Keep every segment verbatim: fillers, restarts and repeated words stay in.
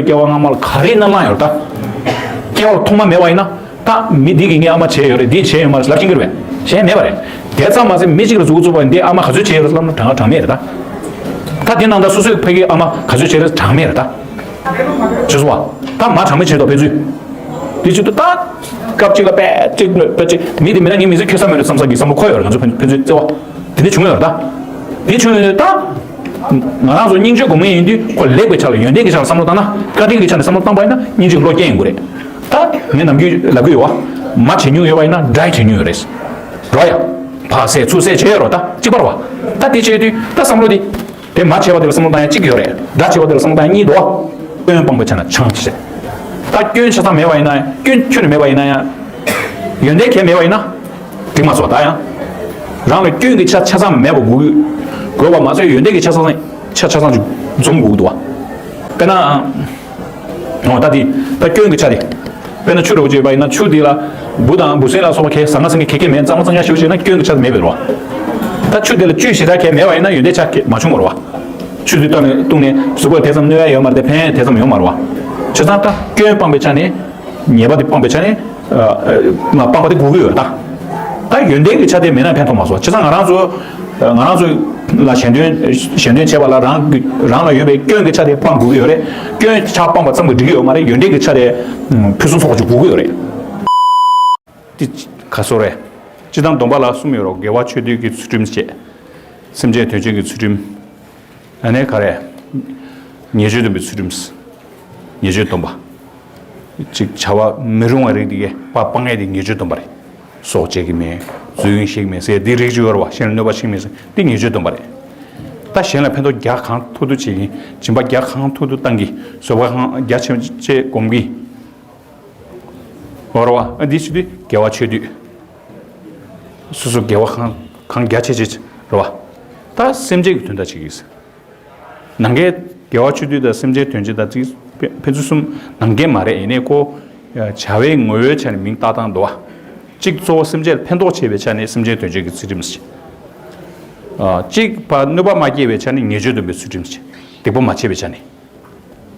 སྐྱེ་བ་སྔ་མ་ལ་ག་རེ་ན་བླངས་ཡོད་རེད་ད། སྐྱེ་བ་ཐོག་མ་མེད་པ་ཡིན་ན། ད་མི་འདི་གིས་ངའི་ཨ་མ་བྱས་ཡོད་རེད། འདི་བྱས་ཡོད་མ་རེད་ལབ་ཤེས་ཀྱི་རེད་པས། བྱས་མེད་པ་རེད། དེ་ཙམ་མ་ཟད་མི་གཅིག་ལ་མཛུབ་གུ་བཙུགས་པ་ཡིན། འདི་ཨ་མ་ག་ཚོད་བྱས་ཡོད་རེད་ལབ་ན་དྲང་དྲང་མེད་རེད་ད། ད་དེ་ནང་ད་སོ་སོའི་ཕ་གི་ཨ་མ་ག་ཚོད་བྱས་རེད་དྲང་མེད་རེད་ད། ཅི་སོང་བ། ད་མ་དྲང་མེད་བྱས་འདུག་ཕན་ཚུན། དེ་བྱེད་དུས་ད། སྐབས་གཅིག་ལ་པད་གཅིག་པད་གཅིག་མི་དེ་མེད་ན་ངའི་མི་ཚེ་འཁྱོལ་ས་མེད་རེད་བསམ་ས་གི་བསམ་བློ་འཁོར་ཡོད་རེད། ང་ཚོ་ཕན་ཕན་ཚུན་བརྩེ་བ། དེ་འདྲ་བྱུང་ཡོད་རེད་ད། དེ་བྱུང་ཡོད་ད། ང་རང་ཚོ་སྙིང་རྗེ་སྒོམ་མཁན་ཡིན་དུས་ཁོ་ལེགས་པའི་ཆ་ལ་ཡོན་ཏན་གྱི་ཆ་ལ་བསམ་བློ་བཏང་ན། བཀའ་དྲིན་གྱི་ཆ་ནས་བསམ་བློ་བཏང་པ་ཡིན་ན་སྙིང་རྗེ་བློ་སྐྱེ་ཡོང་གི་རེད། ད་ངས་ནམ་རྒྱུན་ལབ་ཀྱི་ཡོད་བ། མ་བྱེད་མྱོང་ཡོད་པ་ཡིན་ན་དགྲ་བྱེད་མྱོང་ཡོད་རེད། རོ་ཡ། ཕར་ཟད་ཚུར་ཟད་བྱས་ཡོད་རོ་ད་གཅིག་པ་རེད་བ། ད་དེ་བྱས་དུས་ད་བསམ་བློ་དེ། དེ་མ་བྱས་པ་དེ་ལ་བསམ་བློ་བཏང་ཡ་གཅིག་ཡོད་རེད། དགྲ་བྱས་པ་དེ་ལ་བསམ་བློ་བཏང་ཡ་གཉིས་འདུག་བ། སྐྱོན་སྤངས་པའི་ཆ་ནས་ཆང་བྱས། ད་སྐྱོན་ཆ་ཚང་མེད་པ་ཡིན་ན་ཡང་། སྐྱོན་ཁྱོན་ནས་མེད་པ་ཡིན་ན་ཡང་། ཡོན་ཏན་གང་ཡང་མེད་པ་ཡིན་ན། འགྲིག་མ་སོང་ད་ཡང་། རང་ལ་སྐྱོན་གྱི་ཆ་ཆ་ཚང་མེད་པ་དགོས་ཀྱི། དགོས་པ་མ་ཚད་ཡོན་ཏན་གྱི་ཆ་ཚང་ཆ་ཆ་ཚང་ཅིག་འཛོམས་དགོས་ཀྱི་འདུག་བ། དཔེར་ན། འོ་ད་དེ། ད་སྐྱོན་གྱི་ཆ་དེ། དཔེར་ན་ཆུ་འདྲ་བོ་ཅིག་ཡོད་པ་ཡིན་ན་ཆུ་དེ་ལ། འབུ་དང་འབུ་སྲིན་ལ་སོགས་པ་གས་ཟ་ང་ཟ་ངེ་གས་གས་མེད། གཙང་མ་གཙང་རྐྱང་ཞིག་བྱས་ན་སྐྱོན་གྱི་ཆ་དེ་མེད་པ་རེད་བ། ད་ཆུ་དེ་ལ་བཅུད་ཞེ་དྲག་གས་མེད་པ་ཡིན་ན་ཡོན་ཏན་ཆ་གས་མ་བྱུང་བ་རེད་བ། ཆུ་དེ་བཏང་ནས་བཏུང་ནས་གཟུགས་པོ་ལ་དེ་ཙམ་གནོད་ཡ་ཡོད་མ་རེད་དེ་ཕན་ཡ་དེ་ཙམ་ཡོད་མ་རེད་བ། བྱས་ཙང་ད་སྐྱོན་སྤངས་པའི་ཆ་ནས། ཉེས་པ་དེ་སྤངས་པའི་ཆ་ནས། ང་སྤངས་པ་དེ་དགོས་ཀྱི་ཡོད་ད། ད་ཡོན་ཏན་གྱི་ཆ་དེ་མེད་ན་ཕན་ཐོགས་མ་སོང་། བྱས་ཙང་ང་རང་ཚོ། ང་རང་ཚོ་ལ་གཞན་དོན་གཞན་དོན་བྱེད་པ་ལ་རང་གི་རང་ལ་ཡོད་པའི་སྐྱོན་གྱི་ཆ་དེ་སྤང་དགོས་ཀྱི་ཡོད་རེད། སྐྱོན་ཆ་སྤངས་པ་ཙམ་གྱིས་འགྲིག་གི་ཡོད་མ་རེད། ཡོན་ཏན་གྱི་ཆ་དེ་ཕུན་སུམ་ཚོགས་པ་ཅིག་དགོས་ཀྱི་ཡོད་རེད། དེ་ག་སོ་རེད། སྤྱིར་བཏང་སྡོམ་པ་ལ་གསུམ་ཡོད་རེད། དགེ་བ་ཆོས་སྡུད་ཀྱི་ཚུལ་ཁྲིམས་བཅས། སེམས་ཅན་དོན་བྱེད་ཀྱི་ཚུལ་ཁྲིམས། ཨ་ནི་ག་རེ། ཉེས་སྤྱོད་སྡོམ་པའི་ཚུལ་ཁྲིམས། ཉེས་སྤྱོད་སྡོམ་པ། གཅིག་བྱ་བ་མི་རུང་བ་རིགས་དེ་གས་ཕར་སྤང་ཡས་དེ་ཉེས་སྤྱོད་སྡོམ་པ་རེད། སྲོག་བཅད་ཀྱི་མེད། རྫུན་བཤད་ཀྱི་མེད་ཟེར་དེ་རིགས་ཅིག་ཡོད་རེད་བ། གཞན་ལ་གནོད་པ་བྱེད་ཀྱི་མེད་ཟེར་དེ་ཉེས་སྤྱོད་སྡོམ་པ་རེད། ད་གཞན་ལ་ཕན་ཐོགས་རྒྱག་གང་ཐུབ་ཐུབ་བྱེད་ཀྱི། སྦྱིན་པ་རྒྱག་གང་ཐུབ་ཐུབ་བཏང་གི། བཟོད་པ་གང་རྒྱ་ཆེ་ཆེ་སྒོམ་གི། འོ་རེད་བ། ཨ་འདི་བྱེད་དུས་དགེ་བ་ཆོས་སྡུད། སོ་སོ་དགེ་བ་གང་གང་རྒྱ་ཆེ་ཆེ་རེད་བ། ད་སེམས་ཅན་གྱི་དོན་དག་བྱེད་ཀྱི། ནང་གའི་དགེ་བ་ཆོས་སྡུད་དང་སེམས་ཅན་དོན་བྱེད་དང་ཅིག་ཕན་ཕན་ཚུན་གསུམ་ནང་གའི་མ་རེད། ཡིན་ནའི་ཁོ། བྱ་བའི་ངོ་བོའི་ཆ་ནས་མིང་བཏགས་སྟངས་འདུག་བ། གཅིག་གཙོ་བོ་སེམས་ཅན་ལ་ཕན་ཐོགས་བྱེད་པའི་ཆ་ནས་སེམས་ཅན་དོན་བྱེད་ཀྱི་ཚུལ་ཁྲིམས་ཤིག་གཅིག་ཕར་གནོད་པ་མ་སྐྱེལ་བའི་ཆ་ནས་ཉེས་སྤྱོད་སྡོམ་པའི་ཚུལ་ཁྲིམས་ཤིག་སྡིག་པ་མ་བྱེད་པའི་ཆ་ནས།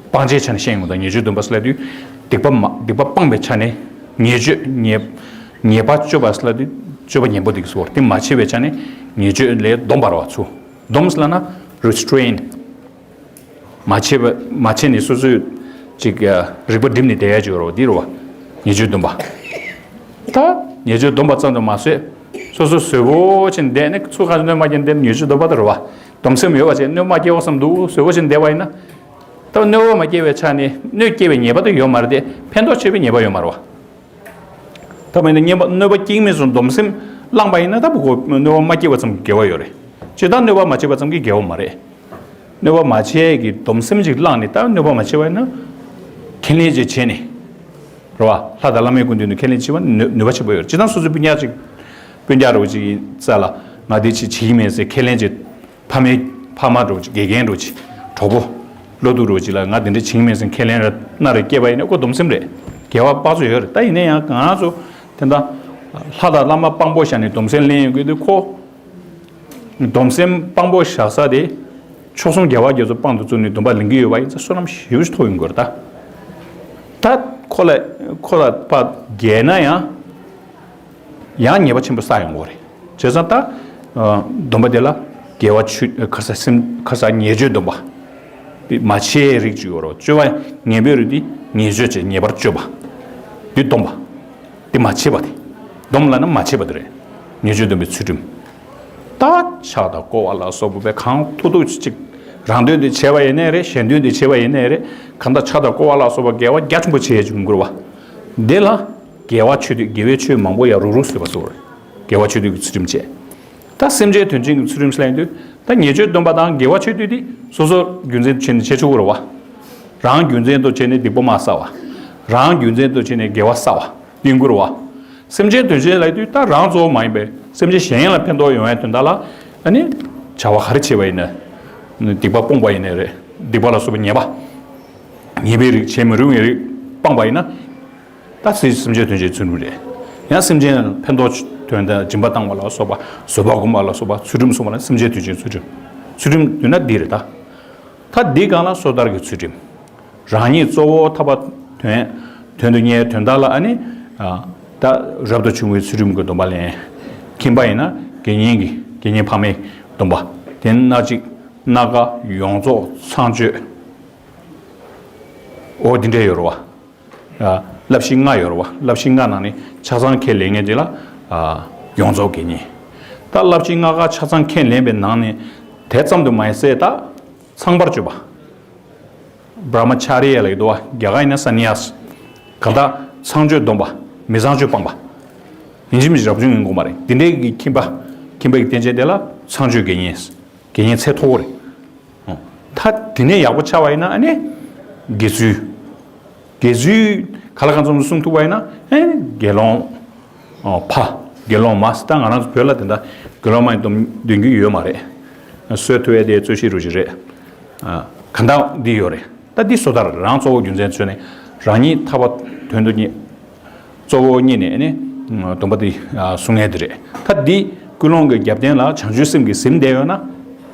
སྤང་བྱའི་ཆ་ནས་བཤད་ཡོང་དང་ཉེས་སྤྱོད་སྡོམ་པ་ཟེར་ལབ་དུས། སྡིག་པ་མ་སྡིག་པ་སྤངས་པའི་ཆ་ནས། ཉེས་སྤྱོད་ཉེས་ཉེས་པ་སྤྱོད་པ་ཟེར་ལབ་དུས་སྤྱོད་པ་ངན་པ་སྡིག་ཟེར་བ་དེ་མ་བྱེད་པའི་ཆ་ནས་ཉེས་སྤྱོད་ལས་སྡོམ་པ་རེད་བ་ཚུ། སྡོམ་ཟེར་ལབ་ན་restrain། མ་བྱེད་པ་མ་བྱེད་ནས་སོ་སོའི་ཅིག་རིག་པ་སྒྲིམ་ནས་བསྡད་ཡ་ཅིག་ཡོད་རེད་བ། འདི་རེད་བ། ཉེས་སྤྱོད་སྡོམ་པ། ད་ཉེས་སྤྱོད་སྡོམ་པ་ཙམ་དུ་མ་ཟད། སོ་སོ་བཟོད་པོ་བྱས་ནས་བསྡད་ནས་ཚུར་ཁ་གནོད་མ་སྐྱེལ་བསྡད་ན་ཉེས་སྤྱོད་སྡོམ་པ་དེ་རེད་བ། སྡོམ་སེམས་ཡོད་པ་བྱས་གནོད་མ་སྐྱེལ་བ་བསམ་འདུག་བཟོད་པོ་བྱས་ནས་བསྡད་པ་ཡིན་ན། ད་གནོད་པ་མ་སྐྱེལ་བའི་ཆ་ནས་གནོད་སྐྱེལ་བའི་ཉེས་པ་དེ་ཡོད་མ་རེད་དེ་ཕན་ཐོགས་ཆེ་བའི་ཉེས་པ་ཡོད་མ་རེད་བ། ད་མིན་ན་གནོད་པ་གནོད་པ་སྐྱེལ་མིན་སོང་སྡོམ་སེམས་བླངས་པ་ཡིན་ན་ད་བུ་གོ་གནོད་པ་མ་སྐྱེལ་བ་ཙམ་དགེ་བ་ཡོད་རེད། ཇི་ལྟར་གནོད་པ་མ་བྱེད་པ་ཙམ་གྱིས་དགེ་བ་མ་རེད། གནོད་པ་མ་བྱེད་ཀྱི་སྡོམ་སེམས་ཅིག་བླངས་ནས་ད་གནོད་པ་མ་བྱེད་པ་ཡིན་ན། ཁས་ལེན་ཅིག་བྱས་ནས། རེད་བ། ལྷ་དང་བླ་མའི་སྐུ་མདུན་དུ་ཁས་ལེན་བྱེད་པ་ནི་ནུས་པ་ཆེན་པོ་ཡོད་རེད། ཇི་ལྟར་སོ་སོའི་སྤུན་ཀྱག་ཅིག་སྤུན་ཀྱག་རོགས་ཅིག་ཡིན་ཙང་ལ་ང་འདི་ཅིག་བྱེད་ཀྱི་མེད་ཟེར་ཁས་ལེན་ཅིག་ཕ་མའི་ཕ་མ་འདྲ་བོ་ཅིག་དགེ་རྒན་འདྲ་བོ་ཅིག་གྲོགས་པོ། བློ་སྡུག་འདྲ་བོ་ཅིག་ལ་ང་དེ་འདྲ་བྱེད་མིན་ཟེར་ཁས་ལེན་ར་སྣ་རེ་སྐྱེས་པ་ཡིན་ན་ཁོ་སྡོམ་སེམས་རེད། དགེ་བ་དཔག་ཚོད་ཡོད་རེད། ད་ཡིན་ན་ཡང་ང་རང་ཚོ་དེ་འདྲ་ལྷ་དང་བླ་མ་དཔང་པོ་བཞག་ནས་སྡོམ་སེམས་ལེན་ཡོང་གི་དུས་ཁོ། སྡོམ་སེམས་དཔང་པོ་བཞག་ས་དེ། མཆོག་གསུམ་རྒྱལ་བ་རྒྱ་མཚོ་དཔང་དུ་བཙུགས་ནས་སྡོམ་པ་ལེན་གྱི་ཡོད་པ་ཡིན་ཙང་བསོད་ནམས་ཞེ་པོ་ཅིག་ཐོབ་ཡོང་གི་རེད་ད། ད་ཁོ་ལ་ཁོ་ལ་ཕར་རྒྱལ་ན་ཡང་། ཡང་ཉེས་པ་ཆེན་པོ་བསགས་ཡོང་གི་རེད། བྱས་ཙང་ད། སྡོམ་པ་དེ་ལ་དགེ་བ་ཆོས་ཁ་ས་སེམས་ཁ་ས་ཉེས་སྤྱོད་སྡོམ་པ། མ་བྱེད་རིགས་ཅིག་ཡོད་རེད། སྤྱོད་པ་ངན་པའི་རིགས་དེ་ཉེས་སྤྱོད་བྱེད་ཉེས་པར་སྤྱོད་པ། དེ་སྡོམ་པ། དེ་མ་བྱེད་པ་དེ། སྡོམ་ལབ་ན་མ་བྱེད་པ་དེ་རེད། ཉེས་སྤྱོད་སྡོམ་པའི་ཚུལ་ཁྲིམས། ད་ཕྱག་དང་བསྐོར་བ་ལ་སོགས་པ་བས་གང་ཐུབ་ཐུབ་ཅིག་རང་དོན་དེ་བྱས་པ་ཡིན་ནའི་རེད། གཞན་དོན་དེ་བྱས་པ་ཡིན་ནའི་རེད། གང་ལྟར་ཕྱག་དང་བསྐོར་བ་ལ་སོགས་པ་དགེ་བ་རྒྱ་ཆེན་པོ་བྱེད་ཡས་ཅིག་ཡོང་གི་རེད་བ། འདི་ལ། དགེ་བ་ཆོས་སྡུད་དགེ་བའི་ཆོས་མང་པོ་ཡང་རུག་རུག་བཟོས་པ་སོགས་རེད། དགེ་བ་ཆོས་སྡུད་ཀྱི་ཚུལ་ཁྲིམས་བཅས། ད་སེམས་ཅན་དོན་བྱེད་ཀྱི་ཚུལ་ཁྲིམས་ལ་ཡིན་དུས་ད་ཉེས་སྤྱོད་སྡོམ་པ་དང་དགེ་བ་ཆོས་སྡུད་དེ་སོ་སོ་རྒྱུ་མཚན་དུ་བྱས་ནས་བྱེད་ཆོག་གི་རེད་བ། རང་རྒྱུ་མཚན་དུ་བྱས་ནས་སྡིག་པ་མ་བསགས་པ། རང་རྒྱུ་མཚན་དུ་བྱས་ནས་དགེ་བ་བསགས་པ་ཡིན་དགོས་རེད་བ། སེམས་ཅན་དོན་བྱེད་ལ་ཡིན་དུས་ད་རང་གཙོ་བོ་མ་ཡིན་པའི་སེམས་ཅན་གཞན་ལ་ཕན་ཐོགས་ཡོང་ཡའི་དོན་དག་ལ་ཨ་ནི་བྱ་བ་ག་རེ་བྱས་པ་ཡིན་ན། སྡིག་པ་སྤོང་པ་ཡིན་ནའི་རེད། སྡིག་པ་ལ་སོགས་པའི་ཉེས་པ། ཉེས་པའི་རིགས་བྱེད་མི་རུང་བའི་རིགས་སྤངས་པ་ཡིན་ན། ད་སེམས་ཅན་དོན་བྱེད་ཚུལ་ཁྲིམས་རེད། ཡང་སེམས་ཅན་ཕན་ཐོགས་དོན་དང་སྦྱིན་པ་བཏང་བ་ལ་སོགས་པ་བཟོད་པ་སྒོམ་པ་ལ་སོགས་པ་ཚུལ་ཁྲིམས་སྲུང་བ་ལ་སེམས་ཅན་དོན་བྱེད་ཚུལ་ཁྲིམས། ཚུལ་ཁྲིམས་ཡོད་ན་འདི་རེད་ད། ད་འདི་སྒང་ལ་སོ་ཐར་གྱི་ཚུལ་ཁྲིམས། རང་ཉིད་གཙོ་བོ་ཐར་པ་དོན་དོན་དུ་གཉེར་དོན་དག་ལ་ཨ་ནི། ད་རབ་ཏུ་བྱུང་བའི་ཚུལ་ཁྲིམས་ཀྱི་སྡོམ་པ་ལེན། ཁྱིམ་པ་ཡིན་ན་དགེ་བསྙེན་གྱི་དགེ་བསྙེན་ཕ་མའི་སྡོམ་པ། དེ་ནས་སྣ་གཅིག་སྣ་འགའ་ཡོངས་རྫོགས་ཚངས་སྤྱོད། འོ་འདི་འདྲ་ཡོད་རེད་བ། བསླབ་གཞི་ལྔ་ཡོད་རེད་བ། བསླབ་གཞི་ལྔ་ནང་ནས་ཆ་ཚང་ཁས་ལེན་མཁན་དེ་ལ་ཡོངས་རྫོགས་དགེ་བསྙེན། ད་བསླབ་གཞི་ལྔ་ཀ་ཆ་ཚང་ཁས་ལེན་པའི་ནང་ནས་དེ་ཙམ་དུ་མ་ཟད་ད་ཚངས་པར་སྤྱོད་པ། བྷྲ་མ་ཅཱ་རི་ཡ་ལབ་ཀྱི་འདུག་བ། རྒྱ་གར་ཡིན་ན་ས་ནི་ཡཱས། གང་ལྟར་ཚངས་སྤྱོད་སྡོམ་པ། མི་ཚངས་སྤྱོད་སྤངས་པ། ཡིན་གཅིག་མིན་གཅིག་རབ་བྱུང་ཡིན་དགོས་མ་རེད། འདི་འདྲའི་གི་ཁྱིམ་པ། ཁྱིམ་པའི་གི་བསྟན་བྱ་དེ་ལ་ཚངས་སྤྱོད་དགེ་བསྙེན། དགེ་བསྙེན་ཚད་མཐོ་བོ་རེད། ད་དེ་ནས་ཡག་པོ་ཆགས་པ་ཡིན་ན་ཨ་ནི། དགེ་ཚུལ། དགེ་ཚུལ་ག་ལ་གང་འཚམ་སྲུང་ཐུབ་པ་ཡིན་ན་ཨ་ནི་དགེ་སློང་། ཕ། དགེ་སློང་མ་ཟེར། ད་ང་རང་ཚོ་བོད་ལ་དེ་འདྲ་དགེ་སློང་མ་ཡིན་འདོན་འདོན་རྒྱུ་ཡོད་མ་རེད། གསོལ་ཐུབ་ཡས་དེ་རྩོད་གཞི་རུ་ཞིག་རེད། ག་འདྲ་འདི་ཡོད་རེད། ད་འདི་སོ་ཐར་རང་གཙོ་བོ་རྒྱུ་མཚན་བརྗོད་ནས་རང་ཉིད་ཐར་པ་དོན་དུ་གཉེར། གཙོ་བོ་གཉེར་ནས་ནི་སྡོམ་པ་འདི་སྲུང་ངེས་དེ་རེད། ད་འདི་ཀུན་སློང་གི་རྒྱབ་རྟེན་ལ་བྱང་ཆུབ་སེམས་ཀྱིས་ཟིན་བསྡད་ཡོད་ན། དེ་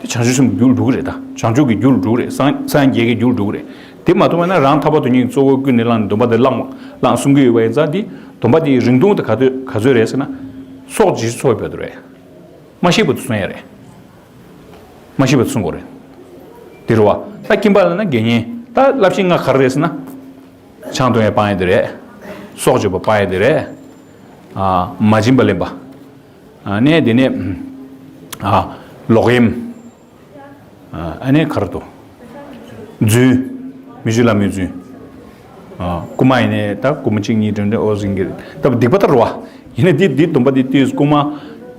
བྱང་ཆུབ་སེམས་ཀྱི་རྒྱུར་འགྲོ་གི་རེད། ད་བྱང་ཆུབ་ཀྱི་རྒྱུར་འགྲོ་གི་རེད། སངས་སངས་རྒྱས་ཀྱི་རྒྱུར་འགྲོ་གི་རེད། དེ་མ་ཐུབ་པ་ན་རང་ཐར་པ་དོན་གཉེར་གཙོ་བོ་ཀུན་ནས་བསླངས་ནས་སྡོམ་པ་དེ་བླངས་བླངས་སྲུང་གི་ཡོད་པ་ཡིན་ཙང་། འདི་སྡོམ་པ་དེའི་རིང་ཐུང་དེ་ག་ཚོད་ག་ཚོད་རེད་ཟེར་ན། སྲོག་བཅད་ཚོད་ཡོད་པ་དེ་རེད། མ་ཤི་བར་དུ་སྲུང་ཡ་རེད། མ་ཤི་བར་སྲུང་དགོས་རེད། དེ་རེད་བ། ད་ཁྱིམ་པ་ལ་ན་དགེ་བསྙེན། ད་བསླབ་གཞི་ལྔ་ག་རེ་རེད་ཟེར་ན། ཆང་འཐུང་ཡ་སྤང་ཡ་དེ་རེད། སྲོག་གཅོད་པ་སྤང་ཡ་དེ་རེད། མ་བྱིན་པ་ལེན་པ། ནས་དེ་ནས་ལོག་གཡེམ། ཨ་ནི་ག་རེ་འདུག་རྫུན། མི་ཆོས་བླ་མའི་རྫུན། རྐུན་མ་ཡིན་ནའི་ད་རྐུན་མ་གཅིག་གཉིས་འདྲ་འདྲ་འོ་ཟིན་གྱི་རེད། ད་སྡིག་པ་ལྟར་བ། ཡིན་ནའི་འདི་འདི་སྡོམ་པ་འདི་དུས་རྐུན་མ།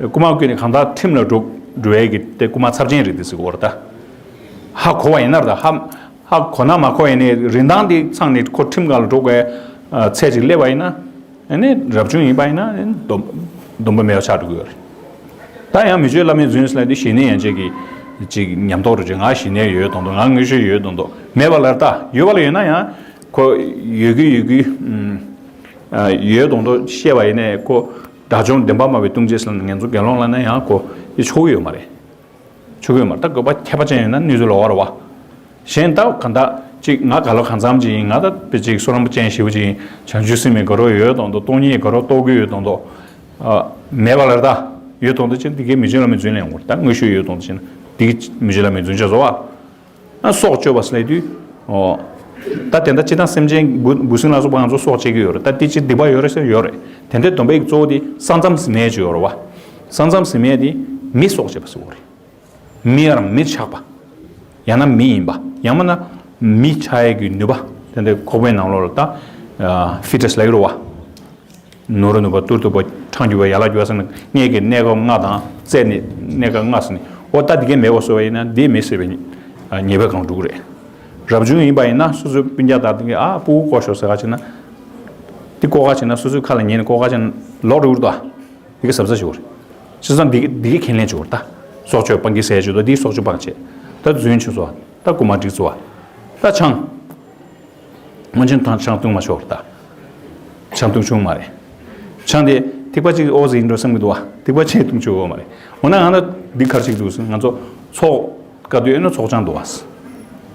རྐུན་མ་བརྐུས་ནས་གང་ལྟར་ཁྲིམས་ལ་འགྲོ་འགྲོ་ཡས་ཀྱི་དེ་རྐུན་མ་ཚབས་ཆེན་རེད་དེ་ཟེར་གོ་ར་ད། ཧ་གོ་བ་ཡིན་ན་ར་ད་ཧ་ཧ་གོ་ན་མ་གོ་ཡིན་ནའི་རིན་ཐང་འདི་ཚང་ནས་ཁོ་ཁྲིམས་ཁང་ལ་འགྲོ་དགོས་ཚད་ཅིག་སླེབས་པ་ཡིན་ན། ཨ་ནི་རབ་བྱུང་ཡིན་པ་ཡིན་ན་ཨ་ནི་སྡོམ་སྡོམ་པ་མེད་པ་ཆགས་འགྲོ་གི་ཡོད་རེད། ད་ཡང་མི་ཆོས་བླ་མའི་རྫུན་ཟེར་ལབ་དུས་ཞི་གནས་ཡན་ཆད་ཀྱི་ཅིག་ཉམས་རྟོགས་རུ་ཅིག་ང་ཞི་གནས་ཡོད་མདོག་མདོག་ང་དངོས་ཤུགས་ཡོད་མདོག་མདོག་མེད་པ་ལ་ད་ཡོད་པ་ལ་ཡོད་ན་ཡང་ཁོ་ཡོད་ཀྱི་ཡོད་ཀྱི་ཨ་ཡོད་མདོག་མདོག་བཤད་པ་ཡིན་ནའི་ཁོ་དགྲ་བཅོམ་བདེན་པ་སྨྲ་བའི་ལྟུང་བྱེད་ཟེར་ལབ་ནས་ངན་སོང་དགེ་སློང་ལབ་ན་ཡང་ཁོ་ཡིད་ཆོག་གི་ཡོད་མ་རེད། ཆོག་གི་ཡོད་མ་རེད། ད་དགོས་པ་ཁྱད་པར་ཅན་ཡོད་ན་གནས་ཚུལ་ལོགས་ཀ་རེད་བ། གཞན་ད་གང་ལྟར་ཅིག་ང་ག་ལོ་གང་འཚམ་ཅིག་ཡིན། ང་ད་དཔེ་ཅིག་བསོད་ནམས་ཅན་ཞེ་པོ་ཅིག་ཡིན། བྱང་ཆུབ་སེམས་ཀྱི་དགའ་རབ་ཡོད་མདོག་མདོག་སྟོང་ཉིད་དགའ་རབ་རྟོགས་ཀྱི་ཡོད་མདོག་མདོག་མེད་པ་ལ་ད་ཡོད་མདོག་མདོག་ཅིག་འདི་གའི་མི་ཆོས་བླ་མའི་རྫུན་ལེན་དགོས་རེད། ད་དངོས་ཤུགས་ཡོད་མདོག་མདོག་ཅིག་ན་འདི་གའི་མི་ཆོས་བླ་མའི་རྫུན་ཆགས་སོ་བ། ཨ་སྲོག་གཅོད་པ་ཟེར་ལབ་དུས། ཨོ། ད་དེ་འདྲ་སྤྱིར་བཏང་སེམས་ཅན་འབུ་འབུ་སྲིན་ལ་སོགས་པ་ང་ཚོ་སྲོག་གཅོད་ཀྱི་ཡོད་རེད། ད་དེ་ཅི་སྡིག་པ་ཡོད་རེད་ཟེར་ཡོད་རེད། དེ་འདྲའི་སྡོམ་པའི་གཙོ་བོ་དེ་ས་མཚམས་ཟིན་མེད་ཅིག་ཡོད་རེད་བ། ས་མཚམས་ཟིན་མེད་དེ་མི་སྲོག་གཅོད་པ་ཟེར་བ་རེད། མི་ཡང་མི་ཆགས་པ། ཡང་ན་མི་ཡིན་པ། ཡང་མིན་ན་མི་ཆགས་ཡས་ཀྱི་ནུས་པ། དེ་འདྲའི་ཁོག་པའི་ནང་ལོགས་ལ་ད། ཕི་ཊ་སི་ལབ་ཀྱི་རེད་བ། ནོར་ནུས་པ་ཏུར་ཏུ་པ་འཕྲང་རྒྱུ་བ་ཡ་ལ་རྒྱུ་བ་ཟེར་ནས་གནས་ཀྱི་གནས་སྐབས་ལྔ་དང་རྩད་ནས་གནས་སྐབས་ལྔ་ཟེར་ནས་ཨོ་ད་འདི་གས་མེད་པ་བཟོ་བ་ཡིན་ན་འདི་མི་སྲིད་པའི་ཉེས་པའི་སྒང་འགྲོ་གི་རེད། རབ་བྱུང་ཡིན་པ་ཡིན་ན་སོ་སོའི་སྤུན་ཀྱག་དང་དེ་གས་ཨ་ཕྲུ་གུ་བཀོག་ཤོག་ཟེར་ག་བྱས་ན། འདི་བཀོག་ག་བྱས་ན་སོ་སོའི་ཁ་ལ་ཉན་ནས་བཀོག་ག་བྱས་ན་ལོག་འགྲོ་གི་རེད་དོ། འདི་གས་གཟབ་གཟབ་བྱེད་དགོས་རེད། བྱས་ཙང་འདི་གས་འདི་གས་ཁས་ལེན་བྱེད་དགོས་རེད་ད། སྲོག་གཅོད་སྤང་གི་ཟེར་བྱེད་དོ་འདི་སྲོག་གཅོད་སྤང་བྱེད། ད་རྫུན་ཆུ་བཟོ་བ། ད་རྐུན་མ་སྒྲིག་བཟོ་བ། ད་ཆང་། སྔོན་ཆད་དང་ཆང་བཏུང་མ་ཆོག་རེད་ད། ཆང་བཏུང་ཆོག་མ་རེད། ཆང་དེ་ཐིགས་པ་གཅིག་ཨོ་ཟི་ཡིན་འགྲོ་བསམ་གྱི་འདུག་བ། ཐིགས་པ་གཅིག་བཏུང་ཆོག་ཡོད་མ་རེད། འོ་ན་ང་ལ་འདི་ག་རེ་བྱེད་ཀྱི་འདུག་ཟེར་ང་ཚོ་ཚོགས་བཀའ་སྡོད་ཡོད་ན་ཚོགས་ཆང་འདུག་བ།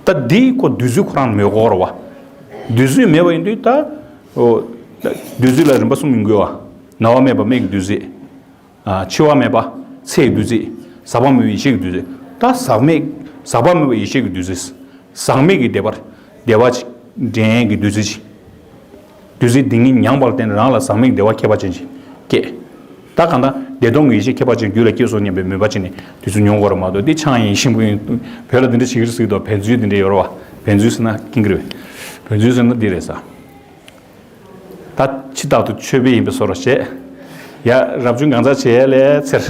ད་འདི་ཁོ་བདུད་རྩི་ཁོ་རང་མེད་དགོས་རེད་བ། བདུད་རྩི་མེད་པ་ཡིན་དུས་ད། ཨོ། བདུད་རྩི་ལ་རིམ་པ་གསུམ་ཡིན་དགོས་བ། ནམ་བར་མེད་པ་མིག་གི་བདུད་རྩི། འཆི་བ་མེད་པ་ཚེ་ཡི་བདུད་རྩི། ཟག་པ་མེད་པ་ཡེ་ཤེས་ཀྱི་བདུད་རྩི། ད་ཟག་མེད་ཟག་པ་མེད་པ་ཡེ་ཤེས་ཀྱི་བདུད་རྩི། ཟག་མེད་ཀྱི་བདེ་བར་བདེ་བ་ཅིག་འདྲེན་གྱི་བདུད་རྩི་ཅིག་བདུད་རྩི་འདི་ཉིད་མྱངས་པ་ལ་བརྟེན་རང་ལ་ཟག་མེད་ཀྱི་བདེ་བ་ཁྱད་པར་ཅན་ཅིག་སྐྱེས། ད་གང་ལྟར་བདེ་སྟོང་གི་ཡེ་ཤེས་ཁྱད་པར་ཅན་རྒྱུད་ལ་སྐྱེས་སོ་སྙམ་པའི་མོས་པ་ཅིག་ནས་དུས་ཚོད་མྱོང་དགོས་རེད་མ་གཏོགས་འདི་ཆང་ཡིན་ཤིང་བུ་ཡིན། བོད་ལ་འདི་འདྲ་བྱེད་ཀྱི་རེད་ཟེར་གྱི་འདུག་བན་ཛུའི་འདི་འདྲ་ཡོད་རེད་བ། བན་ཛུའི་ཟེར་ན་ཀིང་ཀི་རེད། བན་ཛུའི་ཟེར་ན་འདི་རེད་ཟེར། ད་ཕྱི་རྟག་ཏུ་ཆོས་པའི་ཡིན་པའི་བཟོ་འདྲ་བྱས། ཡ་རབ་བྱུང་གང་ཟག་བྱས་ལས་ཚེར།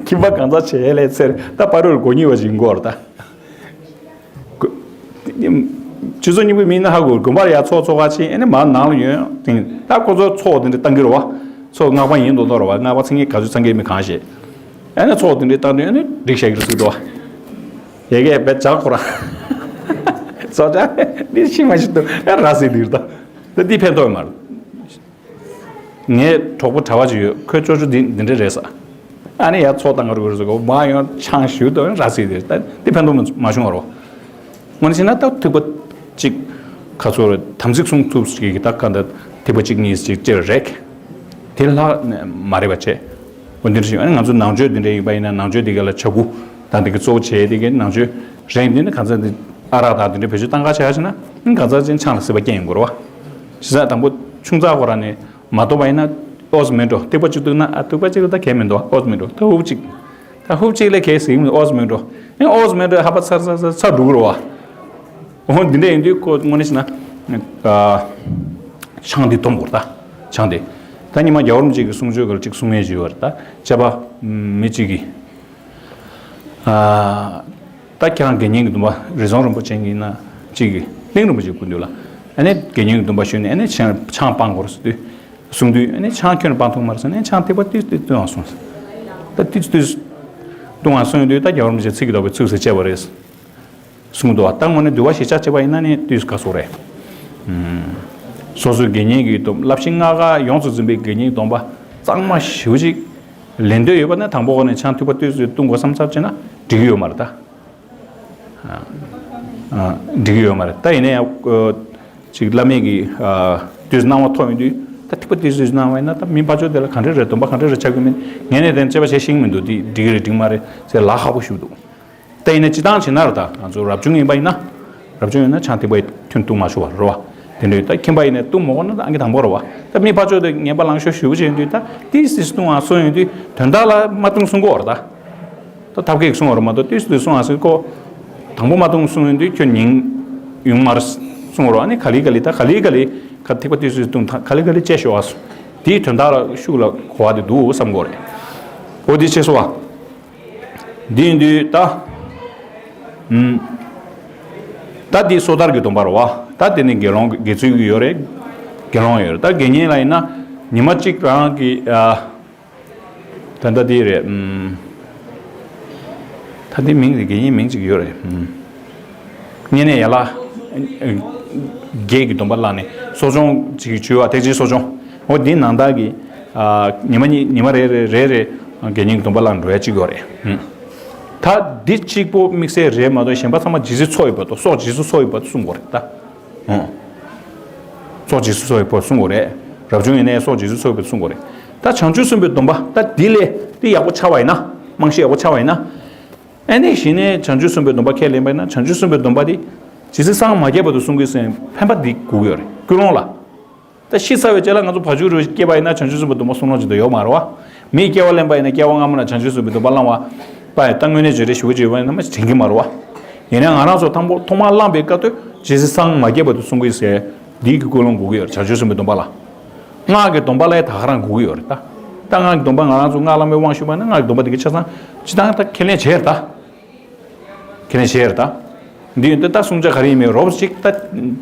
ཁྱིམ་པ་གང་ཟག་བྱས་ལས་ཚེར། ད་པ་རུར་མགོ་གཉིས་པ་ཞིག་མགོར་ད། སྤྱི་ཚོགས་རྙིང་པའི་མི་སྣ་ཧ་གོ་དགོན་པར་ཡ་ཚོགས་ཚོགས་ཁ་ཕྱིན་ཨེ་ནི་མར་ནང་ལ་ཡོང་དེང་ད་ཁོ་ཚོ་ཚོགས་དེ་འདྲ་བཏང་གི་རེད་བ། ཚོགས་སྔགས་པ་ཡིན་མདོག་མདོག་རེད་བ། སྔགས་པ་ཚང་གི་ག་ཚོད་ཚང་གི་མི་གང་ཤེས། ཨེ་ནི་ཚོགས་དེ་འདྲ་བཏང་དུས་ཨེ་ནི་འགྲིག་བཞག་གི་རེད་ཟེར་འདུག་བ། ཡ་གི་བས་ཇག་ཁོ་ར། ཚོགས་ཇག་འདི་ཤི་མ་ཤི་འདུག་ཨེ་ར་ཟེར་འདུག་ད། ད་འདི་ཕན་ཐོགས་མ་རེད། ངའི་གྲོགས་པོ་གྲྭ་པ་ཅིག་ཡོད། ཁོས་ཅོ་ཅོ་འདི་འདི་འདྲ་རེད་ས། ཨ་ནི་ཡར་ཚོགས་བཏང་ག་རུ་རུ་ཟེར་གོ་མ་ཡོང་ཆང་ཞུ་དོ་ར་ཟེར་དེ་ད་འདི་ཕན་ཐོགས་མ་བྱུང་བ་རོ། ངོ་ནས་བྱས་ན་ད་ཐུག་པ་ཅིག་ ཁ་ཚོར་དམ་ཚིག་སྲུང་ཐུབ་ཀྱི་ད་ག་འདྲ་ཐིགས་པ་གཅིག་གཉིས་ཅིག་ཅེར་རེད། དེ་ལྷག་མ་རེད་པ་བྱས། འོ་འདིར་ཞིག་ཨ་ནི་ང་ཚོ་ནང་ཆོས་འདི་འདྲ་ཡིན་པ་ཡིན་ན་ནང་ཆོས་འདི་ག་ལ་ཆ་གུ་དང་འདི་ག་གཙོ་བོ་བྱས་འདི་ག་ནང་ཆོས་རེད། འདི་ནི་གང་ཟག་འདི་ཨ་རག་དང་འདི་འདྲ་བེད་སྤྱོད་བཏང་ག་བྱས་ཡ་ཕྱིན་ན་གང་ཟག་ཅན་ཆང་ལ་སྲེད་པ་སྐྱེ་ཡོང་གི་རེད་པ། བྱས་ཙང་དང་པོ་ཆུང་ཙག་ཁོ་རང་ནས་མ་ཐོབ་པ་ཡིན་ན་ཨོ་ཙི་མེད་འགྲོ། ཐིགས་པ་གཅིག་གཏུབ་ན་ཨ་ཐིགས་པ་གཅིག་ལ་ད་གལ་མི་འདུག་ཨོ་ཙི་མེད་འགྲོ། ད་ཧུབ་གཅིག་ད་ཧུབ་གཅིག་ལས་གལ་སྲིད་ཨོ་ཙི་མེད་འགྲོ། ཨེ་ཨོ་ཙི་མེད་འགྲོ་ཧ་པ་ཚར་ཚར་ཚར་ཚར་འགྲོ་གི་རེད་པ། འོ་འདི་འདྲ་ཡིན་དུས་ཁོ་དངོས་གནས་བྱས་ན་ཨ་ཆང་འདི་འཐུང་དགོས་རེད་ད། ཆང་འདི། ད་ཉི་མ་རྒྱལ་བ་རིན་པོ་ཆེ་གི་གསུང་ཆོས་ག་ལ་གཅིག་གསུང་ཡས་ཅིག་ཡོད་རེད་ད། དཔྱད་པ་མི་གཅིག་གིས་ཨ་ད་ཁྱེད་རང་དགེ་བསྙེན་གྱི་སྡོམ་པ་རི་ཟོང་རིན་པོ་ཆེ་ཡིན་ན་གཅིག་གིས་གླིང་རིན་པོ་ཆེའི་སྐུ་མདུན་ལ་ཨ་ནི་དགེ་བསྙེན་གྱི་སྡོམ་པ་ཞུས་ནས་ཨ་ནི་ཆང་ཆང་སྤང་དགོས་རེད་ཟེར་དུས། གསུང་དུས་ཨ་ནི་ཆང་ཁྱོན་ནས་སྤང་ཐུབ་མ་རེད་ཟེར་ནས་ཆང་ཐིགས་པ་ཏིག་ཏིག་བཏུང་བ་གསུངས། ད་ཏིག་ཏིག་བཏུང་བ་གསུངས་དུས་ད་རྒྱལ་བ་རིན་པོ་ཆེ་ཚིག་གི་ལྡོག་པའི་ཚིགས་སུ་བཅད་པ་རེད་གསུངས་འདུག་བ། ད་དངོས་གནས་འདུལ་བ་གཞིར་བཞག་བྱས་པ་ཡིན་ན་ནི་ཏིག་ག་སོགས་རེད། ཨུམ། སོ་སོའི་དགེ་བསྙེན་གྱི་སྡོམ་བསླབ་གཞི་ལྔ་ཀ་ཡོངས་སུ་འཛིན་པའི་དགེ་བསྙེན་གྱི་སྡོམ་པ་གཙང་མ་ཞེ་པོ་ཅིག་ལེན་འདོད་ཡོད་པ་ན་དང་པོ་ཁོ་ནས་ཆང་ཐིགས་པ་ཏིག་ཏིག་བཏུང་དགོས་བསམ་ཚར་བྱས་ན་འགྲིག་གི་ཡོད་མ་རེད་ད། འགྲིག་གི་ཡོད་མ་རེད། ད་ཡིན་ན་ཡང་ཅིག་བླ་མེད་ཀྱི་དུས་སྣང་བ་ཐོབ་ཡོང་དུས་ད་ཐིགས་པ་དེ་ཚོ་སྣང་བ་ཡིན་ན་ད་མི་ཕར་ཕྱོགས་དེ་ལ་ག་འདྲ་རེད་སྡོམ་པ་ག་འདྲ་རེད་ཆགས་ཀྱི་མིན་ངས་ནས་དེ་དཔྱད་པ་བྱེད་ཤེས་ཀྱི་མི་འདུག་འདི་འགྲིག་གི་རེད་འགྲིག་མ་རེད་ཟེར་ལག་ཁག་པོ་ཞུ་འདུག་ད་ཡིན་ན་སྤྱི་བཏང་བྱེད་ན་རེད་ད་ང་ཚོ་རབ་བྱུང་ཡིན་པ་ཡིན་ན་རབ་བྱུང་ཡིན་ན་ཆང་ཐིགས་པ་ཐུན་བཏུང་མ་ཆོག་པ་རེད་བ། དེ་འདྲ་ད་ཁྱིམ་པ་ཡིན་ནས་བཏུང་མ་དགོས་ན་ད་ཨང་ཀི་དང་པོ་རེད་བ། ད་མི་ཕར་ཕྱོགས་དེ་ངན་པ་ལང་ཤོར་ཞུ་བྱེད་ཡོང་དུས་ད་ཏིག་ཙི་བཏུང་བ་སོང་ཡོང་དུས་དོན་དག་ལ་མ་བཏུང་གསུང་གི་ཡོད་རེད་ད། ད་ཐབས་མཁས་གསུང་བ་རེད་མ་གཏོགས་ཏོག་ཙམ་གསུང་བ་ཟེར་ཁོ། དང་པོ་མ་བཏུང་གསུང་ཡོང་དུས་ཁྱོད་ཉིན་ཡོང་མར་གསུང་རོགས་ཨ་ནི་ག་ལེ་ག་ལེ་ད་ག་ལེ་ག་ལེ་ག་ཐིགས་པ་ཏོག་ཙམ་བཏུང་ད་ག་ལེ་ག་ལེ་བཅད་ཤོག་ཨ་སོ། དེའི་དོན་དག་ལ་ཤུགས་ལ་གོ་བ་དེ་འདུག་བསམ་གོ་རེད། འོ་དེ་བྱས་སོ་བ། འདི་ཡིན་དུས་ད། ཨུམ། ད་འདི་སོ་ཐར་གྱི་སྡོམ་པ་རེད་བ། ད་དེ་ནི་དགེ་སློང་དགེ་ཚུལ་གྱི་ཡོད་རེད། དགེ་སློང་ཡོད་རེད་ད་དགེ་བསྙེན་ལ་ཡིན་ན་ཉི་མ་གཅིག་རང་གི་ཨ། ད་ལྟ་དེ་རེད། ཨུམ། ད་དེ་མིང་དེ་དགེ་བསྙེན་མིང་གཅིག་ཡོད་རེད། ཨུམ། བསྙེན་གནས་ཡན་ལག་བརྒྱད་ཀྱི་སྡོམ་པ་བླངས་ནས་གསོ་སྦྱོང་གཅིག་བྱུས་པ་ཐེག་ཆེན་གསོ་སྦྱོང་། འོ་དེ་ནང་ལྟར་གྱི་ཉི་མ་གཉིས་ཉི་མ་རེ་རེ་རེ་རེ་དགེ་བསྙེན་གྱི་སྡོམ་པ་བླངས་འགྲོ་ཡ་གཅིག་ཡོད་རེད། ཨུམ། ད་འདི་གཅིག་པོ་དམིགས་བསལ་རེད་མ་གཏོགས་གཞན་པ་ཚང་མ་ཇི་སྲིད་འཚོ་ཡི་བར་དུ་སྲོག་ཇི་སྲིད་འཚོ་ཡི་བར་དུ་སྲུང་དགོས་རེད་ད། ཨོ། སྲོག་ཇི་སྲིད་འཚོ་ཡི་བར་སྲུང་དགོས་རེད། རབ་བྱུང་ཡིན་ནའི་སྲོག་ཇི་སྲིད་འཚོ་ཡི་བར་སྲུང་དགོས་རེད། ད་བྱང་ཆུབ་སེམས་དཔའི་སྡོམ་པ་ད་འདི་ལས་འདི་ཡག་པོ་ཆགས་པ་ཡིན་ན་རྨང་གཞི་ཡག་པོ་ཆགས་པ་ཡིན་ན། ཨ་ནི་གཞི་ནས་བྱང་ཆུབ་སེམས་དཔའི་སྡོམ་པ་ཁས་ལེན་པ་ཡིན་ན་བྱང་ཆུབ་སེམས་དཔའི་སྡོམ་པ་འདི་ཇི་སྲིད་སངས་མ་རྒྱས་བར་དུ་སྲུང་དགོས་ཟེར་ཕན་པ་འདི་དགོས་ཀྱི་ཡོད་རེད་ཀུན་སློང་ལ། ད་ཤི་ཚར་བའི་རྗེས་ལ་ང་ཚོ་བ་ཕྱུགས་རུ་སྐྱེས་པ་ཡིན་ན་བྱང་ཆུབ་སེམས་དཔའི་སྡོམ་པ་སྲུང་ལོང་ཅིག་ད་ཡོད་མ་རེད་བ། མིའི་སྐྱེ་བ་ལེན་པ་ཡིན་ན་སྐྱེ་བ་སྔ་མ་ན་བྱང་ཆུབ་སེམས་དཔའི་སྡོམ་པ་བླངས་བ། པ་ཡི་ད་དངོས་གནས་བརྗོད་རེ་ཞུ་བ་བརྗོད་པ་ཡིན་ན་མ་དྲན་གྱི་མ་རེད་བ། ཡིན་ན་ང་རང་ཚོ་དང་པོ་ཐོག་མར་བླངས་པའི་སྐབས་དུ་ཇི་སྲིད་སངས་མ་རྒྱས་བར་དུ་སྲུང་དགོས་ཟེར། འདིའི་གི་ཀུན་སློང་དགོས་ཀྱི་ཡོད་རེད་བྱང་ཆུབ་སེམས་དཔའི་སྡོམ་པ་ལ། སྔགས་ཀྱི་སྡོམ་པ་ལ་ཡང་ད་ག་རང་དགོས་ཀྱི་ཡོད་རེད་ད། ད་སྔགས་ཀྱི་སྡོམ་པ་ང་རང་ཚོ་སྔགས་བླ་མའི་དབང་ཞུས་པ་ན་སྔགས་ཀྱི་སྡོམ་པ་འདི་གི་ཆ་ཚང་ཇི་ལྟར་ད་ཁས་ལེན་བྱས་རེད་ད། ཁས་ལེན་བྱས་རེད་ད། འདི་ཡོད་ད་ད་གསུང་ཆ་ག་རེ་ཡིན་མིན་རོབ་ཅིག་ད་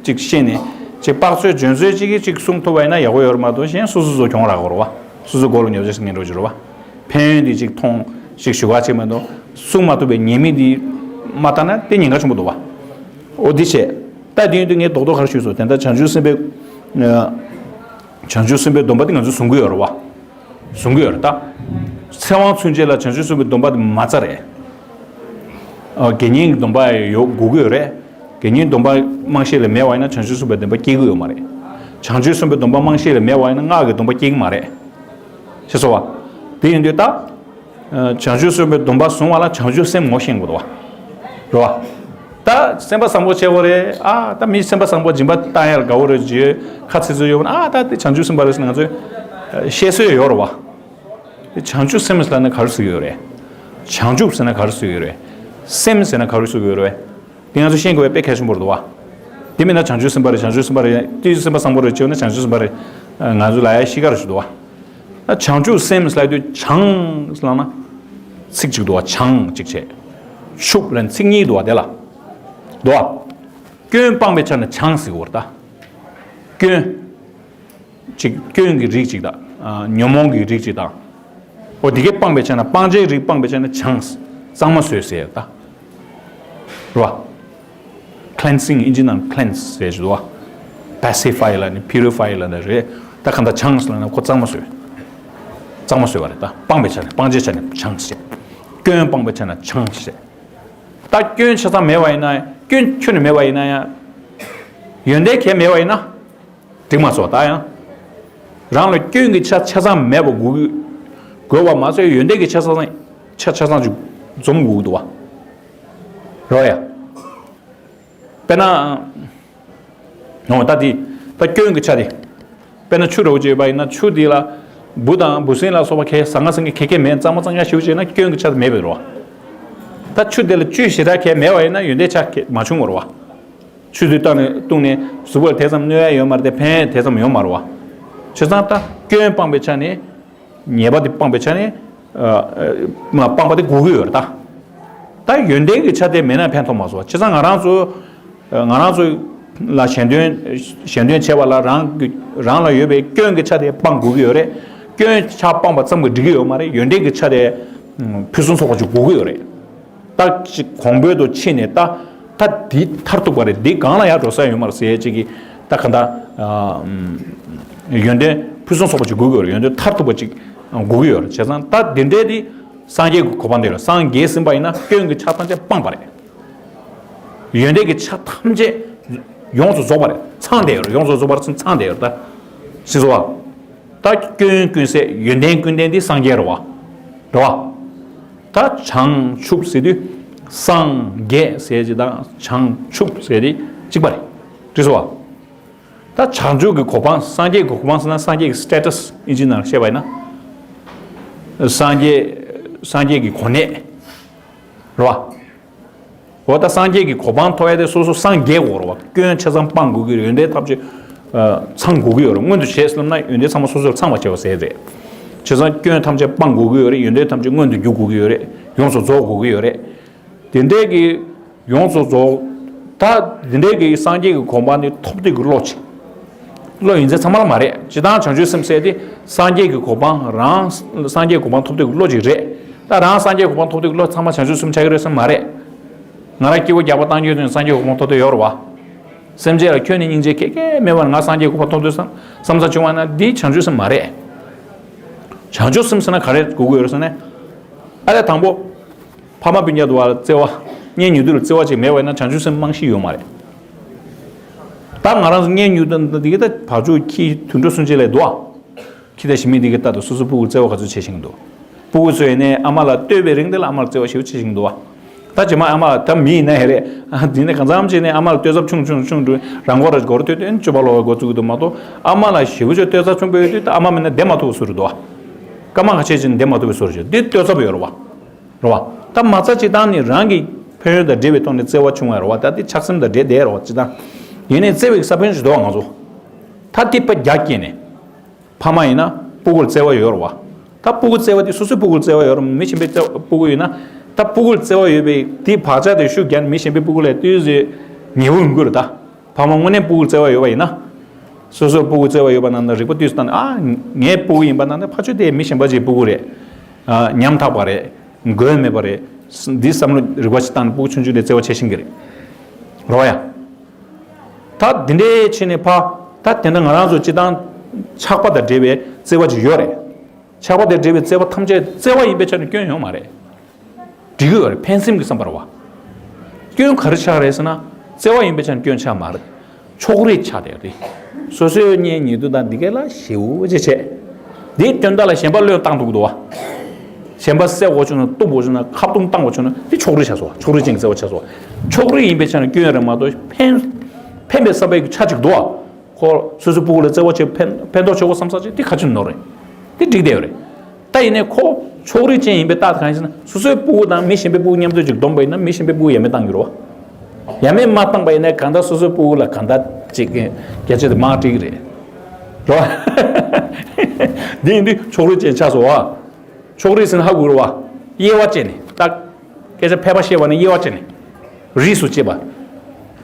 ཅིག་ཤེས་ནས་ཅིག་དཔག་ཚོད་འཇོན་ཚོད་ཅིག་གིས་ཅིག་གསུང་ཐུབ་པ་ཡིན་ན་ཡག་པོ་ཡོད་རེད་མ་གཏོགས་གཞན་སོ་སོ་སོ་གྱོང་རག་གི་རེད་བ། སོ་སོ་མགོ་ལ་ཉོབ་ཆ་ཞིག་ངན་འགྲོ་གི་རེད་བ། ཕན་ཡོན་འདི་ཅིག་མཐོང་ཅིག་ཞུ་ག་ཅིག་མ་གཏོགས་གསུང་མ་ཐུབ་པའི་ཉེས་དམིགས་འདི་མ་བལྟ་ན་དེ་ཉེན་ཁ་ཆེན་པོ་འདུག་བ། འོ་འདི་བྱས། ད་འདི་ཡོད་དུས་ངས་རྡོག་རྡོག་ག་རེ་ཞུས་སོང་དེ་ལྟར་བྱང་ཆུབ་སེམས་དཔའི་བྱང་ཆུབ་སེམས་དཔའི་སྡོམ་པ་འདི་ང་ཚོས་བཟུང་གི་ཡོད་རེད་བ། བཟུང་གི་ཡོད་རེད་ད། ཚེ་དབང་མཚོན་བྱེད་ལ་བྱང་ཆུབ་སེམས་དཔའི་སྡོམ་པ་འདི་མ་རྩ་རེད། ཨ་དགེ་བསྙེན་གྱི་སྡོམ་པ་ཡོད་དགོས་ཀྱི་ཡོད་རེད། དགེ་བསྙེན་སྡོམ་པ་རྨང་གཞི་ལ་མེད་པ་ཡིན་ན་བྱང་ཆུབ་སེམས་དཔའི་སྡོམ་པ་སྐྱེ་གི་ཡོད་མ་རེད། བྱང་ཆུབ་སེམས་དཔའི་སྡོམ་པ་རྨང་གཞི་ལ་མེད་པ་ཡིན་ན་སྔགས་ཀྱི་སྡོམ་པ་སྐྱེ་གི་མ་རེད། ཤེས་སོང་བ། དེ་ཡིན་དུས་ད། བྱང་ཆུབ་སེམས་དཔའི་སྡོམ་པ་བཟུང་བ་ལ་བྱང་ཆུབ་སེམས་ངོ་ཤེས་དགོས་འདུག་བ། རེད་བ། ད་སེམས་པ་བཟང་པོ་བྱེད་དགོས་རེད་ཨ་ད་མི་སེམས་པ་བཟང་པོ་སྦྱིན་པ་བཏང་ཡར་དགའ་བོ་རེད་ཅེས་ཁ་ཚིག་ཚིག་ཡོད་ན་ཨ་ད་དེ་བྱང་ཆུབ་སེམས་དཔའ་རེད་ཟེར་ང་ཚོས་བཤད་སྲོལ་ཡོད་རེད་བ། དེ་བྱང་ཆུབ་སེམས་ལ་ནི་ག་རེ་ཟེར་གྱི་ཡོད་རེད། བྱང་ཆུབ་ཟེར་ན་ག་རེ་ཟེར་གྱི་ཡོད་རེད། སེམས་ཟེར་ན་ག་རེ་ཟེར་གྱི་ཡོད་རེད། དེ་ང་ཚོ་ཤེས་དགོས་པའི་དཔེ་གལ་ཆེན་པོ་རེད་འདུག་བ། དེ་མིན་ན་བྱང་ཆུབ་སེམས་དཔའ་རེད་བྱང་ཆུབ་སེམས་དཔའ་རེད་དེ་སེམས་པ་བཟང་པོ་རེད་ཅེས་ན་བྱང་ཆུབ་སེམས་དཔའ་རེད། ང་ཚོ་ལ་ཡ་ཤི་ཁ་རེད་ཞུ་འདུག་བ། ད་བྱང་ཆུབ་སེམས་ལབ་དུས་བྱང་ལབ་ན། ཚིག་གཅིག་འདུག་བ་བྱང་གཅིག་བྱས། ཆུབ་ལབ་ན་ཚིག་གཉིས་འདུག་བ་དེ་ལ། འདུག་བ། སྐྱོན་སྤངས་པའི་ཆ་ནས་བྱང་ཟེར་གྱི་ཡོད་རེད་ད། སྐྱོན། ཅིག་སྐྱོན་གྱི་རིགས་ཅིག་དང་། ཉོན་མོངས་ཀྱི་རིགས་ཅིག་དང་། འོ་དེ་གས་སྤངས་པའི་ཆ་ན་སྤང་བྱའི་རིགས་སྤངས་པའི་ཆ་ན་བྱང་། གཙང་མ་བཟོས་ཟེར་ད། རེད་བ། cleansing ཨིན་ཇི་ནང་cleanse ཟེར་ཞུ་བ། pacify ལ་ནི་purify ལ་ནི་རེད། ད་གང་ལྟར་བྱང་ལ་ན་ཁོ་གཙང་མ་བཟོས། གཙང་མ་བཟོས་པ་རེད་ད་སྤངས་པའི་ཆ་ནས་སྤང་བྱའི་ཆ་ནས་བྱང་ཟེར། སྐྱོན་སྤངས་པའི་ཆ་ན་བྱང་ཟེར། ད་སྐྱོན་ཆ་ཚང་མེད་པ་ཡིན་ན་ཡང་སྐྱོན་ཁྱོན་ནས་མེད་པ་ཡིན་ན་ཡང་ ཡོན་ཏན་གལ་མེད་པ་ཡིན་ན་འགྲིག་མ་སོང་། ད་ཡང་རང་ལ་སྐྱོན་གྱི་ཆ་ཆ་ཚང་མེད་པ་དགོས་ཀྱི་དགོས་པ་མ་ཟད། ཡོན་ཏན་གྱི་ཆ་ཚང་ཆ་ཆ་ཚང་ཅིག་འཛོམས་དགོས་ཀྱི་འདུག་བ། རོ་ཡ། དཔེར་ན། འོ་ད་དེ། ད་སྐྱོན་གྱི་ཆ་དེ། དཔེར་ན་ཆུ་འདྲ་བོ་ཅིག་ཡོད་པ་ཡིན་ན། ཆུ་དེ་ལ་འབུ་དང་འབུ་སྲིན་ལ་སོགས་པ་གས་ཟ་ང་ཟིང་གི་གས་གས་མེད། གཙང་མ་གཙང་རྐྱང་ཞིག་བྱས་ན་སྐྱོན་གྱི་ཆ་དེ་མེད་པ་རེད་བ། ད་ཆུ་དེ་ལ་བཅུད་ཞེ་དྲག་གས་མེད་པ་ཡིན་ན་ཡོན་ཏན་ཆ་གས་མ་བྱུང་བ་རེད་བ། ཆུ་དེ་བཏང་ནས་བཏུང་ནས་གཟུགས་པོ་ལ་དེ་ཙམ་གནོད་ཡ་ཡོད་མ་རེད་དེ། ཕན་དེ་ཙམ་ཡོད་མ་རེད་བ། བྱས་ཙང་ད་སྐྱོན་སྤངས་པའི་ཆ་ནས། ཉེས་པ་དེ་སྤངས་པའི་ཆ་ནས། ཨ། ཨ། མ་སྤངས་པ་དེ་དགོས་ཀྱི་ཡོད་རེད་ད། ད་ཡོན་ཏན་གྱི་ཆ་དེ་མེད་ན་ཕན་ཐོགས་མ་སོང་། བྱས་ཙང་ང་རང་ཚོ། ང་རང་ཚོ་ལ་གཞན་དོན། གཞན་དོན་བྱེད་པ་ལ་རང་གི་རང་ལ་ཡོད་པའི་སྐྱོན་གྱི་ཆ་དེ་སྤང་དགོས་ཀྱི་ཡོད་རེད། སྐྱོན་ཆ་སྤངས་པ་ཙམ་གྱིས་འགྲིག་གི་ཡོད་མ་རེད། ཡོན་ཏན་གྱི་ཆ་དེ་ཕུན་སུམ་ཚོགས་པ་ཅིག་དགོས་ཀྱི་ཡོད་རེད། ད་ཅིག་གོང་འཕེལ་དུ་ཕྱིན་ནས་ད། ད་འདི་མཐར་ཐུག་པ་རེད། འདི་སྒང་ལ་ཡར་འགྲོ་ས་ཡོད་མ་རེད་ཟེར་ཅིག་གིས་ད་ག་ད། ཨ། ཡོན་ཏན་ཕུན་སུམ་ཚོགས་པ་ཅིག་དགོས་ཀྱི་ཡོད་རེད། ཡོན་ཏན་མཐར་ཐུག་པ་ཅིག་དགོས་ཀྱི་ཡོད་རེད། བྱས་ཙང་ད་འདི་འདྲའི་འདི་སངས་རྒྱས་ཀྱི་གོ་འཕང་དེ་རེད། སངས་རྒྱས་ཟིན་པ་ཡིན་ན་སྐྱོན་གྱི་ཆ་ཐམས་ཅད་སྤངས་པ་རེད། ཡོན་ཏན་གྱི་ཆ་ཐམས་ཅད་ཡོངས་སུ་རྫོགས་པ་རེད། ཚང་བསྡད་ཡོད་རེད། ཡོངས་སུ་རྫོགས་པ་རེད། ཚང་བསྡད་ཡོད་རེད་ད། ཤེས་སོང་བ། ད་སྐྱོན་ཀུན་ཟད་ཡོན་ཏན་ཀུན་ལྡན་འདི་སངས་རྒྱས་རེད་བ། རེད་བ། ད་བྱང་ཆུབ་ཟེར་དུས་སངས་རྒྱས་ཟེར་གྱི་དང་བྱང་ཆུབ་ཟེར་དེ་གཅིག་པ་རེད། འགྲིག་སོང་བ། ད་བྱང་ཆུབ་ཀྱི་གོ་འཕང་། སངས་རྒྱས་ཀྱི་གོ་འཕང་ཟེར་ན་སངས་རྒྱས་ཀྱི་སི་ཊེ་ཊས་ཨིན་ཇི་ནང་བཤད་པ་ཡིན་ན། སངས་རྒྱས། སངས་རྒྱས་ཀྱི་གོ་གནས། རེད་བ། འོ་ད་སངས་རྒྱས་ཀྱི་གོ་འཕང་ཐོབ་ཡ་དེ་སོ་སོ་སངས་རྒྱས་དགོས་རེད་བ། སྐྱོན་ཆ་ཚང་སྤང་དགོས་ཀྱི་རེད། ཡོན་ཏན་ཐམས་ཅད་ཚང་དགོས་ཀྱི་ཡོད་རེད། མངོན་དུ་བྱས་ཟེར་ན་ཡོན་ཏན་ཚང་མ་སོ་སོར་ཚང་བ་བྱས་པ་ཟེར་རེད། བྱས་ཙང་སྐྱོན་ཐམས་ཅད་སྤང་དགོས་ཀྱི་ཡོད་རེད། ཡོན་ཏན་ཐམས་ཅད་མངོན་དུ་འགྱུར་དགོས་ཀྱི་ཡོད་རེད། ཡོངས་སུ་རྫོགས་དགོས་ཀྱི་ཡོད་རེད། དེ་འདྲའི་གི་ཡོངས་སུ་རྫོགས། ད་དེ་འདྲའི་གི་སངས་རྒྱས་ཀྱི་གོ་འཕང་ནི་ཐོབ་འདོད་ཀྱི་བློ་ཅིག་བློ་ཡིན་ཚད་ཚང་མ་ལ་མ་རེད། སྤྱིར་བཏང་བྱང་ཆུབ་སེམས་ཟེར་དེ་སངས་རྒྱས་ཀྱི་གོ་འཕང་རང་། སངས་རྒྱས་གོ་འཕང་ཐོབ་འདོད་ཀྱི་བློ་ཅིག་རེད། ད་རང་སངས་རྒྱས་གོ་འཕང་ཐོབ་འདོད་ཀྱི་བློ་ཚང་མ་བྱང་ཆུབ་སེམས་ཆགས་ཀྱི་རེད་བསམ་མ་རེད། ང་རང་སྐྱེ་བ་བརྒྱ་པ་བཏང་རྒྱུ་དོན་སངས་རྒྱས་གོ་འཕང་ཐོབ་འདོད་ཡོད་རེད་བ། སེམས་ཅན་ལ་ཁྱོན་ནས་སྙིང་རྗེ་ག་གེ་མེད་པར་ང་སངས་རྒྱས་གོ་འཕང་ཐོབ་འདོད་བསམ་བསམ་ས་བྱུང་བ་ན་འདི་བྱང་ཆུབ་སེམས་མ་རེད། བྱང་ཆུབ་སེམས་ཟེར་ན་ག་རེ་དགོས་ཀྱི་ཡོད་རེད་ཟེར་ན། ཨ་ལས་དང་པོ། ཕ་མ་སྤུན་ཀྱག་དུ་བ་ལ་བརྩེ་བ། གཉེན་ཉེ་དུ་ལ་བརྩེ་བ་ཅིག་མེད་པ་ཡིན་ན་བྱང་ཆུབ་སེམས་རྨང་གཞི་ཡོད་མ་རེད། ད་ང་རང་ཚོ་གཉེན་ཉེ་དུ་འདི་གི་ད་བར་ཅུ་ཁྱི་དུད་འགྲོ་སུན་ཆད་ལས་འདུག་ཨ། ཁྱི་དང་ཞི་མི་འདི་གི་ལྟ་དུ་སོ་སོ་སྤུ་གུ་བརྩེ་བ་ག་ཚོད་བྱེད་བཞིན་འདུག་སྤུ་གུ་ཚོས་ནས་ཨ་མ་ལ་ལྟོས་པའི་རིང་དེ་ལ་ཨ་མ་ལ་བརྩེ་བ་ཞེ་པོ་བྱེད་བཞིན་འདུག་ཨ། ད་རྗེས་མ་ཨ་མ་ལ་ད་མི་ཡིན་ན་ཧེ་རེད། ཨ་འདི་ནས་གང་འཚམ་བྱས་ནས་ཨ་མ་ལ་ལྟོས་ཚབས་ཆུང་ཆུང་ཆུང་འགྲོ་རང་མགོ་ར་སྒོར་ཐོས་ཏེ་སྤྱོད་པ་ལོག་པའི་འགོ་བཙུགས་ཀྱི་འདུག་མ་གཏོགས་ཨ་མ་ལ་ཞེ་པོ་ཅིག་ལྟོས་ཚབས་ཆུང་པོ་ཡོད་དུས་ད་ཨ་མ་མིན་ན་བསྡད་མ་ཐུབ་པ་བཟོ་རེད་འདུག་ཨ། སྐར་མ་ཁ་ཤས་ཅིག་ནས་བསྡད་མ་ཐུབ་པའི་བཟོ་རེད། འདི་ལྟོས་ཚབས་ཡོད་རེད་བ། རེད་བ། ད་མ་རྩ་སྤྱིར་བཏང་ནི་རང་གི་ཕན་ཡོན་དང་འབྲེལ་བའི་ཐོག་ནས་བརྩེ་བ་བྱུང་བ་རེད་བ། ད་འདི་ཆགས་སེམས་དང་འབྲེལ་བསྡད་རེད་བ་སྤྱིར་བཏང་། ཡིན་ནའི་བརྩེ་བའི་ས་བོན་ཞིག་འདུག་བ་ང་ཚོ། ད་འདི་དཔེ་རྒྱ་བསྐྱེད་ནས། ཕ་མ་ཡིན་ན་སྤུ་གུར་བརྩེ་བ་ཡོད་རེད་བ། ད་སྤུ་གུ་བརྩེ་བ་དེ་སོ་སོའི་སྤུ་གུར་བརྩེ་བ་ཡོད་རེད། མི་གཞན་པའི་བརྩེ་བ་སྤུ་གུ་ཡིན་ན། ད་སྤུ་གུར་བརྩེ་བ་ཡོད་པའི་དེའི་བག་ཆགས་དེ་ཤུགས་རྒྱག་ནས་མི་གཞན་པའི་སྤུ་གུ་ལ་ཏོག་ཙམ་ཉེ་བོ་ཡོང་གི་རེད་ད། ཕ་མ་དངོས་གནས་སྤུ་གུར་བརྩེ་བ་ཡོད་པ་ཡིན་ན། སོ་སོའི་སྤུ་གུ་བརྩེ་བ་ཡོད་པ་རྣམས་ལ་རིག་པ་ཏོག་ཙམ་བཏང་ནས། ཨ། ངའི་སྤུ་གུ་ཡིན་པ་རྣམས་ནི་ཕ་ཆོས་དེ་མི་གཞན་པ་ཅིག་སྤུ་གུ་རེད། ཨ། ཉམ་ཐག་པ་རེད། མགོན་མེད་པ་རེད། འདི་བསམ་བློ་རིག་པ་ཞིག་བཏང་ནས་སྤུ་གུ་ཆུང་ཆུང་དེ་བརྩེ་བ་བྱེད་བཞིན་གྱི་རེད། རེད་བ་ཡ། ད་འདི་འདྲའི་ཕྱིན་ནས་ཕ། ད་དེ་འདྲ་ང་རང་ཚོ་སྤྱིར་བཏང་ཆགས་པ་དང་འབྲེལ་བའི་བརྩེ་བ་ཅིག་ཡོད་རེད། ཆགས་པ་དང་འབྲེལ་བའི་བརྩེ་བ་ཐམས་ཅད་བརྩེ་བ་ཡིན་པའི་ཆ་ནས་སྐྱོན་ཡོད་མ་རེད། འགྲིག་གི་ཡོད་རེད། ཕན་སེམས་ཀྱི་བསམ་པ་རེད་བ། སྐྱོན་ག་རེ་ཆགས་རེད་ཟེར་ན། བརྩེ་བ་ཡིན་པའི་ཆ་ནས་སྐྱོན་ཆགས་མ་རེད། ཕྱོགས་རིས་ཆགས་བསྡད་རེད། སོ་སོའི་གཉེན་ཉེ་དུ་དང་འདི་ག་ལ་ཞེ་པོ་ཅིག་བྱས། འདིའི་དོན་དག་ལ་གཞན་པ་བློས་བཏང་ཐུབ་ཀྱི་འདུག་བ། གཞན་པ་བསད་དགོས་བྱུང་ན། གཏུབ་དགོས་བྱུང་ན། ཁ་རྡུང་བཏང་དགོས་བྱུང་ན། འདི་ཕྱོགས་རིས་ཆགས་སོང་བ། ཕྱོགས་རིས་ཅན་གྱི་བརྩེ་བ་ཆགས་སོང་བ། ཕྱོགས་རིས་ཡིན་པའི་ཆ་ནས་སྐྱོན་རེད་མ་གཏོགས་ཕན། ཕན་པའི་བསམ་པའི་ཆ་ཅིག་འདུག་བ། ཁོ་སོ་སོའི་སྤུ་གུ་ལ་བརྩེ་བ་བྱེད། ཕན་ཕན་ཐོགས་ཆོག་གོ་བསམ་ས་ཅིག་འདི་ག་ཅིག་ནོར་རེད། འདི་འགྲིག་བསྡད་ཡོད་རེད། ད་ཡིན་ནའི་ཁོ་ཕྱོགས་རིས་ཅན་ཡིན་པའི་རྟགས་དེ་གང་ཡིན་ཟེར་ན། སོ་སོའི་སྤུ་གུ་དང་མི་གཞན་པའི་སྤུ་གུ་མཉམ་དུ་ཅིག་བསྡོམས་པ་ཡིན་ན་མི་གཞན་པའི་སྤུ་གུ་ཡ་མེད་བཏང་གི་རེད་བ། ཡ་མེད་མ་བཏང་པ་ཡིན་ན་གང་ལྟར་སོ་སོའི་སྤུ་གུ་ལ་གང་ལྟར་ཅིག་བརྒྱ་ཆ་དེ་མར་སྤྲད་ཀྱི་རེད། རེད་བ། འདི་ཡིན་དུས་ཕྱོགས་རིས་ཅན་ཆགས་སོང་བ། ཕྱོགས་རིས་ཟེར་ན་ཧ་གོ་རེད་བ། དབྱེ་བ་བཅད་ནས་ད། སྐད་ཆ་ཕལ་པ་བཤད་པ་ནི་དབྱེ་བ་བཅད་ནས། རིས་སུ་བཅད་པ།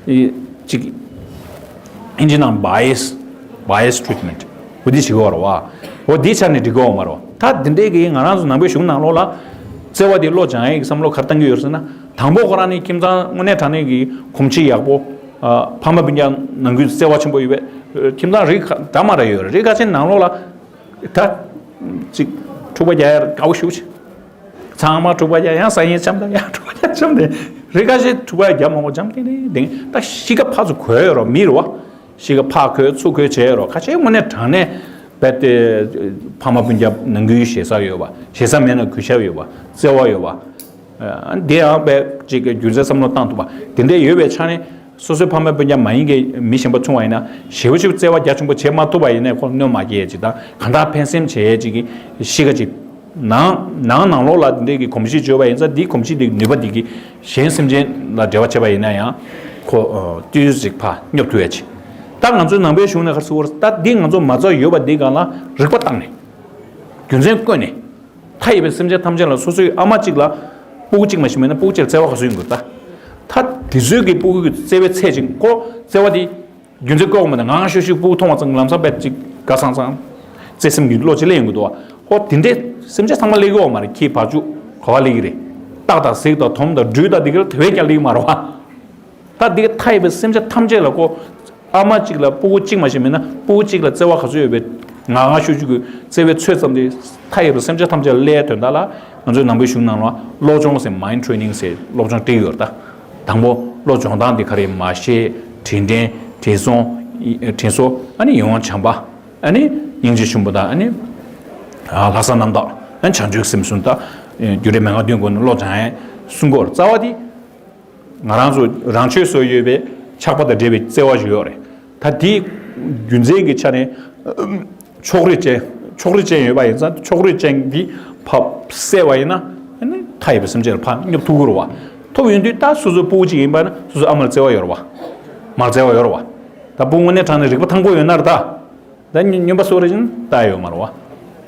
ཨི། ཅིག་ཨིན་ཇི་ནང་bias, bias treatment འོ་འདི་བྱེད་ཀྱི་ཡོད་རེད་བ། འོ་འདི་ཆ་ནས་འགྲིག་གི་ཡོད་མ་རེད་བ། ད་འདི་འདྲའི་གི་ང་རང་ཚོ་ནང་པའི་གཞུང་ནང་ལོགས་ལ། བརྩེ་བ་འདི་བློ་སྦྱང་ཡས་ཀྱི་བསམ་བློ་ག་རེ་བཏང་གི་ཡོད་རེད་ཟེར་ན། དང་པོ་ཁོ་རང་ནི་ཁྱིམ་ཚང་དངོས་གནས་དྲང་གནས་ཀྱི་གོམས་གཤིས་ཡག་པོ། ཨ། ཕ་མ་སྤུན་ཀྱག་ནང་ཁུལ་བརྩེ་བ་ཆེན་པོ་ཡོད་པའི་ཁྱིམ་ཚང་རིགས་ཁ་འདྲ་མ་འདྲ་ཡོད་རེད། རིགས་ཁ་ཤས་ནང་ལོགས་ལ། ད། ཅིག་འཁྲུག་པ་རྒྱག་ཡ་དགའ་པོ་ཞེ་པོ་ཅིག་ཚང་མ་འཁྲུག་པ་རྒྱག། ཡང་ས་ཡིན་འཇམ་ཐིང་། ཡང་འཁྲུག་པ་རྒྱག་འཇམ་ཐིང་། རེ་ཁ་ཤས་འཁྲུག་པ་རྒྱག་མང་པོ་འཇམ་ཐིང་ཐིང་ཐིང་། ད་གཤིས་ཀ་ཕར་ཚུར་གོ་ཡ་ཡོད་རེད་བ། མི་རེད་བ། གཤིས་ཀ་ཕར་འཁོར་ཚུར་འཁོར་བྱས་ཡོད་རོགས། ཁ་ཤས་དངོས་གནས་དྲང་གནས་རྦད་དེ་ཕ་མ་སྤུན་ཀྱག་ནང་ཁུལ་ཞེ་ས་ཡོད་པ། ཞེ་ས་མེད་ན་གུས་ཞབས་ཡོད་པ། བརྩེ་བ་ཡོད་པ། ཨ་འདི་ཡང་རྦད་ཅིག་རྒྱུ་མཚན་བསམ་བློ་བཏང་ཐུབ་པ་དེ་འདྲས་ཡོད་པའི་ཆ་ནས། སོ་སོའི་ཕ་མ་སྤུན་ཀྱག་མ་ཡིན་གྱི་མི་གཞན་པ་མཚུངས་པ་ཡིན་ན། ཞེ་པོ་ཅིག་བརྩེ་བ་རྒྱ་ཆེན་པོ་བྱེད་མ་ཐུབ་པ་ཡིན་ན། ཁོ་གནོད་མ་སྐྱེལ་ཅིག་དང་། གང་ལྟར་ཕན་སེམས་བྱེད་ཅིག་གི་གཤིས་ཀ་ཅིག་ནང་ནང་ནང་ལོགས་ལ་འདི་འདྲས་ཀྱི་གོམས་གཤིས་བྱོས་པ་ཡིན་ཙང་། འདིའི་གོམས་གཤིས་འདི་ནུས་པ་འདི་གིས་གཞན་སེམས་ཅན་ལ་འབྲེལ་བ་བྱེད་པ་ཡིན་ན་ཡང་། ཁོ་ཨ་ཏོག་ཙམ་ཅིག་ཕར་སྙོབ་ཐུབ་ཡ་ཅིག་ད་ང་ཚོའི་ནང་པའི་གཞུང་ནས་ག་རེ་ཟེར་བ་རེད། ད་འདི་ང་ཚོ་མ་རྩ་བ་ཡོད་པ་འདི་སྒང་ལ་རིག་པ་བཏང་ནས། རྒྱུ་མཚན་བཀོད་ནས། མཐའ་ཡས་པའི་སེམས་ཅན་ཐམས་ཅད་ལ། སོ་སོའི་ཨ་མ་གཅིག་ལ་སྤུ་གུ་གཅིག་མ་ཞིག་མེད་ན། སྤུ་གུ་གཅིག་ལ་བརྩེ་བ་ག་ཚོད་ཡོང་གི་རེད། ད་ད་དེ་ཚོའི་གི་སྤུ་གུ་གི་བརྩེ་བའི་ཚད་ཅིག་ཁོ་བརྩེ་བ་དེ་རྒྱུ་མཚན་བཀོད་པ་མ་གཏོགས། ངང་ཤུགས་ཤུགས་སྤུ་གུ་མཐོང་བ་ཙམ་ལམ་སང་རྦད་ཅིག་དགའ་སང་སང་བརྩེ་སེམས་ཀྱི་བློ་ཅིག་སླེབས་ཡོང་གི་འདུག་བ། ཁོ་དེ་འདྲའི་སེམས་ཅན་ཚང་མ་སླེབས་ཀྱི་ཡོད་མ་རེད། ཁྱི་བ་ཕྱུགས་ག་པར་སླེབས་ཀྱི་རེད། སྟག་དང་གཟིག་དང་དོམ་དང་སྦྲུལ་དང་དེ་ག་ལ་དེ་བས་ཀྱང་སླེབས་ཀྱི་མ་རེད་བ། ད་འདི་མཐའ་ཡས་པའི་སེམས་ཅན་ཐམས་ཅད་ལ་ཁོ། ཨ་མ་གཅིག་ལ་སྤུ་གུ་གཅིག་མ་ཞིག་མེད་ན། སྤུ་གུ་གཅིག་ལ་བརྩེ་བ་ག་ཚོད་ཡོད་པའི་ངང་ངང་ཤུགས་ཤུགས་ཀྱི་བརྩེ་བའི་ཚོད་ཙམ་དེ་མཐའ་ཡས་པའི་སེམས་ཅན་ཐམས་ཅད་ལ་སླེབས་དོན་དག་ལ། ང་ཚོའི་ནང་པའི་གཞུང་ནང་ལ་བློ་སྦྱོང་ཟེར། mind training ཟེར་སློབ་སྦྱོང་སྤྲད་ཡོད་རེད་ད། དང་པོ་བློ་སྦྱོང་སྟངས་དེ་ག་རེ། མར་ཤེས། དྲིན་དྲན། དྲིན་གཟོ། དྲིན་གཟོ། ཨ་ནི་ཡིད་དབང་བྱམས་པ། ཨ་ནི་སྙིང་རྗེ་ཆེན་པོ་དང་། ཨ་ནི་ལྷག་བསམ་རྣམ་དག། ཨ་ནི་བྱང་ཆུབ་སེམས་གསུམ་དང་། རྒྱུ་འབྲས་མན་ངག་བདུན་སྒོ་ནས་བློ་སྦྱང་ཡས་གསུང་གི་ཡོད་རེད། རྩ་བ་དེ། ང་རང་ཚོ་རང་ཆོས་སུ་ཡོད་པའི་ཆགས་པ་དང་འདྲེས་པའི་བརྩེ་བ་ཞིག་ཡོད་རེད། ད་དེའི་རྒྱུ་མཚན་གྱི་ཆ་ནས་ཕྱོགས་རིས་ཅན། ཕྱོགས་རིས་ཅན་ཡོད་པ་ཡིན་ཙང་། ཕྱོགས་རིས་ཅན་འདི་ཕར་བསལ་བ་ཡིན་ན། ཨ་ནི་མཐའ་ཡས་པའི་སེམས་ཅན་ལ་ཕར་སྙོབ་ཐུབ་ཀྱི་རེད་བ། ཐུབ་ཡོང་དུས་ད་སོ་སོའི་སྤུ་གུ་གཅིག་ཡིན་པ་ན་སོ་སོའི་ཨ་མ་ལ་བརྩེ་བ་ཡོད་རེད་བ། མར་བརྩེ་བ་ཡོད་རེད་བ། ད་སྤུ་གུ་དངོས་གནས་དྲང་གནས་རིག་པ་ཐང་པོ་ཡོད་ན་རེད་ད། ད་སྨྱོན་པ་སོགས་རེ་བཞིན་ལྟ་ཡོད་མ་རེད་བ།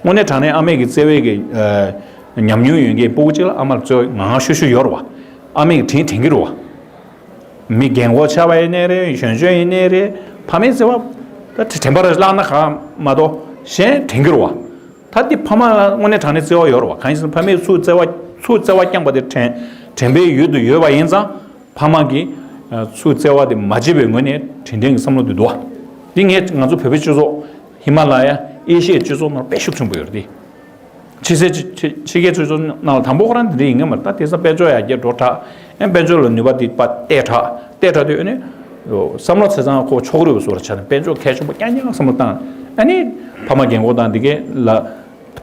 དངོས་གནས་དྲང་གནས་ཨ་མའི་གི་བརྩེ་བའི་གི་ཨ་ཉམས་མྱོང་ཡོད་མཁན་སྤུ་གུ་གཅིག་ལ་ཨ་མ་ལ་བརྩེ་བ་ངང་ངང་ཤུགས་ཤུགས་ཡོད་རེད་བ། ཨ་མའི་གི་དྲིན་དྲན་གྱི་རེད་བ། མི་རྒན་གོག་ཆགས་པ་ཡིན་ནའི་རེད། གཞོན་གཞོན་ཡིན་ནའི་རེད། ཕ་མའི་བརྩེ་བ་ད་དྲན་པ་རེ་བརླག་ན་གང་མ་གཏོགས་གཞན་དྲན་གྱི་རེད་བ། ད་འདི་ཕ་མ་ལ་དངོས་གནས་དྲང་གནས་བརྩེ་བ་ཡོད་རེད་བ། གང་ཡིན་ཟེར་ན་ཕ་མས་ཚུར་བརྩེ་བ་ཚུར་བརྩེ་བ་བསྐྱངས་པ་དེ་དྲན་དྲན་པའི་ཡུལ་དུ་ཡོད་པ་ཡིན་ཙང་། ཕ་མ་གིས་ཚུར་བརྩེ་བ་དེ་མ་བརྗེད་པའི་ངོས་ནས་དྲིན་དྲན་གྱི་བསམ་བློ་དེ་འདུག་བ། འདི་ངས་ང་ཚོ་བོད་པའི་སྤྱི་ཚོགས། ཧི་མ་ལ་ཡ་ཨེ་ཤི་ཡའི་སྤྱི་ཚོགས་ནང་དཔེ་ཤུགས་ཆེན་པོ་ཡོད་རེད་དེ། ཕྱི་གསལ་ཕྱི་ཕྱི་རྒྱལ་སྤྱི་ཚོགས་ནང་ལ་དང་པོ་ཁོ་རང་འདི་འདྲ་ཡིན་ངེས་མ་རེད། ད་དེང་སང་དཔལ་འབྱོར་ཡར་རྒྱས་འགྲོ་དྲགས། ཨེ་དཔལ་འབྱོར་ལ་ནུས་པ་དེ་ཕར་གཏད་དྲགས། གཏད་དྲགས་དུས་ཨ་ནི་བསམ་བློ་བྱས་ཙང་ཁོ་ཕྱོགས་རིས་པ་བཟོ་འདྲ་ཆགས་ནས། དཔལ་འབྱོར་གལ་ཆེན་པོ་རྐྱང་རྐྱང་བསམ་བློ་བཏང་། ཨ་ནི་ཕ་མ་རྒན་གོག་དང་འདི་གས་ལ།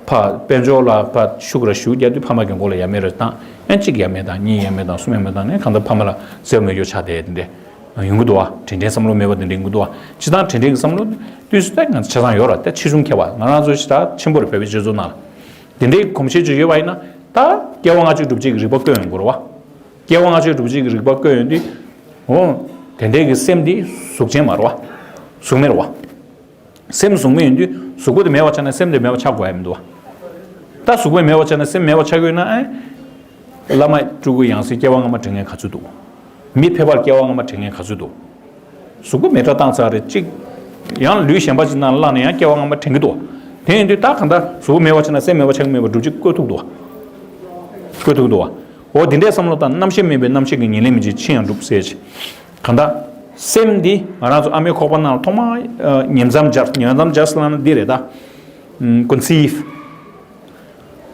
ཕར་དཔལ་འབྱོར་ལ་ཕར་ཤུགས་ར་ཤུགས་རྒྱག་དུས་ཕ་མ་རྒན་གོག་ལ་ཡ་མེད་རེ་བཏང་། ཨ་གཅིག་ཡ་མེད་དང་། གཉིས་ཡ་མེད་དང་། གསུམ་ཡ་མེད་དང་ནས། གང་ལྟར་ཕ་མ་ལ་བརྩེ་བ་མེད་རྒྱུ་ཆགས་བསྡད་དེ་འདྲ་ཡོང་གི་འདུག་བ། དྲིན་དྲན་བསམ་བློ་མེད་པ་དེ་འདྲ་ཡོང་གི་འདུག་བ། སྤྱིར་བཏང་དྲིན་དྲན་གྱི་བསམ་བློ་དུས་སུ་ད་ང་ཚོ་ཆ་ཚང་ཡོད་ར། ད་ཆེ་ཆུང་ཁྱད་པར། ང་རང་ཚོ་ཞེ་དྲག་ཆེན་པོ་རེད། བོད་པའི་སྤྱི་ཚོགས་ནང་ལ་དེ་འདྲའི་གོམས་གཤིས་ཅིག་ཡོད་པ་ཡིན་ན། ད་སྐྱེ་བ་སྔ་ཕྱི་སྒྲུབ་བྱེད་ཀྱི་རིག་པ་བཀོད་ཡོང་དགོས་རེད་བ། སྐྱེ་བ་སྔ་ཕྱི་སྒྲུབ་བྱེད་ཀྱི་རིག་པ་བཀོད་ཡོང་དུས། འོ། དེ་འདྲའི་གི་སེམས་འདི་གཟུགས་ཅན་མ་རེད་བ། གཟུགས་མེད་རེད་བ། སེམས་གཟུགས་མེད་ཡིན་དུས་གཟུགས་པོ་དེ་མེད་པ་ཆགས་ན་སེམས་དེ་མེད་པ་ཆགས་དགོས་ཡ་མི་འདུག་བ། ད་གཟུགས་པོ་མེད་པ་ཆགས་ན་སེམས་མེད་པ་ཆགས་ཀྱི་ཡོད་ན། ཨེ། བླ་མ་སྤྲུལ་སྐུ་ཡང་སྲིད་སྐྱེ་བ་སྔ་མ་དྲན་མཁན་ག་ཚོད་འདུག་མི་ཕལ་པར་སྐྱེ་བ་སྔ་མ་དྲན་མཁན་ག་ཚོད་འདུག་གཟུགས་པོ་མེ་སྲེག་བཏང་ཚར་རེད་གཅིག་ཡང་ལུས་གཞན་པ་ཅིག་ནང་བླངས་ནས་ཡང་སྐྱེ་བ་སྔ་མ་དྲན་གྱི་འདུག་དེ་ཡིན་དུས་ད་གང་ལྟར་གཟུགས་པོ་མེད་པ་ཆགས་ན་སེམས་མེད་པ་ཆགས་ཀྱི་མེད་པ་སྒྲུབ་བྱེད་བཀོད་ཐུབ་འདུག་བ། བཀོད་ཐུབ་འདུག་བ། འོ་དེ་འདྲའི་བསམ་བློ་དང་། རྣམ་ཤེས་མེད་པའི་རྣམ་ཤེས་ཀྱི་ཉེར་ལེན་མིན་ཅིང་ཕྱིར་ཡང་སྒྲུབ་ཟེར་ཅིག་གང་ལྟར། སེམས་འདི་ང་རང་ཚོ་ཨ་མའི་ཁོག་པ་ནང་ལ་ཐོག་མར་ཨ་ཉིང་མཚམས་སྦྱར། ཉིང་མཚམས་སྦྱར་ཟེར་ན་འདི་རེད་ད། ཨམ་conceive།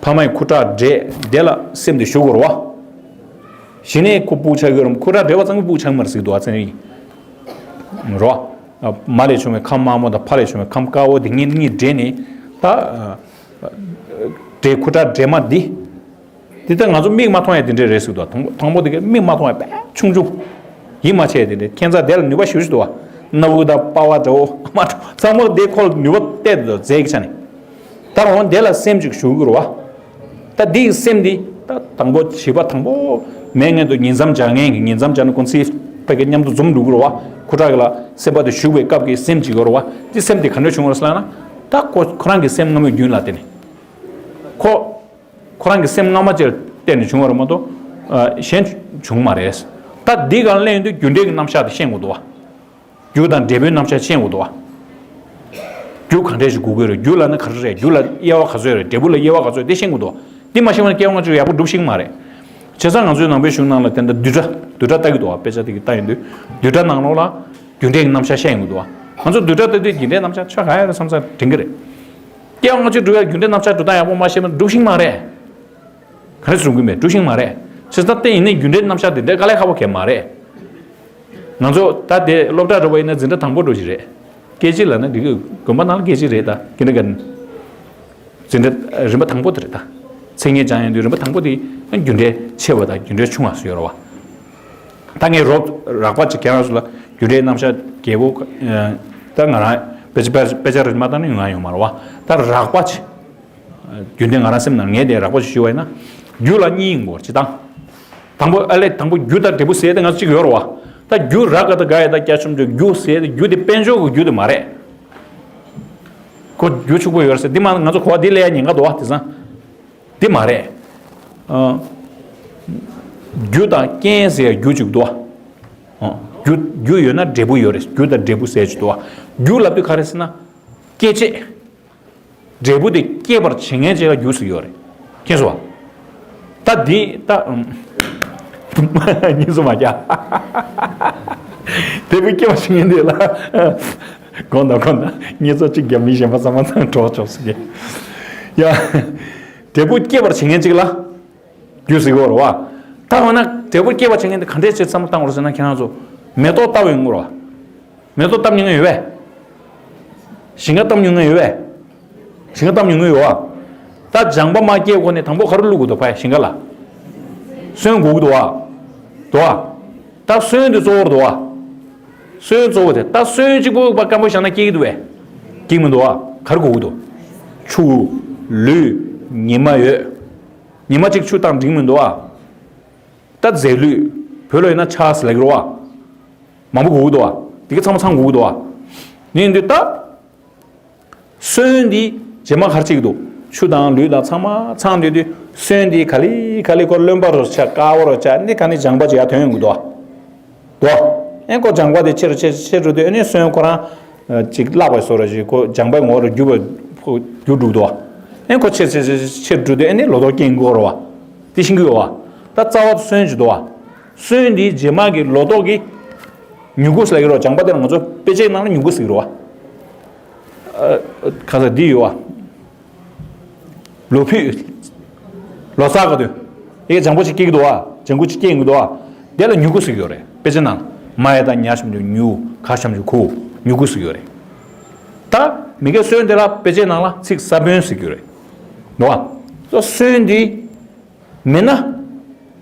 ཕ་མའི་ཁུ་ཁྲག་འདྲེས་དེ་ལ་སེམས་འདི་ཞུགས་དགོས་རེད་བ། གཞི་ནས་ཁོ་སྤུ་གུ་ཆགས་ཀྱི་ཡོད་རེད། ཁུ་ཁྲག་འདྲེས་པ་ཙམ་གྱིས་སྤུ་གུ་ཆགས་ཀྱི་མ་རེད་ཟེར་གྱི་འདུག་བ། ཚན་རིག་རེད་བ། མ་ལས་བྱུང་བའི་ཁམས་དམར་མོ་དང་ཕ་ལས་བྱུང་བའི་ཁམས་དཀར་པོ་དེ་གཉིས་གཉིས་འདྲེས་ནས། ད་ཨ་འདྲེས། ཁུ་ཁྲག་འདྲེས་མ་འདི། འདི་ལྟར་ང་ཚོ་མིག་མ་མཐོང་ཡ་དེ་འདྲས་རེད་ཟེར་འདུག་དང་པོ་དང་པོ་དེ་ག་མིག་མ་མཐོང་ཡ་དཔེ་ཆུང་ཆུང་། ཡིད་མ་ཆེས་དེ་འདྲས། ཁྱད་མཚར་དེ་ལ་ནུས་པ་ཞེ་པོ་ཞིག་འདུག་བ། སྣ་བུག་དང་པ་ཕ་འདྲ་བོ་མ་འདྲ་བོ་ཚང་མ་དེ་ཁོ་ལ་ནུས་པ་གཏད་འདུག་རྫས་ཀྱི་ཆ་ནས། ད་འོ་དེ་ལ་སེམས་ཅིག་ཞུགས་ཀྱི་རེད་བ། ད་འདི་ཡི་སེམས་འདི་ད་དང་པོ་བྱིས་པ་དང་པོ་མེད་མཁན་དུ་ཉིང་མཚམས་སྦྱར་མཁན་གྱི། ཉིང་མཚམས་སྦྱར་ན་ཀུན་སི་ཕ་གི་མཉམ་དུ་འཛོམས་འགྲོ་གི་རེད་བ། ཁུ་ཁྲག་གི་ལ་སེམས་པ་དེ་ཞུགས་པའི་སྐབས་ཀྱི་སེམས་ཅིག་ཡོད་རེད་བ། འདི་སེམས་དེ་ག་འདྲས་བྱུང་བ་རེད་ཟེར་ལབ་ན། ད་ཁོ་ཁོ་རང་གི་སེམས་སྔ་མོའི་རྒྱུན་ལ་བརྟེན་ནས། ཁོ། ཁོ་རང་གི་སེམས་སྔ་མ་ཅིག་ལ་བརྟེན་ནས་བྱུང་བ་རེད་མ་གཏོགས། ཨ་གཞན་བྱུང་མ་རེད། ད་འདི་སྒང་སླེབས་ཡོང་དུས་རྒྱུ་འབྲས་ཀྱི་རྣམ་གཞག་དེ་ཤེས་དགོས་འདུག་བ། རྒྱུ་དང་འབྲས་བུའི་རྣམ་གཞག་ཤེས་དགོས་འདུག་བ། རྒྱུ་གང་འདྲས་ཞིག་དགོས་ཀྱི་རེད། རྒྱུ་ལབ་ན་ག་རེ་རེད། རྒྱུ་ལ་དབྱེ་བ་ག་ཚོད་རེད། འབྲས་བུ་ལ་དབྱེ་བ་ག་ཚོད། དེ་ཤེས་དགོས་འདུག་བ། འདི་མ་ཤེས་པ་ན་སྐྱེ་བ་སྔ་ཕྱི་ཡག་པོ་སྒྲུབ་ཤེས་ཀྱི་མ་རེད། བྱས་ཙང་ང་ཚོའི་ནང་པའི་གཞུང་ནང་ལ་དེ་འདྲ་བསྡུས་གྲྭ་བསྡུས་གྲྭ་ལྟ་གི་འདུག་བ། དཔེ་ཆ་དེ་གི་ལྟ་ཡོང་དུས་བསྡུས་གྲྭ་ནང་ལོགས་ལ་རྒྱུ་འབྲས་ཀྱི་རྣམ་གཞག་ཤེས་ཡོང་གི་འདུག་བ། ང་ཚོ་བསྡུས་གྲྭ་ལྟ་དུས་རྒྱུ་འབྲས་རྣམ་གཞག་ཆ་ག་ཡ་རེད་བསམ་བསམ་དྲན་གི་རེད། སྐྱེ་བ་སྔ་ཕྱི་སྒྲུབ་ཡ་རྒྱུ་འབྲས་རྣམ་གཞག་སྒྲུབ་སྟངས་ཡག་པོ་མ་ཤེས་ན་སྒྲུབ་ཤེས་ཀྱི་མ་རེད། ག་རེ་བྱུང་གི་མེད། སྒྲུབ་ཤེས་ཀྱི་མ་རེད། བྱས་ཙང་དེ་ཡིན་ནའི་རྒྱུ་འབྲས་རྣམ་གཞག་དེ་འདྲ་དཀའ་ལས་ཁག་པོ་གང་ཡང་མ་རེད། ང་ཚོ་ད་དེ་སློབ་གྲྭ་འགྲོ་བ་ཡིན་ན་འཛིན་གྲྭ་དང་པོ་འགྲོ་གི་རེད། སྐད་ཅིག་ལབ་ན་འགྲིག་གི། དགོན་པ་ནང་ལ་སྐད་ཅིག་རེད། ད་ཀིན་ཌར་གྷར་ཊན་འཛིན་གྲྭ་རིམ་པ་དང་པོ་དེ་རེད། ད་མཚན་ཉིད་སྦྱང་ཡོང་དུས་རིམ་པ་དང་པོ་དེ་རྒྱུ་འབྲས་ཆེ་བ་དང་རྒྱུ་འབྲས་ཆུང་བ་སུ་ཡོད་རེད་བ། ད་ངས་རོབ་རགས་པ་ཅིག་ཁྱེད་རང་ཚོ་ལ་རྒྱུ་འབྲས་རྣམ་གཞག་རྒྱས་པོ། ད་ང་རང་དཔེ་ཆ་དཔེ་དཔེ་ཆ་རེ་མ་བཏང་ན་ཡོང་ང་ཡོང་མ་རེད་བ། ད་རགས་པ་ཅིག་རྒྱུ་འབྲས་ང་རང་སེམས་ནང་ངས་དེ་རགས་པ་ཞིག་ཞུ་བ་ཡིན་ན། རྒྱུ་ལ་གཉིས་ཡིན་དགོས་སྤྱིར་བཏང་། དང་པོ་ཨ་ལས་དང་པོ་རྒྱུ་དང་འབྲས་བུ་ཟེར་ཏེ་ང་ཚོ་གཅིག་ཡོད་རེད་བ། ད་རྒྱུ་ར་ག་ད་ག་ཡ་ད་སྐྱ་ཆུམ་ཆུ་རྒྱུ་ཟེར་ཏེ་རྒྱུ་དེ་དཔལ་འབྱོར་གྱི་རྒྱུ་དེ་མ་རེད། ཁོ་རྒྱུ་ཕྱུག་པོ་ཡོད་རེད་ཟེར་འདི་མ་ང་ཚོ་གོ་བ་འདི་ལས་ཉེན་ཁ་འདུག་བ། དེང་སང་འདི་མ་རེད། ཨ། རྒྱུ་དང་རྐྱེན་ཟེར་རྒྱུ་གཅིག་འདུག་བ། ཨ། རྒྱུ་རྒྱུ་ཡོད་ན་འབྲས་བུ་ཡོད་རེད། རྒྱུ་དང་འབྲས་བུ་ཟེར་གཅིག་འདུག་བ། རྒྱུ་ལབ་དུས་ག་རེ་ཟེར་ན། སྐྱེད་བྱེད། འབྲས་བུ་དེ་སྐྱེད་པར་བྱེད་མཁན་ཅིག་ལ་རྒྱུ་ཟེར་ཡོད་རེད། མཁྱེན་སོང་བ། ད་འདི་ད་ཨུམ། གཉིས་སུ་མ་རྒྱག་འབྲས་བུ་སྐྱེད་པར་བྱེད་མཁན་དེ་ལ། དགོངས་དག་དགོངས་དག་གཉིས་སུ་གཅིག་རྒྱབ་མི་གཞན་པ་ཚང་མ་ཚང་གྲོགས་ཆོག་ཟེར་གི། ཡ། འབྲས་བུ་སྐྱེད་པར་བྱེད་མཁན་ཅིག་ལ་རྒྱུ་ཟེར་གི་ཡོད་རེད་བ། ད་འོ་ན་འབྲས་བུ་སྐྱེད་པར་བྱེད་མཁན་དེ་ག་འདྲས་ཅིག་བསམ་བློ་བཏང་དགོས་རེད་ཟེར་ན་ཁྱེད་རང་ཚོ་མེ་ཏོག་ལྟ་བུ་ཡོང་གི་རེད་བ། མེ་ཏོག་བཏབ་མྱོང་མཁན་ཡོད་པས། ཞིང་ཁ་བཏབ་མྱོང་མཁན་ཡོད་པས། ཞིང་ཁ་བཏབ་མྱོང་མཁན་ཡོད་བ། ད་ལྗང་པ་མ་སྐྱེས་གོང་ནས་དང་པོ་ག་རེ་བླུག་དགོས་འདུག་ཕ་ཡ་ཞིང་ཁ་ལ། སོན་དགོས་ཀྱི་འདུག་བ། འདུག་བ། ད་སོན་དེ་གཙོ་བོར་འདུག་བ། སོན་གཙོ་བོ་དེ་ད་སོན་གཅིག་པོ་པ་སྐམ་པོ་བཞག་ན་སྐྱེ་གི་འདུག་བས། སྐྱེ་གི་མི་འདུག་བ། ག་རེ་དགོས་ཀྱི་འདུག་ཆུ། ལུད། ཉི་མ་ཡོད། ཉི་མ་གཅིག་ཆུ་བཏང་འགྲིག་མི་འདུག་བ། ད་རྫས་ལུད། བོད་ལ་ཡིན་ན་ཆགས་ཟེར་ལབ་ཀྱི་རེད་བ། མང་པོ་དགོས་ཀྱི་འདུག་བ། དེ་ག་ཚང་མ་ཚང་དགོས་ཀྱི་འདུག་བ། ནི་ཡིན་དུས་ད། སོན་འདི་རྗེས་མ་ག་རེ་བྱེད་ཀྱི་འདུག་ཆུ་དང་ལུད་དང་ཚང་མ་ཚང་དུས་དུས་སོན་འདི་ག་ལེ་ག་ལེ་ཁོ་རློན་པ་རུ་ཆགས། དཀར་པོ་རུ་ཆགས། འདི་ག་ནི་ལྗང་པ་ཅིག་ཡར་ཐོན་ཡོང་གི་འདུག་བ། འདུག་བ། ཨེ་ཁོ་ལྗང་པ་དེ་ཆེ་རུ་ཆེ་ཆེ་རུ་དུས་ཨེ་ནི་སོན་ཁོ་རང་ཅིག་བརླག་པའི་བཟོ་འདྲ་ཅིག་ཁོ་ལྗང་པའི་ངོ་བོ་རུ་འགྱུར་བ་འགྱུར་འགྲོ་གི་འདུག་བ། ཨེ་ཁོ་ཆེ་ཆེ་ཆེ་ཆེ་རུ་དུས་ཨེ་ནི་ལོ་ཏོག་སྐྱེ་གི་ཡོད་རེད་བ། དེ་ཤེས་ཀྱི་ཡོད་བ། ད་རྩ་བ་སོན་ཅིག་འདུག་བ། སོན་འདི་རྗེས་མ་གི་ལོ་ཏོག་གི་མྱུ་གུ་ཟེར་གྱི་རེད་བ། ལྗང་པ་དེ་ལ་ང་ཚོ་དཔེ་ཆའི་ནང་ལ་མྱུ་གུ་ཟེར་གྱི་རེད་བ། ཨ། ཁ་ས་འདི་ཡོད་བ། ལོ་ཕུད། ལོ་གསར་ག་དུས། ཨེ་ལྗང་པོ་ཅིག་སྐྱེ་གི་འདུག་བ། ལྗང་གུ་ཅིག་སྐྱེ་གི་འདུག་བ། དེ་ལ་མྱུ་གུ་ཟེར་གྱི་ཡོད་རེད། དཔེ་ཆ་ནང་། མ་ཡ་དང་ཉ་ཞབས་ཀྱུ་མྱུ། ག་ཞབས་ཀྱུ་གུ། མྱུ་གུ་ཟེར་གྱི་ཡོད་རེད། ད་མི་གའི་སོན་དེ་ལ་དཔེ་ཆའི་ནང་ལ་ཚིག་ས་བོན་ཟེར་གྱི་ཡོད་རེད། འདུག་བ། སོན་འདི། མེད་ན།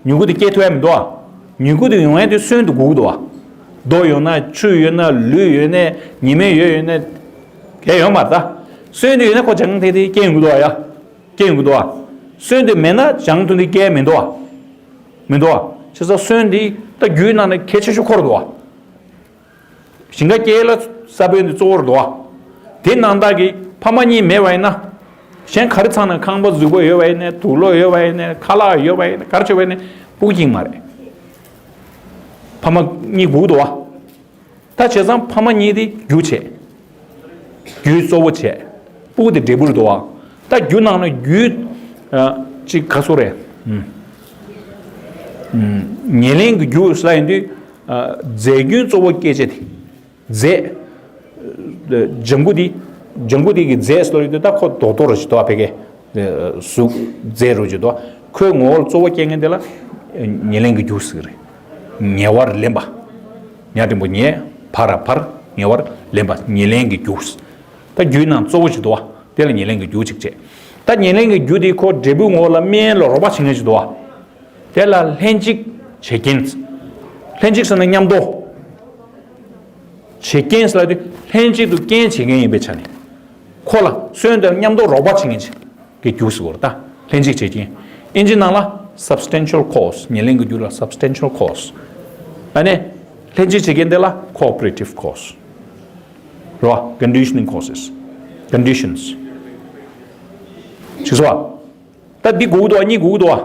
མྱུ་གུ་དེ་སྐྱེ་ཐུབ་ཡ་མི་འདུག་ཨ། མྱུ་གུ་དེ་ཡོང་ཡ་དེ་སོན་དེ་དགོས་ཀྱི་འདུག་ཨ། རྡོ་ཡོད་ན་ཆུ་ཡོད་ན་ལུད་ཡོད་ན་ཉི་མ་ཡོད་ཡོད་ན། གལ་ཡོད་མ་རེད་ད། སོན་དེ་ཡོད་ན་ཁོ་ལྗང་ཐིང་ཐིང་སྐྱེ་ཡོང་གི་འདུག་ཨ་ཡ། སྐྱེ་ཡོང་གི་འདུག་ཨ། སོན་དེ་མེད་ན་ལྗང་ཐིང་ཐིང་སྐྱེ་ཡ་མི་འདུག་ཨ། མི་འདུག་ཨ། བྱས་ཙང་སོན་དེ་ད་རྒྱུའི་ནང་ནས་གལ་ཆེ་ཤོས་ཁོ་རེད་འདུག་ཨ། ཞིང་ཁ་སྐྱེ་ལ་ས་བོན་དེ་གཙོ་བོར་འདུག་བ། དེ་ནང་བདག་གི་ཕ་མ་གཉིས་མེད་པ་ཡིན་ན། གཞན་ག་རེ་ཚང་ན་ཁང་པ་རྫིག་པོ་ཡོད་པ་ཡིན་ནའི་དུག་ལོག་ཡོད་པ་ཡིན་ནའི་ཁ་ལག་ཡོད་པ་ཡིན་ནའི་ག་རེ་བྱས་པ་ཡིན་ནའི་སྤུ་གུ་སྐྱེ་གི་མ་རེད། ཕ་མ་གཉིས་དགོས་འདུག་བ། ད་བྱས་ཙང་ཕ་མ་གཉིས་དེ་རྒྱུ་བྱས། རྒྱུའི་གཙོ་བོ་བྱས། སྤུ་གུ་དེ་འབྲས་བུར་འདུག་བ། ད་རྒྱུ་ནང་ན་རྒྱུའི་ཨ་ཅིག་ག་ཟེར་རེད། ཨུམ། ཨུམ། ཉེར་ལེན་གྱི་རྒྱུ་ཟེར་ཡིན་དུས། ཨ། རྫས་རྒྱུན་གཙོ་བོ་སྐྱེད་བྱེད་དེ། རྫས། ལྗང་གུ་འདི། ལྗང་གུ་འདི་གི་རྫས་ཟེར་ཡོད་དུས་ད་ཁོ་རྡོག་རྡོག་རེ་ཞིག་འདུག་བ། ཕ་གིའི་གཟུགས་རྫས་རུ་ཅིག་འདུག་བ། ཁོའི་ངོ་བོར་གཙོ་བོ་སྐྱེད་མཁན་དེ་ལ་ཉེར་ལེན་གྱི་རྒྱུ་ཟེར་གྱི་རེད། ཉེ་བར་ལེན་པ། ཉ་འགྲེང་བུ་ཉེ། བར་ར་བར། ཉེ་བར་ལེན་པ། ཉེར་ལེན་གྱི་རྒྱུ། ད་རྒྱུའི་ནང་གཙོ་བོ་ཅིག་འདུག་བ། དེ་ལ་ཉེར་ལེན་གྱི་རྒྱུ་ཅིག་བྱས། ད་ཉེར་ལེན་གྱི་རྒྱུ་དེ་ཁོ་འབྲས་བུའི་ངོ་བོ་ལ་སྨིན་ཡུལ་ལ་རོགས་པ་བྱེད་མཁན་ཅིག་འདུག་བ། དེ་ལ་ལྷན་ཅིག་བྱེད་རྐྱེན། ལྷན་ཅིག་ཟེར་ན་མཉམ་དུ། བྱེད་རྐྱེན་ཟེར་ལབ་དུས་ལྷན་ཅིག་ཏུ་རྐྱེན་བྱེད་མཁན་ཡིན་པའི་ཆ་ནས། ཁོ་ལ་སོན་དེར་མཉམ་དུ་རོགས་པ་བྱེད་མཁན་ཅིག་གི་རྒྱུ་ཟེར་བ་རེད་ད། ལྷན་ཅིག་བྱེད་རྐྱེན། ཨིན་ཇི་ནང་ལ་substantial cause། ཉེར་ལེན་གྱི་རྒྱུ་ལ་substantial cause། ཨ་ནི། ལྷན་ཅིག་བྱེད་རྐྱེན་དེ་ལ་cooperative cause། རེད་བ། conditioning causes། conditions། ཅི་ཟེར་བ། ད་འདི་དགོས་ཀྱི་འདུག་བ། གཉིས་དགོས་ཀྱི་འདུག་བ།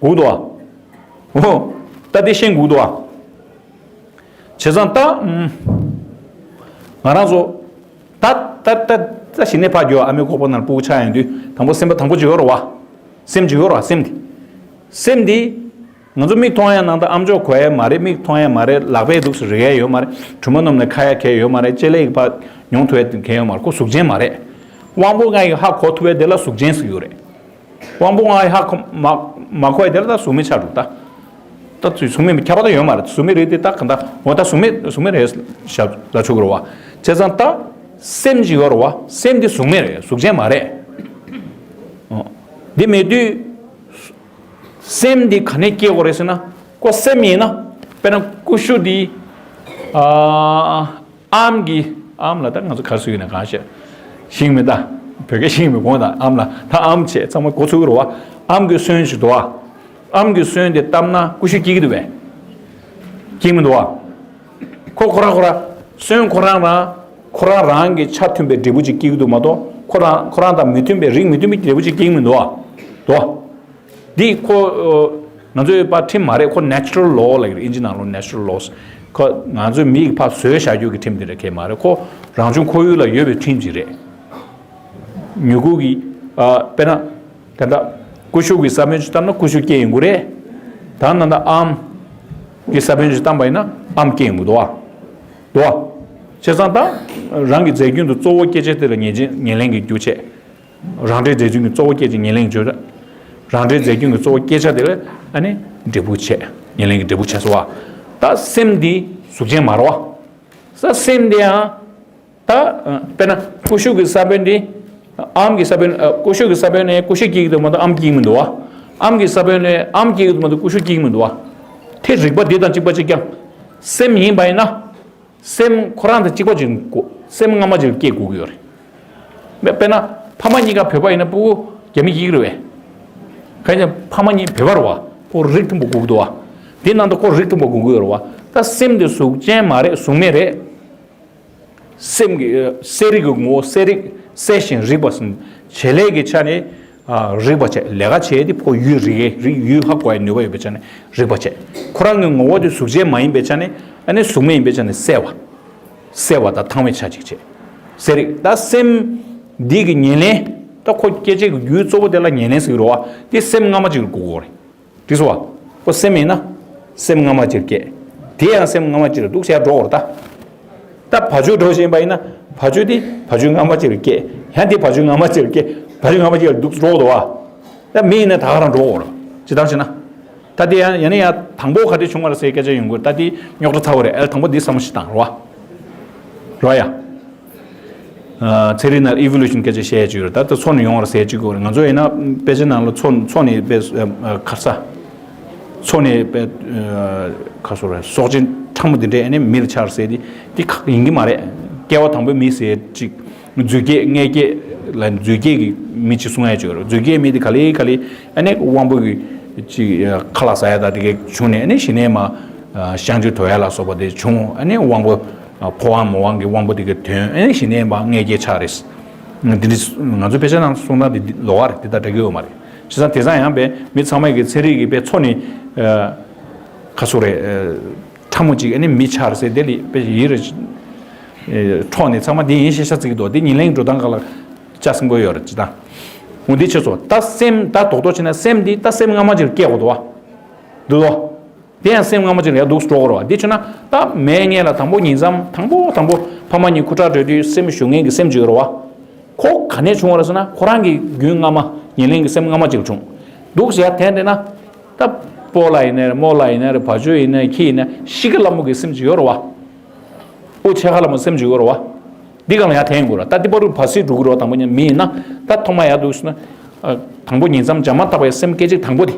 དགོས་འདུག་བ། འོ། ད་དེ་ཤེས་དགོས་འདུག་བ། བྱས་ཙང་ད། ཨུམ། ང་རང་ཚོ། ད་ད་ད་ད་གཞི་ནས་ཕར་རྒྱུག་ཨ་མའི་ཁོག་པ་ནང་སྤུ་གུ་ཆགས་ཡོང་དུས་དང་པོ་སེམས་པ་དང་པོ་ཅིག་ཡོད་རེད་བ། སེམས་ཅིག་ཡོད་རེད་བ། སེམས་དེ། སེམས་དེ། ང་ཚོ་མིག་མཐོང་ཡ་ནང་ད་ཨམ་ཅོག་གོ་ཡ་མ་རེད། མིག་མཐོང་ཡ་མ་རེད། ལག་པས་འདུག་སེ་རིག་ཡ་ཡོད་མ་རེད། གྲུ་མ་སྣོམ་ནས་ཁ་ཡ་གས་ཡོད་མ་རེད། ལྕེ་ལེ་ཡིས་ཕར་མྱོང་ཐུབ་ཡ་གས་ཡོད་མ་རེད། ཁོ་གཟུགས་ཅན་མ་རེད། དབང་པོ་ལྔ་ཡིས་ཧ་གོ་ཐུབ་ཡ་དེ་ལ་གཟུགས་ཅན་ཟེར་གྱི་ཡོད་རེད། དབང་པོ་ལྔ་ཡིས་ཧ་གོ་མ་མ་གོ་ཡ་དེ་ལ་ད་གཟུགས་མེད་ཆགས་འགྲོ་ད། ད་གཟུགས་མེད་ཁྱབ་པ་ད་ཡོད་མ་རེད། གཟུགས་མེད་རེད་དེ་ད་ག་ད་འོ་ད་གཟུགས་མེད་གཟུགས་མེད་རེད་ཞབས་ལ་ཆོག་གི་རེད་བ། བྱས་ཙང་ད་སེམས་ཅིག་ཡོད་རེད་བ། སེམས་དེ་གཟུགས་མེད་རེད། གཟུགས་ཅན་མ་རེད། འོ། འདི་མེད་དུས། སེམས་འདི་ག་ནས་སྐྱེ་དགོས་རེད་ཟེར་ན། ཁོ་སེམས་ཡིན་ན། དཔེར་ན་ཀུ་ཤུ་འདི། ཨ། ཨམ་གྱི། ཨམ་ལ་ད་ང་ཚོ་ག་རེ་ཟེར་གྱི་ཡོད་ན་གང་ཤེས། ཤེས་མེད་ད། བོད་སྐད་ཤེས་མེད་དགོངས་དག་ཨམ་ལ་ད་ཨམ་བྱས་ཚང་མ་གོ་ཚུགས་རེད་བ། ཨམ་གྱི་སོན་ཞིག་འདུག་བ། ཨམ་གྱི་སོན་དེ་བཏབ་ན་ཀུ་ཤུ་སྐྱེ་གི་འདུག་བས། སྐྱེ་མི་འདུག་བ། ཁོ་ཁོ་རང་ཁོ་རང་། སོན་ཁོ་རང་རང་། ཁོ་རང་རང་གི་ཆ་མཐུན་པའི་འབྲས་བུ་ཅིག་སྐྱེ་གི་འདུག་མ་གཏོགས། ཁོ་རང་ཁོ་རང་དང་མི་མཐུན་པའི་རིགས་མི་མཐུན་པའི་འབྲས་བུ་ཅིག་སྐྱེ་གི་མི་འདུག་བ། འདུག་བ། འདི་ཁོ། ཨ། ང་ཚོའི་པ་ཁྲིམས་མ་རེད། ཁོ་natural law ལབ་ཀྱི་རེད། ཨིན་ཇི་ནང་ལོགས་natural laws། ཁོ་ང་ཚོའི་མི་ཡི་ཕ་བཟོས་བཞག་རྒྱུ་གི་ཁྲིམས་དེ་རེད། ཁེ་མ་རེད། ཁོ་རང་བྱུང་ཁོར་ཡུག་ལ་ཡོད་པའི་ཁྲིམས་ཅིག་རེད། མྱུ་གུ་གི། ཨ། དཔེར་ན། ད་ལྟ་ཀུ་ཤུ་གི་ས་བོན་ཅིག་བཏབ་ན་ཀུ་ཤུ་སྐྱེ་ཡོང་གི་རེད། ད་ན་ད་ཨམ་གི་ས་བོན་ཅིག་བཏབ་པ་ཡིན་ན་ཨམ་སྐྱེ་ཡོང་གི་འདུག་བ། འདུག་བ། བྱས་ཙང་ད་རང་གི་རྫས་རྒྱུན་དུ་གཙོ་བོ་སྐྱེ་ཆ་དེ་ལ་ཉེར་ཉེར་ལེན་གྱི་རྒྱུ་བྱས། རང་འབྲས་རྫས་རྒྱུན་གྱི་གཙོ་བོ་སྐྱེ་ཆ་ཉེར་ལེན་གྱི་རྒྱུ། རང་འབྲས་རྫས་རྒྱུན་གྱི་གཙོ་བོ་སྐྱེ་ཆ་དེ་ལ་ཨ་ནི་འབྲས་བུ་བྱས། ཉེར་ལེན་གྱི་འབྲས་བུ་བྱས་སོ་བ། ད་སེམས་འདི་གཟུགས་ཅན་མ་རེད་བ། ས་སེམས་འདི་ཡང་། ད། དཔེར་ན་ཀུ་ཤུ་གི་ས་བོན་འདི། ཨམ་གྱི་ས་བོན། ཀུ་ཤུ་གི་ས་བོན་ནས་ཀུ་ཤུ་སྐྱེ་གི་འདུག་མ་གཏོགས་ཨམ་སྐྱེ་གི་མི་འདུག་བ། ཨམ་གྱི་ས་བོན་ནས་ཨམ་སྐྱེ་གི་འདུག་མ་གཏོགས་ཀུ་ཤུ་སྐྱེ་གི་མི་འདུག་བ། དེ་རིགས་པ་འདི་དང་གཅིག་པ་གཅིག་རྐྱང་། སེམས་ཡིན་པ་ཡིན་ན། སེམས་ཁོ་རང་དང་གཅིག་པ་ཅིག་དགོས། སེམས་སྔ་མ་ཅིག་སྐྱེ་དགོས་ཀྱི་ཡོད་རེད། དཔེ་དཔེར་ན་ཕ་མ་གཉིས་ཀ་བོད་པ་ཡིན་ན་སྤུ་གུ་རྒྱ་མི་སྐྱེ་གི་རེད་བས། གང་ཡིན་ཕ་མ་གཉིས་བོད་པ་རེད་བ། ཁོ་རིགས་མཐུན་པོ་དགོས་ཀྱི་འདུག་བ། དེ་ནང་དུ་ཁོ་རིགས་མཐུན་པོ་དགོས་ཀྱི་ཡོད་རེད་བ། ད་སེམས་དེ་གཟུགས་ཅན་མ་རེད། གཟུགས་མེད་རེད། སེམས་ཀྱི་གསལ་རིག་གི་ངོ་བོ་གསལ་རིག་གསལ་ཞིང་རིག་པ་ཟེར། བྱེད་ལས་ཀྱི་ཆ་ནས་ཨ་རིག་པ་བྱས། ལས་ཀ་བྱས་ཏེ་ཁོ་ཡུལ་རིག་གི་རིག་ཡུལ་ཧ་གོ་ཡའི་ནུས་པ་ཡོད་པའི་ཆ་ནས་རིག་པ་བྱས། ཁོ་རང་གི་ངོ་བོ་དེ་གཟུགས་ཅན་མ་ཡིན་པའི་ཆ་ནས་ཨ་ནི་གཟུགས་མེད་ཡིན་པའི་ཆ་ནས་གསལ་བ། གསལ་བ་དང་ཐང་བའི་ཆ་གཅིག་བྱས། གསལ་རིག་ད་སེམས་འདི་གི་ཉེར་ལེན། ད་ཁོ་སྐྱེ་བྱེད་ཀྱི་རྒྱུའི་གཙོ་བོ་དེ་ལ་ཉེར་ལེན་ཟེར་གྱི་རེད་བ། དེ་སེམས་སྔ་མ་ཅིག་ལ་དགོས་ཀྱི་རེད། འགྲིག་སོང་བ། ཁོ་སེམས་ཡིན་ན། སེམས་སྔ་མ་ཅིག་སྐྱེ། དེ་ཡང་སེམས་སྔ་མ་ཅིག་ལ་འདུག་ཟེར་འགྲོ་བར་ད། ད་བ་ཕྱུགས་འགྲོ་བཞིན་པ་ཡིན་ན། བ་ཕྱུགས་དེ་བ་ཕྱུགས་སྔ་མ་ཅིག་ལ་སྐྱེ། ཡང་དེ་བ་ཕྱུགས་སྔ་མ་ཅིག་ལ་སྐྱེ། བ་ཕྱུགས་སྔ་མ་ཅིག་ལ་འདུག་འགྲོ་བར་ད། མི་ཡིན་ན་ད་ག་རང་འགྲོ་བར། ཇི་ལྟར་བྱས་ན། ད་དེ་ཡང་ཡང་ན་ཡང་དང་པོ་ག་དེ་བྱུང་བ་རེད་ཟེར་སྐད་ཆ་ཡོང་གི་རེད། ད་དེ་རྙོག་དྲ་ཚ་བོ་རེད། ཨེ་དང་པོ་འདི་བསམ་བློ་ཞིག་བཏང་རོགས། རོགས་ཡ། ཚན་རིག་ནང་evolution་སྐད་ཆ་བཤད་ཡ་ཅིག་ཡོད་རེད། ད་ལྟ་མཚོ་ནས་ཡོང་བ་རེད་ཟེར་ཅིག་ཡོད་རེད། ང་ཚོ་ཡིན་ན་དཔེ་ཆ་ནང་ལ་མཚོ་མཚོ་ནས་དཔེ་ཁ་ས། མཚོ་ནས་དཔེ་ཁ་སོ་རེད། སྲོག་ཆགས་ཕྲ་མོ་འདི་འདྲས་ཨ་ནི་མི་ལ་ཆགས་ཟེར་དེ་དེ་ཁག་ཡིན་གྱི་མ་རེད། སྐྱེ་བ་དང་པོའི་མི་ཟེར་ཅིག་རྫུས་སྐྱེས་མངལ་སྐྱེས་ལ་རྫུས་སྐྱེས་ཀྱི་མི་གཅིག་གསུང་ཡ་ཅིག་ཡོད་རེད། རྫུས་སྐྱེས་མི་དེ་ག་ལེ་ག་ལེ་ཨ་ནི་དབང་པོ་གི་ཅིག་ཁ་ལག་ཟ་ཡ་ད་དེ་གས་བྱུང་ནས་ཨ་ནི་གཞི་ནས་མ་བཤང་གཅི་དོར་ཡ་ལ་སོགས་པ་དེ་བྱུང་། ཨ་ནི་དབང་པོ་ཕོ་དབང་མོ་དབང་གི་དབང་པོ་དེ་གས་ཐོན། ཨ་ནི་གཞི་ནས་མ་མངལ་སྐྱེས་ཆགས་རེད། འདི་འདྲ་ང་ཚོ་དཔེ་ཆ་ནང་གསུང་སྟངས་དེ་ལོགས་ཀ་རེད། དེ་དང་འདྲ་གི་ཡོད་མ་རེད། བྱས་ཙང་དེང་སང་ཡང་དཔེ་མི་ཚང་མ་གི་ཚན་རིག་གི་དཔེ་མཚོ་ནས་ཁ་སོ་རེད། ཕྲ་མོ་གཅིག་ཨ་ནི་མི་ཆགས་ཟེར་དེ་ལས་དཔེ་ཡིད་རེ་འཕྲོག་ནས་ཚང་མ་འདི་ཡིན་ཤེས་ཤ་ཚིག་གི་འདུག་འདི་ཉིན་གླེང་འགྲོ་སྟངས་ག་ལ་ལྕགས་སྲིན་པོ་ཡོད་རེད་ཅི་ད། འོ་འདི་ཆེ་སོ་ད་སེམས་ད་རྡོག་རྡོག་བྱས་ན་སེམས་འདི་ད་སེམས་སྔ་མ་ཅིག་ལ་སྐྱེ་དགོས་འདུག་བ། འདུག་དོ། དེ་ཡང་སེམས་སྔ་མ་ཅིག་ལ་ཡར་འདུག་འགྲོ་དགོས་རེད་བ། འདི་བྱས་ན་ད་མའི་མངལ་ལ་དང་པོ་ཉིང་མཚམས་དང་པོ་དང་པོ་ཕ་མ་གཉིས་ཁུ་ཁྲག་འགྲོ་དུས་སེམས་ཞུགས་མཁན་གྱི་སེམས་ཅིག་ཡོད་རེད་བ། ཁོ་ག་ནས་བྱུང་བ་རེད་ཟེར་ན་ཁོ་རང་གི་རྒྱུན་སྔ་མ་ཉེར་ལེན་གྱི་སེམས་སྔ་མ་ཅིག་ལ་བྱུང་། འདུག་ཟེར་ཡ་དེ་འདྲ་ན། ད་སྤོ་ལགས་ཡིན་ན་རེད། རྨོ་ལགས་ཡིན་ན་རེད། བ་ཕྱུགས་ཡིན་ན་ཁྱི་ཡིན་ན་ཤི་ཁ་ལ་མོ་གི་སེམས་ཅིག་ཡོད་རེད་བ། དབུ་ཆད་ཁ་ལ་མོ་སེམས་ཅིག་ཡོད་རེད་བ། འདི་གང་ལ་ཡ་དེ་ཡིན་དགོས་རེད། ད་འདི་པ་རུ་བ་སི་འགྲོ་གི་རེད་བ། དང་པོ་ཉིད་མི་ཡིན་ན་ད་ཐོག་མ་ཡ་འདུག་ཟེར་ན། དང་པོ་ཉིང་མཚམས་འཇམ་མ་ཐག་པའི་སེམས་སྐད་ཅིག་དང་པོ་དེ།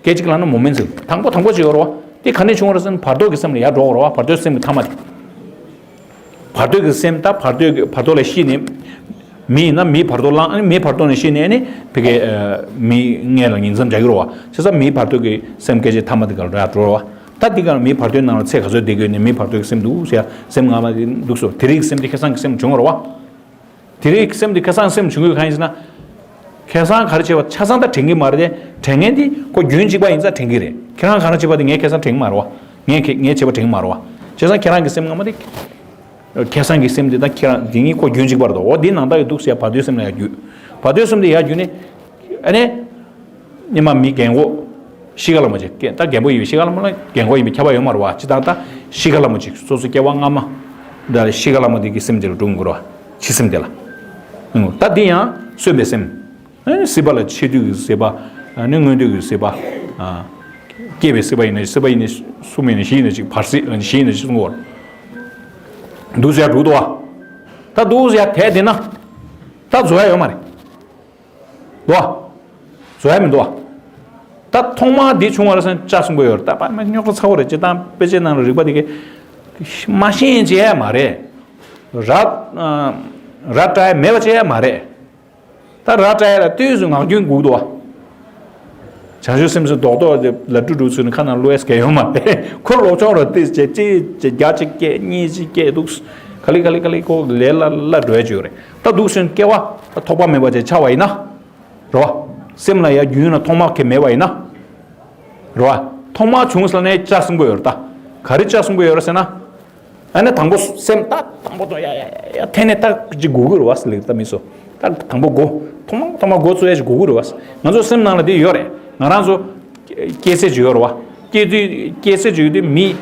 སྐད་ཅིག་ལ་ན་མོ་མེན་ཟེར། དང་པོ་དང་པོ་ཅིག་ཡོད་རེད་བ། དེ་ག་ནས་བྱུང་བ་རེད་ཟེར་ན་བར་དོ་གི་སེམས་ལ་ཡར་འགྲོ་དགོས་རེད་བ། བར་དོའི་སེམས་ཀྱི་མཐའ་མ་དེ། བར་དོ་གི་སེམས་ད་བར་དོ་གི་བར་དོ་ལ་ཤི་ནས། མི་ཡིན་ན་མིའི་བར་དོ་བླངས། ཨ་ནི་མིའི་བར་དོ་ནས་ཤི་ནས་ཨ་ནི་ཕ་གི་མིའི་མངལ་ལ་ཉིང་མཚམས་རྒྱག་གི་རེད་བ། བྱས་ཙང་མིའི་བར་དོ་གི་སེམས་སྐད་ཅིག་མཐའ་མ་དེ་ག་ལ་འགྲོ་ཡར་འགྲོ་རེད་བ། ད་དེ་ག་ལ་མིའི་བར་དོའི་ནང་ལ་ཚེ་ག་ཚོད་བསྡད་དགོས་ནས་མིའི་བར་དོ་གི་སེམས་འདུག་ཟེར་ཡ་སེམས་སྔ་མ་དེ་འདུག་སོ། དེ་རིགས་སེམས་དེ་ཁ་སང་གི་སེམས་བྱུང་བ་རེད་བ། དེ་རིང་སེམས་འདི་ཁ་སང་སེམས་བྱུང་གི་གང་ཡིན་ཟེར་ན། ཁ་སང་ག་རེ་བྱས་པ་ཆ་ཚང་ད་དྲན་གི་མ་རེད་དེ། དྲན་མཁན་འདི་ཁོ་རྒྱུན་གཅིག་པ་ཡིན་ཙང་དྲན་གི་རེད། ཁྱེད་རང་ག་རེ་བྱས་པ་དེ་ངས་ཁ་སང་དྲན་གི་མ་རེད་བ། ངས་ཁ་ངས་བྱས་པ་དྲན་གི་མ་རེད་བ། བྱས་ཙང་ཁྱེད་རང་གི་སེམས་སྔ་མ་དེ། ཁ་སང་གི་སེམས་དེ་དང་ཁྱེད་རང་དེ་གཉིས་ཁོ་རྒྱུན་གཅིག་པ་རེད་དོ། འོ་དེ་ནང་ལྟར་ཡོད་འདུག་ཟེར་བར་དོའི་སེམས་ལ་ཡར་རྒྱུས། བར་དོའི་སེམས་དེ་ཡར་རྒྱུས་ནས། ཨ་ནི། སྔོན་མ་མི་རྒན་གོག་ཤི་ཁ་ལ་མོ་ཅིག་ད་རྒན་པོ་ཡིན་པའི་ཤི་ཁ་ལ་མོ་ལ་རྒན་གོག་ཡིན་པའི་ཁྱབ་པ་ཡོད་མ་རེད་བ། ཅི་ལྟར་ད་ཤི་ཁ་ལ་མོ་ཅིག་སོ་སོ་སྐྱེ་བ་སྔ་མ། ད་ཤི་ཁ་ལ་མོ་དེ་གི་སེམས་དེ་ལ་སྒྲུང་དགོས་རེད་བ། འཆི་སེམས་དེ་ལ། ད་འདི་ཡང་གསོན་པའི་སེམས། སྲིད་པ་ལ་འཆི་དུས་ཀྱི་སྲིད་པ། ནི་སྔོན་དུས་ཀྱི་སྲིད་པ། སྐྱེས་པའི་སྲིད་པ་ཡིན་ན། སྲིད་པ་ཡིན་ན་གསུམ་ཡིན་ན། བཞི་ཡིན་ན་གཅིག་བར་སྲིད་བཞི་ཡིན་ན་གཅིག་གསུང་གོ། འདུག་ཟེར་ཡ་འདུག་དོ། ད་འདུག་ཟེར་ཡ་དེ་དེ་ན་ད་རྫོགས་ཡ་ཡོད་མ་རེད་དོ། རྫོགས་ཡ་མི་འདུག་བ། ད་ཐོག་མར་འདི་བྱུང་བ་རེད་ཟེར་ན་ལྕགས་སྲིན་པོ་ཡོད་རེད། ད་པ་མ་རྙོག་དྲ་ཚ་བོ་རེད། སྤྱིར་བཏང་དཔེ་ཆའི་ནང་ལ་རིག་པ་དེ་གས་མ་ཤེས་བྱས་ཡ་མ་རེད། ར་ར་སྤྲད་ཡ་མེད་པ་བྱས་ཡ་མ་རེད། ད་ར་སྤྲད་ཡ་ལ་ལྟོས་སུ་ངག་རྒྱུན་སྒུག་འདུག་བ། བྱང་ཆུབ་སེམས་སུ་རྡོག་རྡོག་དེ་ལ་ཀྲུ་ཀྲུ་ཚུལ་ནི་ཁ་ནང་བླུག་ཡས་གལ་ཡོད་མ་རེད། ཁོ་ལོག་ཕྱོགས་ར་ཏིས་བྱས་ཅི་བྱས་བརྒྱ་ཅིག་སྐད་གཉིས་ཅིག་སྐད་འདུག་ག་ལེ་ག་ལེ་ག་ལེ་ཁོ་ལས་སླ་སླ་འགྲོ་ཡ་ཅིག་ཡོད་རེད། ད་འདུག་སེ་སྐྱེ་བ་ད་ཐོགས་པ་མེད་པ་ཅིག་ཆགས་པ་ཡིན་ན། རེད་བ། སེམས་ལ་ཡ་རྒྱུན་ལ་ཐོག་མ་གལ་མེད་པ་ཡིན་ན། རེད་བ། ཐོག་མ་བྱུང་ས་ནས་ལྕགས་སྲིན་པོ་ཡོད་རེད་ད། ག་རེ་ལྕགས་སྲིན་པོ་ཡོད་རེད་ཟེར་ན། ཨ་ནི་དང་པོ་སེམས་ད་དང་པོ་དང་ཡ་ཡ་ཡ་ཡ་འཐེན་ནས་ད་ཅིག་སྒུག་གི་རེད་བ་ཟེར་ལེ་ད་མི་སོ། ད་དང་པོ་སྒོ། ཐོག་མ་ཐོག་མ་སྒོ་བཙུགས་ཡ་ཅིག་སྒུག་གི་རེད་བ། ང་ཚོ་སེམས་ནང་ལ་དེ་ཡོད་རེད། ང་རང་ཚོ་སྐྱེ་ཚད་ཅིག་ཡོད་རེད་བ། སྐྱེ་དུས་སྐྱེ་ཚད་ཅིག་ཡོད་དུས་མི།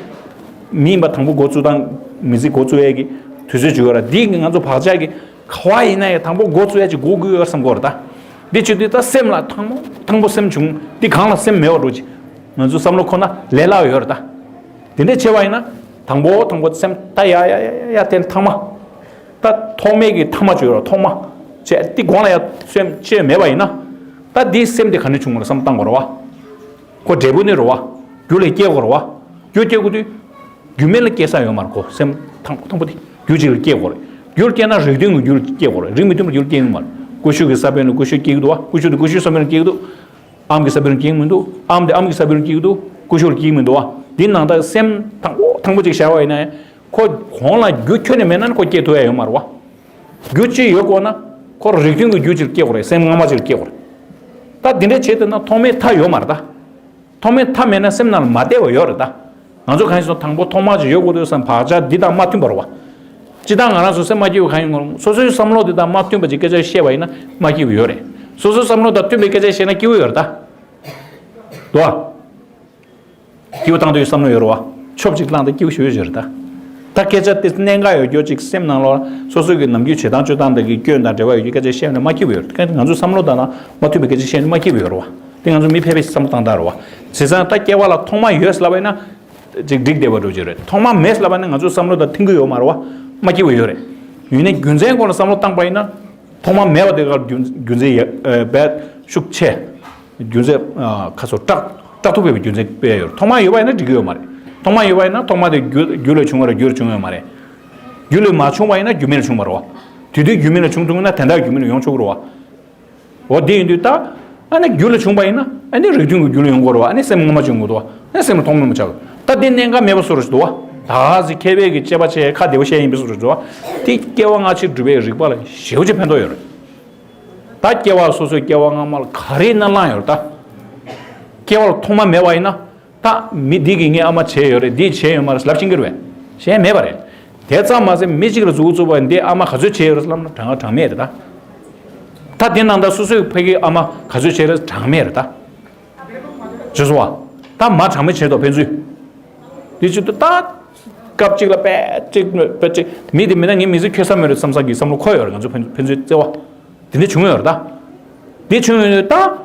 མི་ཡིན་པ་དང་པོ་སྒོ་བཙུགས་སྟངས། མི་ཚེ་སྒོ་བཙུགས་ཡ་གི་དུས་ཚོད་ཅིག་ཡོད་རེད། འདི་ང་ཚོ་བག་ཆགས་ཀྱི་ག་བ་ཡིན་ན་ཡང་དང་པོ་སྒོ་བཙུགས་ཡ་ཅིག་སྒུག་གི་ཡོད་བསམ་གྱི་ཡོད་རེད་ད། འདི་བྱེད་དུས་ད་སེམས་ལ་དང་པོ་དང་པོ་སེམས་བྱུང་འདི་གང་ལ་སེམས་མེད་པ་འགྲོ་ཅིག་ང་ཚོ་བསམ་བློ་ཁོ་ན་ལས་སླ་བ་ཡོད་རེད་ད། དེ་འདྲས་བྱས་པ་ཡིན་ན། དང་པོ་དང་པོ་སེམས་ད་ཡ་ཡ་ཡ་ཡ་ཡ་དེ་ཐ་མ། ད་ཐོག་མེད་ཀྱི་ཐ་མ་བྱོས་རོགས་ཐོག་མ། བྱས་དེ་གོང་ལ་ཡ་སེམས་བཅོས་མེད་པ་ཡིན་ན། ད་འདིའི་སེམས་དེ་ག་ནས་བྱུང་བ་རེད་བསམ་བཏང་དགོས་རེད་བ། ཁོ་འབྲས་བུ་ནི་རེད་བ། རྒྱུ་ལས་སྐྱེ་དགོས་རེད་བ། རྒྱུ་སྐྱེ་དགོས་དུས། རྒྱུ་མེད་ལ་སྐྱེ་ས་ཡོད་མ་རེད་གོ་སེམས་དང་པོ་དང་པོ་དེ། རྒྱུ་གཅིག་ལ་སྐྱེ་དགོས་རེད། རྒྱུ་སྐྱེ་ན་རིགས་མཐུན་གྱི་རྒྱུ་ལ་སྐྱེ་དགོས་རེད། རིགས་མི་མཐུན་པའི་རྒྱུ་ལ་སྐྱེ་ཡོང་མ་རེད། ཀུ་ཤུ་གི་ས་བོན་ལ་ཀུ་ཤུ་སྐྱེ་གི་འདུག་བ། ཀུ་ཤུ་དེ་ཀུ་ཤུའི་ས་བོན་ལ་སྐྱེ་གི་འདུག་ཨམ་གི་ས་བོན་ལ་སྐྱེ་གི་མི་འདུག་ཨམ་དེ་ཨམ་གི་ས་བོན་ལ་སྐྱེ་གི་འདུག་ཀུ་ཤུ་ལ་སྐྱེ་གི་མི་འདུག་བ། འདི་ནང་ལྟར་སེམས་དང་པོ་དང་པོ་ཅིག་བཞག་པ་ཡིན་ན། ཁོ་གོང་ལ་རྒྱུ་ཁྱོན་ནས་མེད་ན་ནི་ཁོ་སྐྱེ་ཐུབ་ཡ་ཡོད་མ་རེད་བ། རྒྱུ་ཅི་ཡོད་དགོས་ན། ཁོ་རིགས་མཐུན་གྱི་རྒྱུ་ཅིག་སྐྱེ་དགོས་རེད། སེམས་སྔ་མ་ཅིག་སྐྱེ་དགོས་རེད། ད་འདི་འདྲའི་བྱེད་དུས་ན་ཐོག་མའི་མཐའ་ཡོད་མ་རེད་ད། ཐོག་མའི་མཐའ་མེད་ན་སེམས་ནང་ལ་མ་བདེ་བ་ཡོད་རེད་ད། ང་ཚོ་གང་ཡིན་སོང་དང་པོ་ཐོག་མ་ཅིག་ཡོད་དགོས་འདུག་བསམ་བག་ཆགས་འདི་དང་མ་མཐུན་པ་རེད་བ། སྤྱིར་བཏང་ང་རང་ཚོ་སེམས་མ་སྐྱིད་པ་གང་ཡིན་ངོ་། སོ་སོའི་བསམ་བློ་འདི་དང་མ་མཐུན་པ་ཅིག་སྐད་ཆ་བཤད་པ་ཡིན་ན་མ་སྐྱིད་པ་ཡོད་རེད། སོ་སོའི་བསམ་བློ་དང་མཐུན་པའི་སྐད་ཆ་བཤད་ན་སྐྱིད་པོ་ཡོད་རེད་ད། འདུག་བ། སྐྱིད་པོ་བཏང་འདོད་ཀྱི་བསམ་བློ་ཡོད་རེད་བ། ཆོབ་ཅིག་བླངས་ཏེ་སྐྱིད་པོ་ཞུ་ཡོད་རེད་ད། ད་སྐད་ཆ་དེ་གནད་འགག་ཡོད་རྒྱུ་ཅིག་སེམས་ནང་ལོགས་ལ་སོ་སོ་གི་ནམ་རྒྱུན་བྱེད་སྟངས་སྤྱོད་སྟངས་དང་གི་སྐྱོན་དང་འབྲེལ་བ་ཡོད་རྒྱུ་སྐད་ཆ་བཤད་ན་མ་སྐྱིད་པོ་ཡོད་རེད། ང་ཚོའི་བསམ་བློ་དང་ན་མ་མཐུན་པའི་སྐད་ཆ་བཤད་ན་མ་སྐྱིད་པོ་ཡོད་རེད་བ། དེ་ང་ཚོ་མི་ཕལ་པའི་བསམ་བློ་བཏང་སྟངས་རེད་བ། བྱས་ཙང་ད་སྐྱེ་བ་ལ་ཐོག་མ་ཡོད་ཟེར་ལབ་པ་ཡིན་ན། ཅིག་འགྲིག་བསྡད་པ་འགྲོ་གི་རེད། ཐོག་མ་མེད་ཟེར་ལབ་པ་ཡིན་ན་ང་ཚོའི་བསམ་བློ་དང་མཐུན་གྱི་ཡོད་མ་རེད་བ། མ་སྐྱིད་པོ་ཡོད་རེད། ཡིན་ནའི་རྒྱུ་མཚན་སྐོར་ལ་བསམ་བློ་བཏང་པ་ཡིན་ན། ཐོག་མ་མེད་པ་དེ་གར་རྒྱུ་རྒྱུ་མཚན་ཡ་ཨ་བས་ཤུགས་ཆེ། རྒྱུ་མཚན་ཨ་ཁ་སོ་སྐྲག་སྐྲག་ཐུབ་པའི་རྒྱུ་མཚན་དཔེ་ཡོད་རེད། ཐོག་མ་ཡོད་པ་ཡིན་ན་འགྲིག་གི་ཡོད་མ་རེད། ཐོག་མ་ཡོད་པ་ཡིན་ན་ཐོག་མ་དེ་རྒྱུ་རྒྱུ་ལས་བྱུང་བ་རེད། རྒྱུ་ལས་བྱུང་ཡོད་མ་རེད། རྒྱུ་ལས་མ་བྱུང་བ་ཡིན་ན་རྒྱུ་མེད་ལ་བྱུང་བ་རེད་བ། དེ་དུས་རྒྱུ་མེད་ལ་བྱུང་ཐུབ་ན་དེ་འདྲ་རྒྱུ་མེད་ལ་ཡོང་ཆོག་གི་རེད་བ། འོ་དེ་ཡིན་དུས་ད། ཨ་ནི་རྒྱུ་ལ་བྱུང་བ་ཡིན་ན་ཨ་ནི་རིགས་མཐུན་གྱི་རྒྱུ་ལ་ཡོང་དགོས་རེད་བ། ཨ་ནི་སེམས་ངོ་མ་བྱུང་དགོས་འདུག་བ། ཨ་ནི་སེམས་ལ་ཐོག་མ་མ་ཆགས། ད་དེ་གནད་འགག་མེད་པ་བཟོ་རུ་འདུག་བ། ད་ག་ཟིག་མཁས་པའི་གི་དཔྱད་པ་བྱས་ཁ་བདེ་པོ་བཤད་ཡིན་པའི་བཟོ་རུ་འདུག་བ། དེ་སྐྱེ་བ་སྔ་ཕྱི་སྒྲུབ་པའི་རིགས་པ་ལ་ཞེ་པོ་ཅིག་ཕན་ཐོགས་ཡོད་རེད། ད་སྐྱེ་བ་སོ་སོའི་སྐྱེ་བ་སྔ་མ་ལ་ག་རེ་ཡིན་ན་བླངས་ཡོད་རེད་ད། སྐྱེ་བ་ལ་ཐོག་མ་མེད་པ་ཡིན་ན། ད་མི་འདི་གིས་ངས་ཨ་མ་བྱས་ཡོད་རེད། འདི་བྱས་ཡོད་མ་རེད་ལབ་ཤེས་ཀྱི་རེད་པས། བྱས་མེད་པ་རེད། དེ་ཙམ་མ་ཟད་མི་གཅིག་ལ་མཛུབ་གུ་བཙུགས་པ་འདི་ཨ་མ་ག་ཚོད་བྱས་ཡོད་རེད་ལབ་ན་གྲངས་ཀ་གྲངས་མེད་རེད་ད། ད་དེ་ནང་ད་སོ་སོའི་ཕ་གིའི་ཨ་མ་ག་ཚོད་བྱས་རེད་གྲངས་མེད་རེད་ད། བྱས་སོང་བ། ད་མ་གྲངས་མེད་བྱས་འདུག་ཕན་ཚུན། དེ་ཅིག་ཏུ་ད། སྐབས་གཅིག་ལ་པད་གཅིག་པད་གཅིག་མི་དེ་མིན་ན་ངའི་མི་ཚེ་འཁྱོལ་ས་མེད་རེད་བསམ་ས་གི་བསམ་བློ་འཁོར་ཡོད་རེད། ང་ཚོ་ཕན་ཕན་ཚུན་བརྩེ་བ། དེ་འདྲ་བྱུང་ཡོད་རེད་ད། དེ་བྱུང་ཡོད་ད།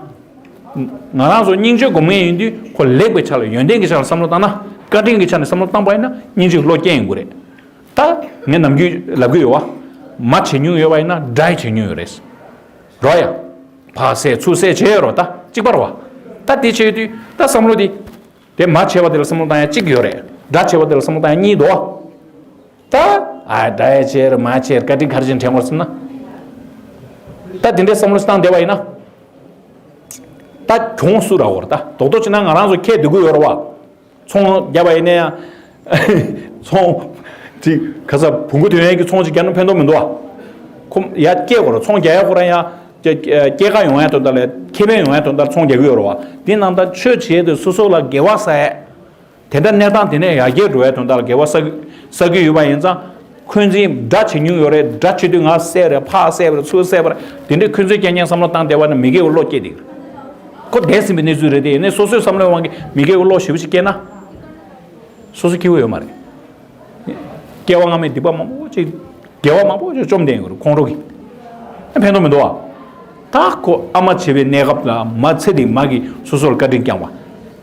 ང་རང་ཚོ་སྙིང་རྗེ་སྒོམ་མཁན་ཡིན་དུས་ཁོ་ལེགས་པའི་ཆ་ལ་ཡོན་ཏན་གྱི་ཆ་ལ་བསམ་བློ་བཏང་ན། བཀའ་དྲིན་གྱི་ཆ་ནས་བསམ་བློ་བཏང་པ་ཡིན་ན་སྙིང་རྗེ་བློ་སྐྱེ་ཡོང་གི་རེད། ད་ངས་ནམ་རྒྱུན་ལབ་ཀྱི་ཡོད་བ། མ་བྱེད་མྱོང་ཡོད་པ་ཡིན་ན་དགྲ་ཡི་བྱེད་མྱོང་ཡོད་རེད། རོ་ཡ། ཕག་བསད་ཚུར་བསད་བྱས་ཡོད་རོ་ད་གཅིག་པ་རོ་བ། ད་དེ་བྱས་དུས་ད་བསམ་བློ་དེ། དེ་མ་བྱས་པ་དེ་ལ་བསམ་བློ་བཏང་ཡ་གཅིག་ཡོད་རེད། དགྲ་བྱས་པ་དེ་ལ་བསམ་བློ་བཏང་ཡ་གཉིས་འདུག་ད་ཨ་དགྲ་ཡ་བྱས་རེད་མ་བྱས་རེད་བཀའ་དྲིན་ག་རེ་བྱས་དྲན་དགོས་ཟེར་ན། ད་དེ་འདྲའི་བསམ་བློ་བཏང་བསྡད་པ་ཡིན་ན། ད་གྱོང་སུ་རག་གོ་རེད་ད་རྡོག་རྡོག་བྱས་ན་ང་རང་ཚོ་ཁྱད་དུ་གུ་ཡོད་རེད་བ། ཚོང་རྒྱབ་པ་ཡིན་ན་ཡང་། ཚོང་། ཅིག་ག་ས་བོང་གུ་ཐོན་ཡས་ཀྱི་ཚོང་ཅིག་རྒྱབ་ན་ཕན་ཐོགས་མི་འདུག་བ། ཁོ་ཡ་སྐྱེ་དགོས་རེད་ཚོང་རྒྱག་ཡ་ཁོ་རང་ཡ། སྐྱེ་སྐྱེ་ཀ་ཡོང་ཡ་དོན་དག་ལ་ཁེ་ཕན་ཡོང་ཡ་དོན་དག་ཚོང་རྒྱག་གི་ཡོད་རེད་བ། དེ་ནང་ལྟར་ཆོས་བྱེད་དུས་སོ་སོ་ལ་དགེ་བ་བསགས་ཡས། དེ་འདྲ་གནས་སྟངས་དེ་ནས་ཡར་རྒྱས་འགྲོ་བའི་དོན་དག་ལ་དགེ་བ་བསགས་བསགས་ཀྱི་ཡོད་པ་ཡིན་ཙང་། འཁོན་འཛིན་དགྲ་བྱེད་མྱོང་ཡོད་རེད། དགྲ་བྱེད་དུས་ང་བསད་རེད་ཕར་བསད་པ་རེད་ཚུར་བསད་པ་རེད་དེ་འདྲའི་འཁོན་འཛིན་རྐྱང་རྐྱང་བསམ་བློ་བཏང་བསྡད་པ་ནི་མི་དགེ་བའི་བློ་སྐྱེས་བསྡད་ཀྱི་རེད། ཁོ་འདས་ཟིན་པའི་གནས་ཚུལ་རེད་དེ་ཡིན་ནའི་སོ་སོའི་བསམ་བློའི་དབང་གིས་མི་དགེ་བའི་བློ་ཞེ་པོ་ཞིག་སྐྱེས་ན། སོ་སོ་སྐྱིད་པོ་ཡོད་མ་རེད། སྐྱེ་བ་སྔ་མའི་སྡིག་པ་མང་པོ་ཅིག་དགེ་བ་མང་པོ་ཅིག་བཅོམ་བསྡད་ཡོད་རེད་ཁོང་ཁྲོ་གིས། ཕན་ཐོགས་མི་འདུག་ཨ། ད་ཁོ་ཨ་མ་བྱེད་པའི་གནས་སྐབས་ལ་མ་ཚེ་འདི་མ་གིས་སོ་སོར་བཀའ་དྲིན་བསྐྱངས་པ།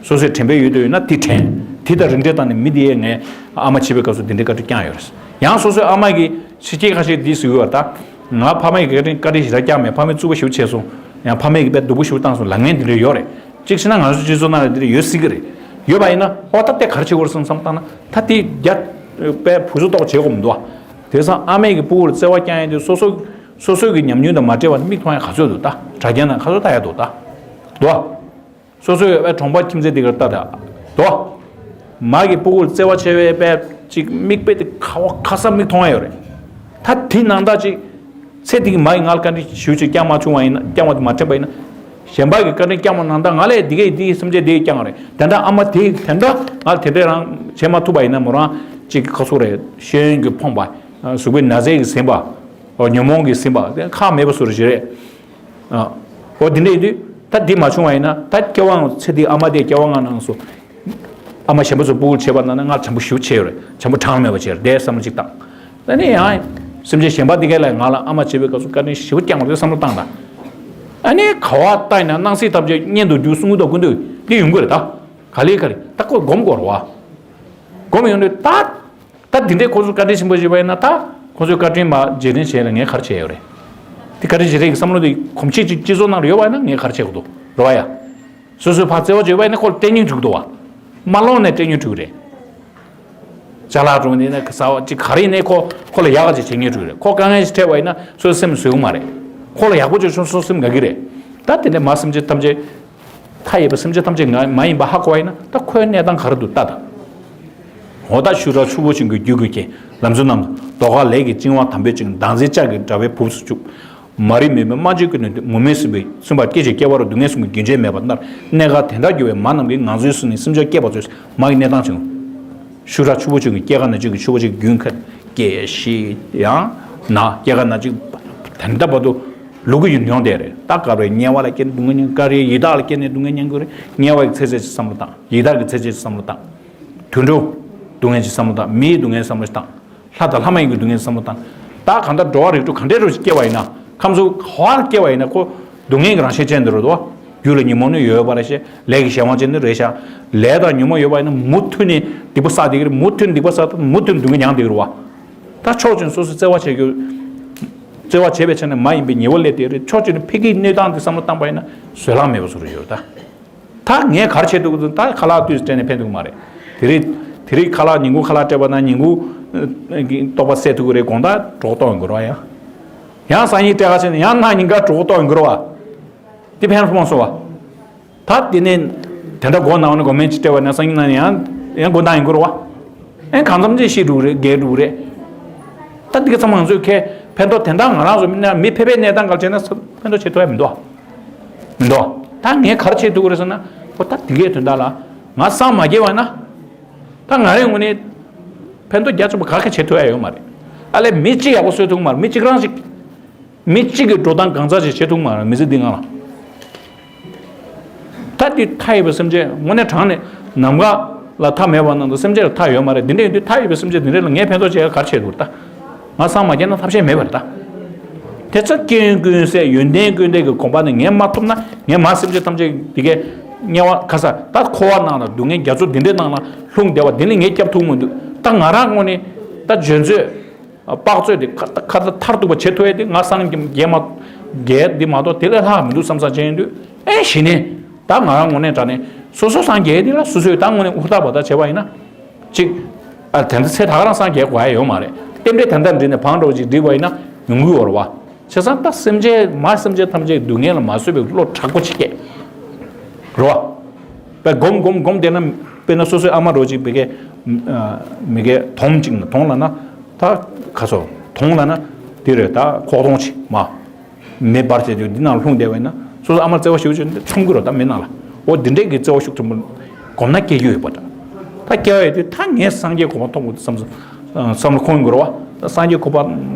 སོ་སོའི་དྲན་པའི་ཡུལ་དུ་ཡོད་ན་དེ་དྲན། དེ་དང་རིགས་འགྲེ་བཏང་ནས་མི་དེ་ཡས་ངས་ཨ་མ་བྱེད་པའི་སྐབས་སུ་དེ་འདྲའི་བཀའ་དྲིན་བསྐྱངས་ཡོད་རེད། ཡང་སོ་སོའི་ཨ་མ་གིས་ཕྱི་རྒྱལ་ཁ་ཤས་འདི་ཟེར་གྱི་ཡོད་རེད་ད། ང་ཕ་མ་ཡིས་བཀའ་དྲིན་བཀའ་དྲིན་ཞེ་དྲག་བསྐྱངས་མེད། ཕ་མས་རྩུབ་པོ་ཞེ་པོ་བྱས་སོང་། ཡང་ཕ་མས་ཀྱིས་དཔེ་སྡུག་པོ་ཞེ་པོ་བཏང་སོང་ལབ་མཁན་དེ་འདྲ་ཡོད་རེད། གཅིག་བྱས་ན་ང་ཚོ་སྤྱི་ཚོགས་ནང་ལ་དེ་འདྲ་ཡོད་སྲིད་ཀྱི་རེད། ཡོད་པ་ཡིན་ན་ཨོ་ད་དེ་ག་རེ་བྱེད་དགོས་རེད་བསམ་བསམ་བཏང་ན་ད་དེ་རྒྱ་དཔེ་བུ་གཟུགས་ལྟ་བུ་བྱེད་དགོས་མི་འདུག་ཨ། དེང་སང་ཨ་མས་ཀྱིས་སྤུ་གུར་བརྩེ་བ་བསྐྱང་ཡས་དེ་སོ་སོ་སོ་སོའི་གི་ཉམས་མྱོང་དང་མ་འབྲེལ་བ་ནས་མིག་མཐོང་ཡས་ག་ཚོད་འདུག་ད། དྲ་རྒྱ་ནང་ག་ཚོད་ལྟ་ཡས་འདུག་ད། འདུག་ཨ། སོ་སོའི་ཨེ་གྲོང་པ་ཁྱིམ་མཚེས་དེ་གར་ལྟ་ད། དོ། མ་གི་སྤུ་གུར་བརྩེ་བ་ཆེ་བའི་དཔེ་ཅིག་མིག་དཔེ་དེ་ཁ་བ་ཁ་ས་མིག་མཐོང་ཡ་ཡོད་རེད། ད་དེ་ནང་ད་ཅིག་ཚེ་འདི་གི་མ་ཡི་ང་ལ་བཀའ་དྲིན་ཞུ་ཅིག་བསྐྱངས་མ་བྱུང་བ་ཡིན་ན། བསྐྱངས་བ་དེ་མ་དྲན་པ་ཡིན་ན། གཞན་པ་གི་བཀའ་དྲིན་བསྐྱངས་པ་ནང་ད་ང་ལས་འདི་གས་འདི་སེམས་ཅན་འདི་བསྐྱངས་རེད། དེ་འདྲ་ཨ་མ་དེ་དེ་འདྲ་ང་ལ་དེ་འདྲས་རང་བྱེད་མ་ཐུབ་པ་ཡིན་ན་མོ་རང་ཅིག་ཁ་སུ་རེད། ཤེས་ཡོན་གྱི་ཕོངས་པ། གཟུགས་པོའི་ན་ཚས་ཀྱི་ཟིན་པ། ཉོན་མོངས་ཀྱི་ཟིན་པ་དེ་ཁག་མེད་པ་སུ་རེད་ཞིག་རེད། ཨ། འོ་དེ་འདྲ་ཡིན་དུས་ད་འདི་མ་བྱུང་བ་ཡིན་ན་ད་སྐྱེ་བ་ཚེ་འདིའི་ཨ་མ་དེ་སྐྱེ་བ་ལྔ་ནང་སུ་ཨ་མ་གཞན་པ་ཚོ་སྤུ་གུར་བྱེད་པ་ན་ན་ང་བྱམས་པོ་ཞེ་པོ་བྱས་ཡོད་རེད། བྱམས་པོ་གྲངས་མེད་པ་བྱས་རེད། དེ་བསམ་བློ་གཅིག་བཏང་། ད་ནི་ཡང་སེམས་ཅན་གཞན་པ་འདི་གས་ལ་ང་ལ་ཨ་མ་བྱེད་པའི་སྐབས་སུ་བཀའ་དྲིན་ཞེ་པོ་བསྐྱངས་པ་རེད་བསམ་བློ་བཏང་དང་། ཨ་ནི་ག་བ་ལྟ་ཡིན་ན་སྣང་སྲིད་ཐམས་ཅད་གཉེན་དུ་འགྱུར་གསུང་གི་འདུག་ཀུན་འདུག་འདི་ཡོང་གི་རེད་ད། ག་ལེ་ག་ལེ་ད་ཁོ་སྒོམ་དགོས་རེད་བ། སྒོམ་ཡོང་དུས་ད། ད་འདི་འདྲའི་ཁོ་ཚོ་བཀའ་དྲིན་ཆེན་པོ་ཞིག་པ་ཡིན་ན་ད་ཁོ་ཚོའི་བཀའ་དྲིན་མ་རྗེས་དྲན་བྱས་ལ་ངས་ག་རེ་བྱས་ཡོད་རེད། དེ་བཀའ་དྲིན་རྗེས་དྲན་གྱི་བསམ་བློ་དེ་གོམས་གཤིས་ཅིག་སྤྱི་ཚོགས་ནང་ལ་ཡོད་པ་ཡིན་ན་ངས་ག་རེ་བྱེད་དགོས་འདུག་རེད་བ་ཡ། སོ་སོའི་ཕར་བརྩེ་བ་བྱེད་པ་ཡིན་ན་ཁོ་ལ་བསྟན་སྙིང་བྲོ་གི་འདུག་བ། མ་ལོག་ནས་བསྟན་སྙིང་བྲོ་གི་རེད། ཅ་ལག་འགྲོ་ནས་ན་ཟ་བ་ཅིག་ག་རེ་ཡིན་ནའི་ཁོ་ཁོ་ལ་ཡག་ག་ཅིག་བྱེད་སྙིང་བྲོ་གི་རེད། ཁོ་དཀའ་ངལ་ཞིག་འཕྲད་པ་ཡིན་ན་སོ་སོའི་སེམས་བཟོད་གི་མ་རེད། ཁོ་ལ་ཡག་པོ་ཅིག་བྱུང་སོང་སོ་སེམས་དགའ་གི་རེད། ད་དེ་འདྲ་མ་སེམས་ཅན་ཐམས་ཅད། མཐའ་ཡས་པའི་སེམས་ཅན་ཐམས་ཅད་ང་མ་ཡིན་པ་ཧ་གོ་བ་ཡིན་ན་ད་ཁོའི་གནས་སྟངས་ག་རེ་འདུག་ལྟ་དང་། འོ་ད་ཤུ་ར་ཆུ་བོ་ཆུང་གི་རྒྱུད་ཀྱི་རྐྱེན་ལམ་འཛོལ་རྣམས་དོ་ག་ལས་ཀྱི་བཅིང་བ་དམ་པོས་བཅིངས། བདག་འཛིན་ལྕགས་ཀྱི་དྲ་བའི་སྦུབས་སུ་བཅུག་མ་རིག་མུན་པའི་རྨ་ཆུས་ཀུན་ནས་བཏུལ། མུ་མེད་སྲིན་པོའི་སྲིན་པར་སྐད་ཅིག་སྐྱེ་བ་རུ། སྡུག་བསྔལ་གསུམ་གྱི་རྒྱུན་ཆད་མེད་པར་མནར། གནས་ཁ་དེ་འདྲར་གྱུར་པའི་མ་རྣམས་ཀྱིས། ང་ཚོའི་སྲིད་ནི་སེམས་ཅན་བསྐྱེད་པ་ཚོས། མ་གི་གནས་སྟངས་བྱུང་། ཤུ་ར་ཆུ་བོ་ཆུང་གི་སྐྱེ་རྒ་ན་འཆི་གི་ཆུ་བོ་ཆུང་གི་རྒྱུན་ཁ་སྐྱེ་ཤི་ཡང་ན་སྐྱེ་རྒ་ན་འཆི་ད་ལྟ་བར་དུ་ལུ་གུ་ཡིན་ཡོང་དེ་རེད། ད་ག་རེ་དམྱལ་བ་ལ་སྐྱེས་ནས་སྡུག་བསྔལ་མྱོང་། ག་རེ་ཡི་དྭགས་ལ་སྐྱེས་ནས་སྡུག་བསྔལ་མྱོང་གི་རེད། དམྱལ་བ་ཡི་ཚེ་ཚད་ཅིག་བསམ་བློ་བཏང་། ཡི་དྭགས་ཀྱི་ཚེ་ཚད་ཅིག་བསམ་བློ་བཏང་། དུད་འགྲོ་སྡུག་བསྔལ་ཅིག་བསམ་བློ་བཏང་། མིའི་སྡུག་བསྔལ་བསམ་བློ་བཏང་། ལྷ་དང་ལྷ་མ་ཡིན་གྱི་སྡུག་བསྔལ་བསམ་བློ་བཏང་། ད་གང་ལྟར་འགྲོ་བ་རིགས་དྲུག་ག་འདྲའི་རུ་ཞིག་སྐྱེ་བ་ཡིན་ན་ཁམས་གསུམ་ག་བར་སྐྱེ་བ་ཡིན་ན་ཁོ་སྡུག་བསྔལ་གྱི་རང་བཞིན་ཅན་དུ་རུ་དོ། རྒྱུད་ལ་ཉོན་མོངས་ནི་ཡོད་པ་རེད་ཤག་ལས་ཀྱི་གཞན་དབང་ཅན་ནི་རེད་ཤག་ལས་དང་ཉོན་མོངས་ཡོད་པ་ཡིན་ན་མུ་མཐུད་ནས་སྡིག་པ་བསགས་བསྡད་ཀྱི་རེད། མུ་མཐུད་ནས་སྡིག་པ་བསགས། མུ་མཐུད་ནས་སྡུག་བསྔལ་མྱངས་བསྡད་ཀྱི་རེད་བ། ད་ཕྱོགས་གཅིག་ནས་སོ་སོས་བརྩེ་བ་བྱེད་རྒྱུ། བརྩེ་བ་བྱས་པའི་ཆ་ནས་མ་ཡིན་པའི་ཉེས་པ་སླེབས་བསྡད་རེད། ཕྱོགས་གཅིག་ནས་ཕ་གིའི་གནས་སྟངས་དེ་བསམ་བློ་བཏང་པ་ཡིན་ན་བཟོད་གླགས་མེད་པ་བཟོ་རུ་ཡོད་ད། ད་ངས་ག་རེ་བྱེད་ཐུབ་ཀྱི་འདུག་ད་ཁ་ལག་དུས་སུ་སྤྲད་ནས་ཕན་ཐོགས་ཀྱི་མ་རེད། དེ་རིང་དེ་རིང་ཁ་ལག་ཉིན་གུང་ཁ་ལག་སྤྲད་པ་ན་ཉིན་གུང་ཨ་ཨ་ལྟོགས་པ་སེལ་ཐུབ་ཀྱི་རེད། དགོང་དག་གྲོད་ཁོག་ལྟོགས་ཡོང་གི་རེད་བ། ཡང་ཡང་སང་ཉིན་སྤྲད་ག་བྱས་ནས་ཡང་གནངས་ཉིན་ཀ་གྲོད་ཁོག་ལྟོགས་ཡོང་གི་རེད་བ། དེ་ཕན་ཐོགས་མ་སོང་བ། ད་དེ་ནས་དེ་འདྲ་མགོ་ན་བ་ནས་མགོ་སྨན་ཅིག་སྤྲད་པ་ན་སང་ཉིན་ན་ཡང་ཡང་མགོ་ན་ཡོང་གི་རེད་བ། ཨེ་གང་འཚམ་ཅིག་ཤི་འགྲོ་གི་རེད། རྒས་འགྲོ་གི་རེད། ད་འདི་ག་ཚང་མ་ང་ཚོས་ཁས་ཕན་ཐོགས་དེ་འདྲ་ང་རང་ཚོ་མི་ན་མི་ཕལ་པའི་གནས་སྟངས་ག་རེ་བྱས་ན་ཕན་ཐོགས་བྱེད་ཐུབ་ཡ་མི་འདུག་མི་འདུག་ད་ངས་ག་རེ་བྱེད་ཐུབ་ཀྱི་རེད་ཟེར་ན། ཨོ་ད་དེ་གའི་དོན་དག་ལ་ང་སངས་མ་རྒྱས་བ་ན། ད་ང་རའི་ངོས་ནས་ཕན་ཐོགས་རྒྱ་ཆེན་པོ་ག་གེ་བྱེད་ཐུབ་ཡ་ཡོད་མ་རེད། ཨ་ལས་མི་གཅིག་ཡག་པོ་གསོད་ཐུབ་མ་རེད། མི་གཅིག་རང་ཞིག་མི་གཅིག་གི་འགྲོ་སྟངས་གང་ཟག་ཅིག་བྱེད་ཐུབ་མ་རེད། མི་ཚེ་འདི་སྒང་ལ། ད་འདི་མཐའ་ཡས་པའི་སེམས་ཅན་དངོས་གནས་དྲང་གནས་ནམ་མཁའ་ལ་མཐའ་མེད་པ་ནང་དུ་སེམས་ཅན་ལ་མཐའ་ཡོད་མ་རེད། འདི་འདྲ་ཡིན་དུས་མཐའ་ཡས་པའི་སེམས་ཅན་འདི་འདྲ་ལ་ངས་ཕན་ཐོགས་བྱེད་ཡ་ག་རེ་བྱེད་ཐུབ་རེད་ད། ང་སངས་མ་རྒྱས་ན་ཐབས་ཤེས་མེད་པ་རེད་ད། དེ་ཚོ་སྐྱོན་ཀུན་ཟད་ཡོན་ཏན་ཀུན་ལྡན་གྱི་གོ་འཕང་ནི་ངས་མ་ཐོབ་ན་ངས་མ་སེམས་ཅན་ཐམས་ཅད་འདི་གའི་དམྱལ་བ་ཁ་ས་ད་འཁོར་བ་ནང་ལ་སྡུག་བསྔལ་རྒྱ་མཚོ་འདི་འདྲའི་ནང་ལ་ལྷུང་བསྡད་པ་འདི་ནི་ངས་སྐྱོབ་ཐུབ་མི་འདུག་ད་ང་རང་ངོས་ནས་ད་འཇོན་ཚོད། དཔག་ཚོད་དེ་ཁ་ཁ་མཐར་ཐུག་པ་བྱེད་ཐུབ་ཡས་དེ་ང་སངས་རྒྱས་མ་རྒྱས་འདི་མ་གཏོགས་དེ་ལས་ལྷག་མི་འདུག་བསམ་བསམ་བྱས་ཡོང་དུས་ཨེ་གཞི་ནས་ད་ང་རང་ངོས་ནས་དྲང་གནས་སོ་སོ་སངས་རྒྱས་དེ་ལ་སོ་སོས་ད་དངོས་གནས་ཧུར་ཐག་པ་ད་བྱས་པ་ཡིན་ན་གཅིག་ཨ་དེ་འདྲ་ཚེ་ད་ག་རང་སངས་རྒྱས་དགོས་ཡ་ཡོད་མ་རེད། རྟེན་འབྲེལ་དེ་འདྲ་འགྲིག་ནས་བང་འགྲོ་ཅིག་འགྲིག་པ་ཡིན་ན་ཡོང་གི་ཡོད་རེད་བ། བྱས་ཙང་ད་སེམས་ཅན་མ་སེམས་ཅན་ཐམས་ཅད་སྡུག་བསྔལ་ལ་མ་བཟོད་པའི་བློ་དྲག་པོ་ཅིག་སྐྱེས་རེད་བ། དཔེ་སྒོམ་སྒོམ་སྒོམ་བསྡད་ན་དཔེར་ན་སོ་སོའི་ཨ་མ་རོ་ཅིག་བི་གའི་མི་གའི་དོམ་ཅིག་ན་དོང་ལ་ན་ད་ག་ཚོ་དོང་ལ་ན་དེ་རེད་ད་ཁོག་དོང་ཅིག་མ་མེ་འབར་བྱས་དུས་འདི་ནང་ལྷུང་བསྡད་པ་ཡིན་ན་སོ་སོ་ཨ་མ་བརྩེ་བ་ཞེ་པོ་ཅིག་འདི་མཚོན་གི་རོ་ད་མེ་ནང་ལ་འོ་འདི་འདྲས་ཀྱི་བརྩེ་བ་ཤུགས་ཆེན་པོ་སྒོམ་ན་སྐྱེ་རྒྱུ་ཡོད་པ་འདྲ། ད་སྐྱེ་བ་ཡོད་དུས་ད་ངས་སངས་རྒྱས་གོ་འཕང་ཐོབ་དགོས་བསམ་བསམ་བློ་ཁོང་ཡོང་གི་རོ་བ། ད་སངས་རྒྱས་གོ་འཕང་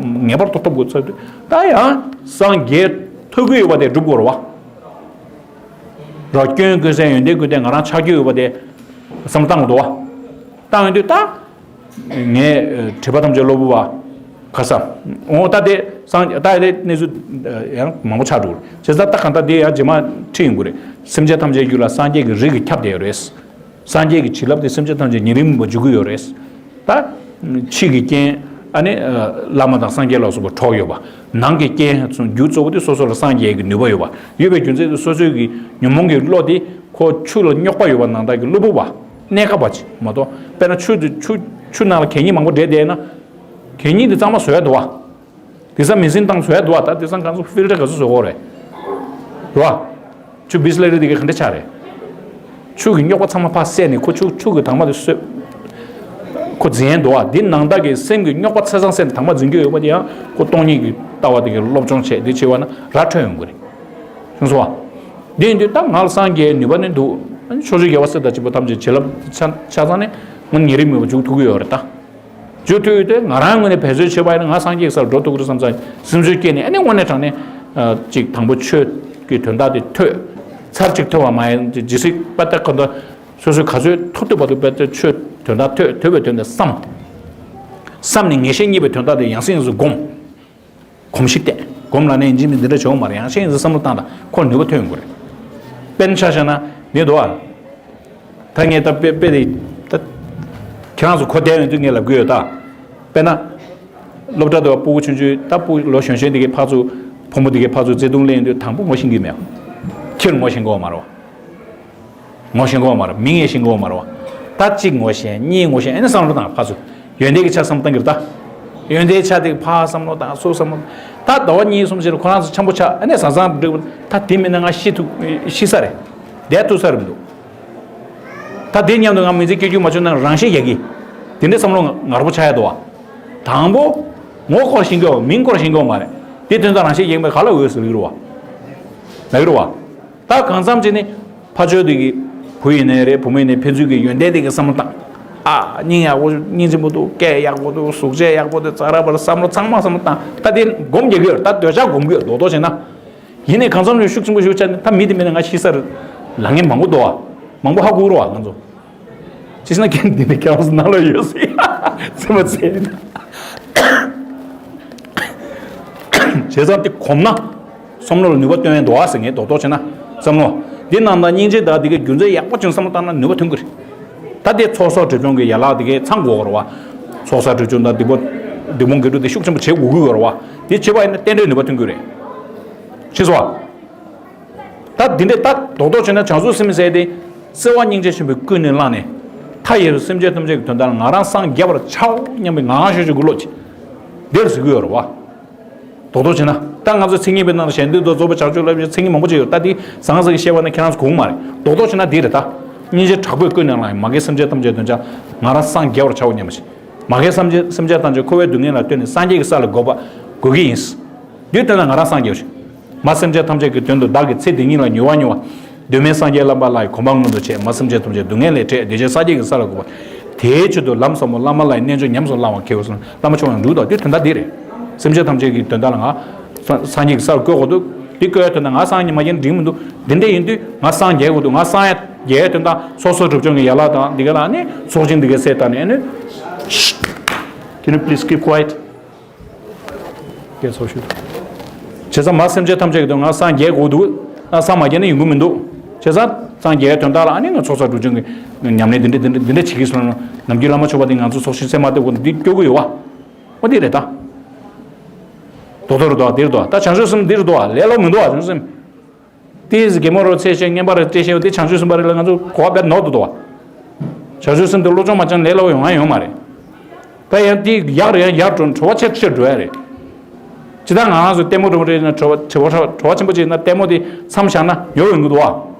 ངེས་པར་དུ་ཐོབ་དགོས་ཚར་དུས་ད་ཡང་སངས་རྒྱས་ཐུབ་ཀྱི་ཡོད་པ་དེ་སྒྲུབ་དགོས་རོ་བ། རོ་སྐྱོན་ཀུན་ཟད་ཡོན་ཏན་ཀུན་ལྡན་ང་རང་ཆགས་རྒྱུ་ཡོད་པ་དེ་བསམ་བློ་བཏང་དགོས་འདུག་བ། བཏང་ཡོང་དུས་ད་ངས་དྲི་བ་ཐམས་ཅད་གློ་བུར་བ་ཁ་ས་འོང་ད་དེ་སངས་ད་དེ་གནས་ཚུལ་ཡང་མང་པོ་ཆགས་འགྲོ་གི་རེད། བྱས་ཙང་ད་གང་ལྟར་དེ་ཡང་རྗེས་མ་ཁྲིད་ཡོང་གི་རེད། སེམས་ཅན་ཐམས་ཅད་རྒྱུད་ལ་སངས་རྒྱས་ཀྱི་རིགས་ཀྱིས་ཁྱབ་བསྡད་ཡོད་རེད། སངས་རྒྱས་ཀྱི་བྱིན་རླབས་དེ་སེམས་ཅན་ཐམས་ཅད་ཉེ་རིང་མེད་པར་འཇུག་གི་ཡོད་རེད། ད། ཕྱི་གི་རྐྱེན། ཨ་ནི། བླ་མ་དང་སངས་རྒྱས་ལ་སོགས་པ་གྲོགས་ཡོད་པ། ནང་གི་རྐྱེན་སོགས་རྒྱུ་གཙོ་བོ་དེ་སོ་སོ་ལ་སངས་རྒྱས་ཀྱི་ནུས་པ་ཡོད་པ་ཡོད་པའི་རྒྱུ་མཚན་དེ་སོ་སོའི་གི་ཉོན་མོངས་ཀྱི་བློ་དེ་ཁོ་ཆུ་ལ་རྙོག་པ་ཡོད་པ་ནང་ལྟར་གྱི་གློ་བུར་བ། གནས་སྐབས་པ་ཅིག་མ་གཏོགས་དཔེར་ན་ཆུ་དེ་ཆུ་ཆུ་ནང་ལ་གད་སྙིགས་མང་པོ་འདྲེས་བསྡད་ན། གད་སྙིགས་དེ་གཙང་མ་བཟོ་ཡ་འདུག་བ། དེང་སང་མི་སེར་བཏང་བཟོ་ཡ་འདུག་བ། ད་དེང་སང་གང་ཚོ་ཕིལ་ཊར་ག་ཚོད་བཟོ་གོ་རེད། རེད་བ། ཆུ་བི་སི་ལེ་རི་དེ་ག་ག་འདྲ་ཆགས་རེད། ཆུ་གི་རྙོག་པ་ཚང་མ་ཕར་བསལ་ནས་ཁོ་ཆུ་ཆུ་གི་དྭངས་མ་དེ་གསོས། ཁོ་འཛིན་ཡ་འདུག་བ། འདི་ནང་ལྟར་གྱི་སེམས་ཀྱི་རྙོག་པ་ཚ་ཚང་བསལ་ནས་དྭངས་མ་འཛིན་རྒྱུ་ཡོད་པ་དེ་ཡང་ཁོ་སྟོང་ཉིད་ཀྱི་ལྟ་བ་དེ་གའི་སློབ་སྦྱོང་བྱས་དེ་བྱས་པ་ན་ར་འཕྲོད་ཡོང་གི་རེད། ཤེས་སོང་བ། འདི་ཡིན་དུས་ད་ང་ལ་སངས་རྒྱས་ནུས་པ་ནི་འདུག་ཕྱོགས་བཅུའི་རྒྱལ་བ་སྲས་དང་བཅས་པ་ཐམས་ཅད་བྱིན་རླབས་ཆ་ཆ་ཚང་ནས་ང་ཉེ་རིང་མེད་པར་འཇུག་ཐུབ་ཀྱི་ཡོད་རེད་ད། རྒྱུ་མཐུན་ཡོད་དེ་ང་རང་ངོས་ནས་བེད་སྤྱོད་བྱེད་པ་ཡིན་ན་ང་སངས་རྒྱས་ཀྱི་སར་འགྲོ་ཐུབ་ཀྱི་རེད་བསམ་ཙང་སེམས་ཚོར་སྐྱེས་ནས་ཨ་ནི་དངོས་གནས་དྲང་གནས་ཅིག་དང་པོ་ཆོས་ཀྱི་དོན་དག་དེ་ཐོས། ཚར་གཅིག་ཐོས་པ་མ་ཡིན་ཇི་སྲིད་པ་ལྟ་ག་འདྲ་སོ་སོའི་ག་ཚོད་ཐུབ་ཐུབ་བར་དུ་བེད་སྤྱོད་ཆོས་དོན་དག་ཐོས་ཐོས་པའི་དོན་དེ་བསམ། བསམ་ནས་ངེས་ཤེས་རྙེད་པའི་དོན་དག་དེ་ཡང་སེ་ཡང་སེ་སྒོམ། གོམས་གཤིས་བསྟེན། སྒོམ་ལ་ནས་ཡིན་གཅིག་མིན་འདི་འདྲ་བྱུང་མ་རེད། ཡང་ཤེས་ཡིན་བསམ་བློ་བཏང་དང་ཁོ་ནུས་པ་ཐོན་ཡོང་གི་རེད། དཔེར་ན་ཆ་བཞག་ན་འདི་འདུག་ཨ། ད་ངས་ད་དཔེ་དཔེ་དེ་ད། ཁྱེད་རང་ཚོ་གོ་བསྡད་ཡོང་དུས་ངས་ལབ་གི་ཡོད་ད། དཔེར་ན། སློབ་གྲྭ་དུ་སྤུ་གུ་ཆུང་ཆུང་ད་སྤུ་ལོ་གཞོན་གཞོན་དེ་གའི་ཕར་ཚུར་ཕོ་མོ་དེ་གའི་ཕར་ཚུར་བརྩེ་དུང་གླེང་དུས་དང་པོ་ངོ་ཤེས་ཀྱི་མེད། ཁྱེད་ངོ་ཤེས་ཀྱི་ཡོད་མ་རེད་བ། ངོ་ཤེས་ཀྱི་ཡོད་མ་རེད། མིང་ཡང་ཤེས་ཀྱི་ཡོད་མ་རེད་བ། ད་གཅིག་ངོ་ཤེས་གཉིས་ངོ་ཤེས་ཨ་ནི་བསམ་བློ་བཏང་ཕར་ཚུར། ཡོན་ཏན་གྱི་ཆ་བསམ་བཏང་གི་རེད་ད། ཡོན་ཏན་ཆ་དེ་ཕར་བསམ་བློ་བཏང་ཚུར་བསམ་བློ། ད་ཟླ་བ་གཉིས་གསུམ་ཕྱིན་ལ་ཁོ་རང་ཚོ་འཆམ་པོ་ཆགས་ཨ་ནི་བཟང་བཟང་འགྲིག་ད་དེ་མིན་ན་ང་ཤི་ཐུབ་ཤི་ས་རེད། བསྡད་ཐུབ་ས་རེད་མི་འདུག་ད་དེ་མཉམ་དུ་ང་མི་ཚེ་སྐྱེལ་རྒྱུ་མ་བྱུང་ན་རང་ཤི་རྒྱག་གི། དེ་འདྲའི་བསམ་བློ་ངར་པོ་ཆགས་ཡ་འདུག་བ། དང་པོ། ངོ་སྐོར་ཤེས་ཀྱི་ཡོད་མིང་སྐོར་ཤེས་ཀྱི་ཡོད་མ་རེད། དེ་དོན་དག་རང་ཤི་རྒྱག་མེད་ག་ལ་འོས་ཟེར་གྱི་རེད་བ། ལབ་ཀྱི་རེད་བ། ད་གང་འཚམ་བྱས་ནས་ཕར་ཕྱོགས་དེ་གི་བུ་ཡིན་ནའི་རེད་བུ་མོ་ཡིན་ནའི་ཕན་ཚུན་གྱི་ཡོན་ཏན་དེ་གི་བསམ་བློ་བཏང་། ཨ་སྙིང་ཡག་པོ་སྙིང་རྗེ་མོ་འདུག་སྐད་ཡག་པོ་འདུག་གཟུགས་བྱད་ཡག་པོ་འདུག་ཙག་ར་བ་ར་བསམ་བློ་ཚང་མ་བསམ་བློ་བཏང་ད་དེ་སྒོམ་རྒྱག་གི་ཡོད་ད་འདོད་ཆགས་སྒོམ་གི་ཡོད་རྡོག་རྡོག་བྱས་ན། ཡིན་ནའི་གང་འཚམ་ཡོད་ཤུགས་ཆེན་པོ་ཞིག་བྱས་ནས་ད་མི་དེ་མེད་ན་ང་ཤི་ས་རེད། ལབ་མཁན་མང་པོ་འདུག་བ། མང་པོ་ཧ་གོ་གི་རེད་བ་ང་ཚོ། ཅི་ཟེར་ན་རྐྱེན་འདི་ནི་ཁྱེད་རང་ཚོ་ནང་ལ་ཡོད་ཟེར། ཚེ་མ་ཚེ། བྱས་ཙང་དེ་གོམས་ན། བསམ་བློ་ལ་ནུས་པ་བཏོན་ཡས་འདུག་ཨ་ཟེར་ངས་རྡོག་རྡོག་བྱས་ན། བསམ་བློ། འདི་རྣམས་དང་སྙིང་རྗེ་དག་འདི་གའི་རྒྱུ་མཚན་ཡག་པོ་བྱུང་བསམ་བློ་བཏང་ན་ནུས་པ་ཐོན་གི་རེད། ད་དེ་ཚོགས་གསོག་སྒྲིབ་སྦྱོང་གི་ཡན་ལག་འདི་གའི་ཚང་དགོས་གི་རེད་བ། ཚོགས་གསོག་སྒྲིབ་སྦྱོང་དང་སྡིག་པ། སྡིག་སྤོང་དགེ་སྒྲུབ་དེ་ཤུགས་ཆེན་པོ་བྱེད་དགོས་ཀྱི་ཡོད་རེད་བ། དེ་བྱེད་པ་ཡིན་ན་རྟེན་འབྲེལ་ནུས་པ་ཐོན་གི་རེད། ཤེས་སོང་བ། ད་འདི་འདྲས་ད་རྡོག་རྡོག་བྱས་ན་བྱང་ཆུབ་སེམས་ཟེར་ཏེ། བརྩེ་བ་སྙིང་རྗེ་ཆེན་པོས་ཀུན་ནས་བསླངས་ནས། མཐའ་ཡས་པའི་སེམས་ཅན་ཐམས་ཅད་ཀྱི་དོན་དག་ལ་ང་རང་སངས་རྒྱས་པར་བྱའོ་སྙམ་པའི་ངང་ངམ་ཤུགས་ཀྱིས་འགུག་ལོ་ཅིག་འདིར་ཟེར་གྱི་ཡོད་རེད་བ། རྡོག་རྡོག་བྱས་ན། ད་ང་ཚོ་མཚན་ཉིད་པའི་ནང་ལ་གཞན་དོན་དུ་རྫོགས་པའི་བྱང་ཆུབ་ལ་མཚན་ཉིད་མང་པོ་ཅིག་ཡོད་ད་འདི་ཟང་ཟིང་བཤད་པ་ན་ཁྱེད་རང་ཚོ་གོ་གི་མ་རེད་རྡོག་རྡོག་བྱས་ན་འདི་རེད་ད། སྙིང་རྗེ་དྲག་པོས་ཀུན་ནས་བསླངས་མ་གིའི་སེམས་ཅན་ཐམས་ཅད་དོན་ཆ་ང་རང་སངས་རྒྱས་པར་བྱའོ་སྙམ་པ་ཞིག་མ་གིའི་སེམས་ཅན་སེམས་ཅན་ཐམས་ཅད་འཁོར་བའི་སྡུག་བསྔལ་ལ་བཏོན་ནས་སངས་རྒྱས་ཀྱི་ས་ལ་འགོད་པ་དགོས་ཀྱི་ཡིན། འདི་བཏོན་ན་ང་རང་སངས་རྒྱས་པ་ཞིག་མ་སེམས་ཅན་ཐམས་ཅད་ཀྱི་དོན་དུ་བདག་གི་ཚེ་འདི་ཉིད་ལ་མྱུར་བ་མྱུར་བ། གདོད་མའི་སངས་རྒྱས་བླ་མ་ལྷ་ཡི་གོ་འཕང་མངོན་དུ་བྱས། མ་སེམས་ཅན་ཐམས་ཅད་སྡུག་བསྔལ་ལས་བསྒྲལ། བདེ་ཆེན་སངས་རྒྱས་ཀྱི་ས་ལ་འགོད་པ། དེའི་ཆེད་དུ་ལམ་ཟབ་མོ་བླ་མ་ལྷ་ཡི་རྣལ་འབྱོར་ཉམས་སུ་བླང་བར་མཁས་པའི་ཚུལ་བླ་མ་མཆོག་ཡང་འགྲུབ་དོ། དེ་དོན་དག་འདི་རེད། སེམས་ཅན་ཐམས་ཅད་ཀྱི་དོན་དག་ལ་ང་སངས་རྒྱས་ཀྱི་སར་བཀོད་དགོས་འདུག་འདི་བཀོད་ཡ་དོན་དག་ང་སངས་རྒྱས་མ་རྒྱས་ན་འགྲིག་མི་འདུག་འདི་འདྲ་ཡིན་དུས་ང་སངས་རྒྱས་དགོས་འདུག་ང་སངས་རྒྱས་དོན་དག་སོ་སོ་སྒྲུབ་སྦྱོང་གི་ཡན་ལག་དང་འདི་ག་ལ་ནི་ཚོགས་ཆེན་འདི་གའི་སེ་ད་ནས་ནི། Can you please keep quiet? བྱས་ཙང་མ་སེམས་ཅན་ཐམས་ཅད་ཀྱི་དོན་ང་སངས་རྒྱས་དགོས་འདུག་ང་སངས་མ་རྒྱས་ན་ཡོང་གི་མི་འདུག་བྱས་ཙང་སངས་རྒྱས་དོན་དག་ལ་ཨ་ནི་ང་ཚོགས་བསགས་སྒྲུབ་སྦྱོང་གི་ཉམས་ལེན་འདི་འདྲ་འདི་འདྲ་འདི་འདྲ་བྱེད་ཀྱི་སོང་ན་ནམ་རྒྱུན་བླ་མ་མཆོག་པ་དེ་ང་ཚོ་ཚོགས་ཞིང་སེམས་མ་བདེ་བོ་འདི་སྐྱོ་གི་ཡོད་བ། འོ་འདི་རེད་ད། རྡོག་རྡོག་རེད་དོ་འདི་རེད་དོ་ད་བྱང་ཆུབ་སེམས་འདི་རེད་དོ་ལས་སླ་པོ་མི་འདུག་བ་བྱང་ཆུབ་སེམས། དེས་གད་མོ་རོ་ཚེ་ཤེས་ངན་པ་རེ་སྤྲད་ཤེས་འོ་དེ་བྱང་ཆུབ་སེམས་དཔའ་རེད་ལ་ང་ཚོ་གོ་བ་དཔེར་ནོར་འདུག་དོ། བྱང་ཆུབ་སེམས་དེ་བློ་སྦྱོང་མ་བྱང་ལས་སླ་པོ་ཡོང་ང་ཡོང་མ་རེད། ད་ཡང་དེ་ཡག་རེད་ཡང་ཡར་འགྲོ་བྲོ་བ་ཆེར་ཆེར་འགྲོ་ཡ་རེད། ཇི་ལྟར་ང་རང་ཚོ་ལྟད་མོ་འགྲོ་གི་རེད་ན་བྲོ་བ་བྲོ་བ་བྲོ་བ་ཆེན་པོ་ཅིག་ན་ལྟད་མོ་དེ་མཚམས་བཞག་ན་ཡོར་ཡོང་གི་འདུག་བ།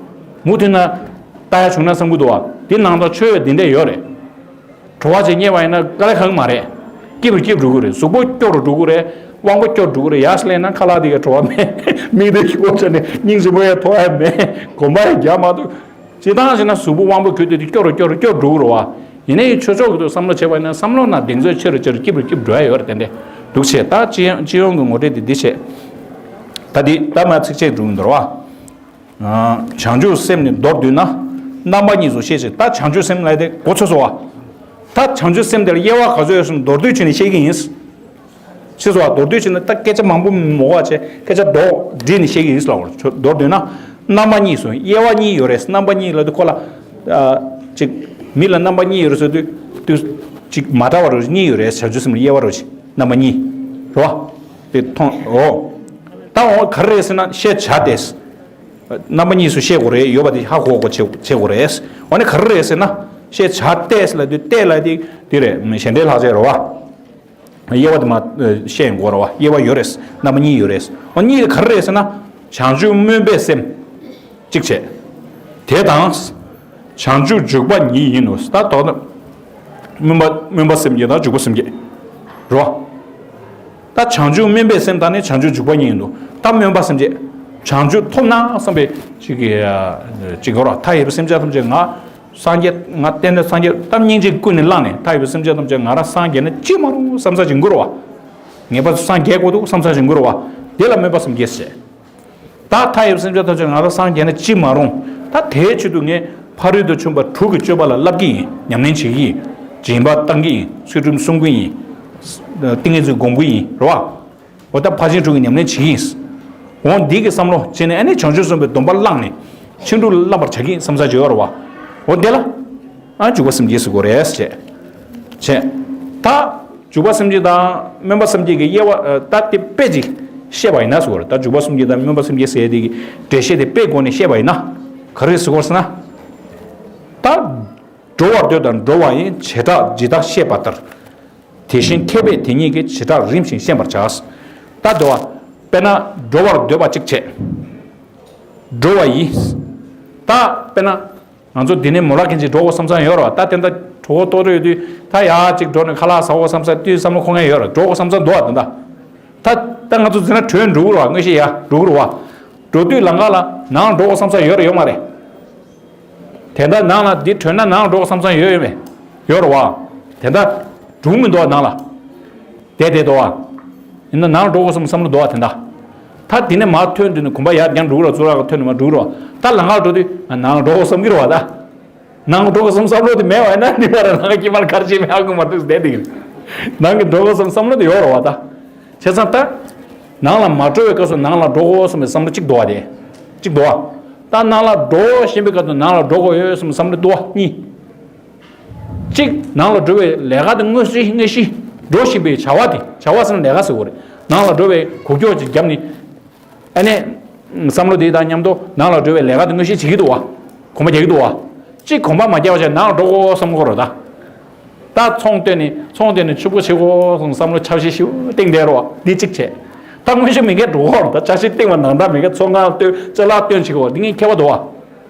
མུ་མཐུད་ན་ལྟ་ཡ་བྱུང་ན་བསམ་གི་འདུག་བ་དེ་ནང་དང་ཆོས་ཡོད་དེ་འདྲས་ཡོད་རེད། བྲོ་བ་ཅིག་རྙེད་པ་ཡིན་ན་དཀའ་ལས་ཁག་གི་མ་རེད། སྐྱིད་པར་སྐྱིད་འགྲོ་གི་རེད། གཟུགས་པོ་སྐྱོ་རུ་འགྲོ་གི་རེད། དབང་པོ་སྐྱོ་འགྲོ་གི་རེད། ཡར་སླེབས་ན་ཁ་ལག་དེ་གའི་བྲོ་བ་མེད། མིག་དེ་ཤི་བོ་བྱས་ནས་སྙིང་རྗེ་མོ་ཡང་མཐོང་ཡ་མེད། གོམ་པ་ཡང་རྒྱག་མ་ཐུབ། སྤྱིར་བཏང་བྱས་ན་གཟུགས་པོ་དབང་པོ་གུད་དེ་དེ་སྐྱོ་རུ་སྐྱོ་རུ་སྐྱོ་རུ་འགྲོ་གི་རེད་བ། ཡིན་ནའི་ཆོས་ཕྱོགས་ཀྱི་ཐོག་བསམ་བློ་བྱས་པ་ཡིན་ན་བསམ་བློ་ནང་གདེང་ཚོད་ཆེ་རུ་ཆེ་རུ་སྐྱིད་པར་སྐྱིད་འགྲོ་ཡ་ཡོད་རེད་དེ་འདྲས་འདུག་བྱས་ད་སྤྱི་ཡོངས་སྤྱི་ཡོངས་ཀྱི་ངོ་སྤྲོད་དེ་འདི་བྱས། ད་འདི་ད་མ་ཚིགས་བཅད་དྲུག་འདོར་བ། བྱང་ཆུབ་སེམས་ནི་མདོར་བསྡུས་ན། རྣམ་པ་གཉིས་སུ་ཤེས་ཕྱིར། ད་བྱང་ཆུབ་སེམས་ལ་དེ་གོ་ཚོད་སོང་བ། ད་བྱང་ཆུབ་སེམས་དེ་ལ་དབྱེ་བ་ག་ཚོད་ཡོད་སོང་མདོར་བསྡུས་བྱས་ནས་བཤད་ཀྱི་ཡིན། ཤེས་སོང་བ། མདོར་བསྡུས་བྱས་ནས་ད་སྐད་ཆ་མང་པོ་མོ་བ་བྱས་སྐད་ཆ་རྡོག་བསྒྲིལ་ནས་བཤད་ཀྱི་ཡིན་ལ་བར་མདོར་བསྡུས་ན། རྣམ་པ་གཉིས་སོ། དབྱེ་བ་གཉིས་ཡོད་རེད། རྣམ་པ་གཉིས་ལབ་དུས་ཁོ་ལ། ཨ། ཅིག་མི་ལ་རྣམ་པ་གཉིས་ཡོད་རེད་ཟེར་དུས། དུས་ཅིག་མ་འདྲ་བ་རུ་གཉིས་ཡོད་རེད། བྱང་ཆུབ་སེམས་ལ་དབྱེ་བ་རུ་ཅིག་རྣམ་པ་གཉིས། རོ། དེ་མཐོང་འོ། ད་འོ་ག་རེ་རེད་ཟེར་ན་ཤེས་བྱ་སྟེ། རྣམ་པ་གཉིས་སུ་ཤེས་དགོས་རེད། ཡོད་པ་དེ་ཧ་གོ་དགོས་བྱེད་བྱེད་དགོས་རེད། འོ་ནི་ག་རེ་རེད་ཟེར་ན། ཤེས་བྱ་སྟེ་ལབ་དུས་སྟེ་ལབ་དེ་དེ་རེད། གཞན་སྟེ་ལྷག་བྱས་རོ་བ། དབྱེ་བ་དེ་མ་ཤེས་དགོས་རེད་བ། དབྱེ་བ་ཡོད་རེད། རྣམ་པ་གཉིས་ཡོད་རེད། འོ་གཉིས་དེ་ག་རེ་རེད་ཟེར་ན། བྱང་ཆུབ་སྨོན་པའི་སེམས། གཅིག་བྱས། དེ་དང་། བྱང་ཆུབ་འཇུག་པ་ཉིད་ཡིན་ནོ། ད་དོ་ན། སྨོན་པ་སྨོན་པ་སེམས་བསྐྱེད་དང་འཇུག་པ་སེམས་བསྐྱེད། རོ། ད་བྱང་ཆུབ་སྨོན་པའི་སེམས་དང་ནི་བྱང་ཆུབ་འཇུག་པ་ཉིད་ཡིན་ནོ། ད་སྨོན་པ་སེམས་བསྐྱེད། བྱང་ཆུབ་ཐོབ་ན་བསམ་པའི་ཅིག་གི་ཅིག་གོ་ར། མཐའ་ཡས་པའི་སེམས་ཅན་ཐམས་ཅད་ང་། སངས་རྒྱས་ང་བསྟན་ནས་སངས་རྒྱས་ད་སྙིང་རྗེ་ཀུན་ནས་བསླངས་ནས་མཐའ་ཡས་པའི་སེམས་ཅན་ཐམས་ཅད་ང་རང་སངས་རྒྱས་ན་ཅི་མ་རུང་བསམ་ས་ཅིག་འགུར་བ། ངེས་པར་དུ་སངས་རྒྱས་དགོས་འདུག་བསམ་ས་ཅིག་འགུར་བ། དེ་ལ་སྨོན་པ་སེམས་བསྐྱེད་ཟེར། ད་མཐའ་ཡས་སེམས་ཅན་ཐམས་ཅད་ང་རང་སངས་རྒྱས་ན་ཅི་མ་རུང་། ད་དེའི་ཆེད་དུ་ངས་ཕ་རོལ་ཏུ་ཕྱིན་པ་དྲུག་གི་སྤྱོད་པ་ལ་བསླབ་ཀྱི་ཡིན། ཉམས་ལེན་བྱེད་ཀྱི་ཡིན། སྦྱིན་པ་བཏང་གི་ཡིན། ཚུལ་ཁྲིམས་སྲུང་གི་ཡིན། ཏིང་ངེ་འཛིན་སྒོམ་གྱི་ཡིན་རོ། འོ་ད་ཕར་ཕྱིན་དྲུག་གི་ཉམས་ལེན་བྱེད་ཀྱི་ཡིན། འོ་འདི་གི་བསམ་བློ་བྱས་ནས་ཨ་ནི་བྱང་ཆུབ་སེམས་དཔའི་སྡོམ་པ་བླངས་ནས་ཕྱིན་དྲུག་བླངས་པར་བྱ་གི་ཡིན་བསམ་ས་ཅིག་ཡོད་རེད་བ། འོ་དེ་ལ་ཨ་འཇུག་པ་སེམས་བསྐྱེད་ཟེར་དགོས་རེད་ཟེར་བྱས། བྱས། ད། འཇུག་པ་སེམས་བསྐྱེད་དང་སྨོན་པ་སེམས་བསྐྱེད་ཀྱི་དབྱེ་བ། ད་དེ་དཔེ་ཅིག་བཤད་པ་ཡིན་ན་ཟེར་བ་རེད། ད་འཇུག་པ་སེམས་བསྐྱེད་དང་སྨོན་པ་སེམས་བསྐྱེད་ཟེར་དེ་གི་འགྲེལ་བཤད་དེ་དཔེ་སྒོ་ནས་བཤད་པ་ཡིན་ན། ག་རེ་ཟེར་དགོས་ཟེར་ན། ད། འགྲོ་བར་འདོད་དང་འགྲོ་བ་ཡི་བྱེ་བྲག་ཇི་ལྟར་བཤད་པ་ལྟར། དེ་བཞིན་མཁས་པས་དེ་ཉིད་ཀྱི་བྱེ་བྲག་རིམ་བཞིན་བཤད་པར་བྱ། ད་འགྲོ་བ། དཔེར་ན་འགྲོ་བར་འདོད་པ་གཅིག་བྱས། འགྲོ་བ་ཡི། ད་དཔེར་ན། ང་ཚོ་འདི་ནས་མོ་ལག་གིན་ཅིག་འགྲོ་དགོས་བསམ་བསམ་ཡོད་རེད་བ། ད་དེ་འདྲ་གྲོད་ཁོག་ལྟོགས་ཡོད་དུས་ད་ཡར་ཅིག་འགྲོ་ནས་ཁ་ལག་ཟ་དགོས་བསམ་ས་དུས་བསམ་བློ་འཁོར་མཁན་ཡོད་རེད། འགྲོ་དགོས་བསམ་བསམ་འདུག་བ། དེ་འདྲ་ད་ད་ང་ཚོ་འཛིན་ན་བྲོས་འགྲོ་གི་རེད་བ། དངོས་གཞི་ཡར་འགྲོ་གི་རེད་བ། འགྲོ་དུས་ལམ་ཁ་ལ་ནང་འགྲོ་དགོས་བསམ་ས་ཡོད་རེད་ཡོད་མ་རེད། དེ་འདྲ་ནང་ལ་འདི་བྲོས་ན་ནང་འགྲོ་དགོས་བསམ་ས་ཡོད་ཡོད་མེད། ཡོད་རེད་བ། དེ་འདྲ་འགྲོ་མི་འདུག་བ་ནང་ལ། བསྡད་བསྡད་འདུག་བ། ཡིན་ན་ནང་འགྲོ་དགོས་བསམ་བསམ་བློ་འདུག་བ་དེ་འདྲ། ད་དེ་ནས་མར་ཐོན་དུས་ནས་གོམ་པ་ཡར་རྒྱང་འགྲོ་གི་རེད་བ། གཙུག་ལག་ཁང་ཐོན་ནས་མར་འགྲོ་གི་རེད་བ། ད་ལམ་ཁ་འགྲོ་དུས་ང་ནང་འགྲོ་དགོས་བསམ་གི་རེད་བ་ད། ནང་འགྲོ་དགོས་བསམ་བསམ་བློ་དེ་མེད་བ་ཡིན་ན་འདི་བར་ལམ་ཁ་དཀྱིལ་མར་ག་རེ་བྱེད་མིན་ཧ་གོ་མ་ཐུབ་བསྡད་དེ་ཡིན། ནང་གི་འགྲོ་དགོས་བསམ་བསམ་བློ་དེ་ཡོད་རེད་བ་ད། བྱས་ཙང་ད། ནང་ལ་མ་འགྲོ་བའི་སྐབས་སུ་ནང་ལ་འགྲོ་དགོས་བསམ་པའི་བསམ་བློ་གཅིག་འདུག་བ་དེ། གཅིག་འདུག་བ། ད་ནང་ལ་འགྲོ་བཞིན་པའི་སྐབས་སུ་ནང་ལ་འགྲོ་དགོས་ཡོད་བསམ་བསམ་བློ་འདུག་བ་གཉིས། གཅིག་ནང་ལ་འགྲོ་བའི་ལས་ཀ་དེ་དངོས་གཞི་དངོས་གཞི་འགྲོ་བཞིན་པའི་བྱ་བ་དེ། བྱ་བ་ཟེར་ན་ལས་ཀ་ཟེར་དགོས་རེད། ནང་ལ་འགྲོ་བའི་གུག་ཀྱོག་ཅིག་བརྒྱབ་ནས། ཨ་ནི། བསམ་བློ་དེ་དང་མཉམ་དུ་ནང་ལ་འགྲོ་བའི་ལས་ཀ་དེ་དངོས་གཞི་བྱེད་ཀྱི་འདུག་བ། གོམ་པ་རྒྱག་གི་འདུག་བ། གཅིག་གོམ་པ་མ་རྒྱག་པ་བྱས་ནང་ལ་འགྲོ་དགོས་བསམ་གྱི་རེད་ད། ད་ཚོང་བཏོན་ནས་ཚོང་བཏོན་ནས་ཕྱུག་པོ་བྱེད་དགོས་བསམ་བསམ་བློ་འཆར་གཞི་ཞིག་བཏིང་བསྡད་རོགས། འདི་གཅིག་བྱས། ད་དངོས་གཞི་མི་འགས་འགྲོ་གོ་ར། ད་འཆར་གཞི་བཏིང་བ་ནང་ད་མི་འགས་ཚོང་ཁང་བཏོན་ཅ་ལག་བཏོན་བྱེད་དགོས། འདི་ངས་ཁྱད་པར་འདུག་བ།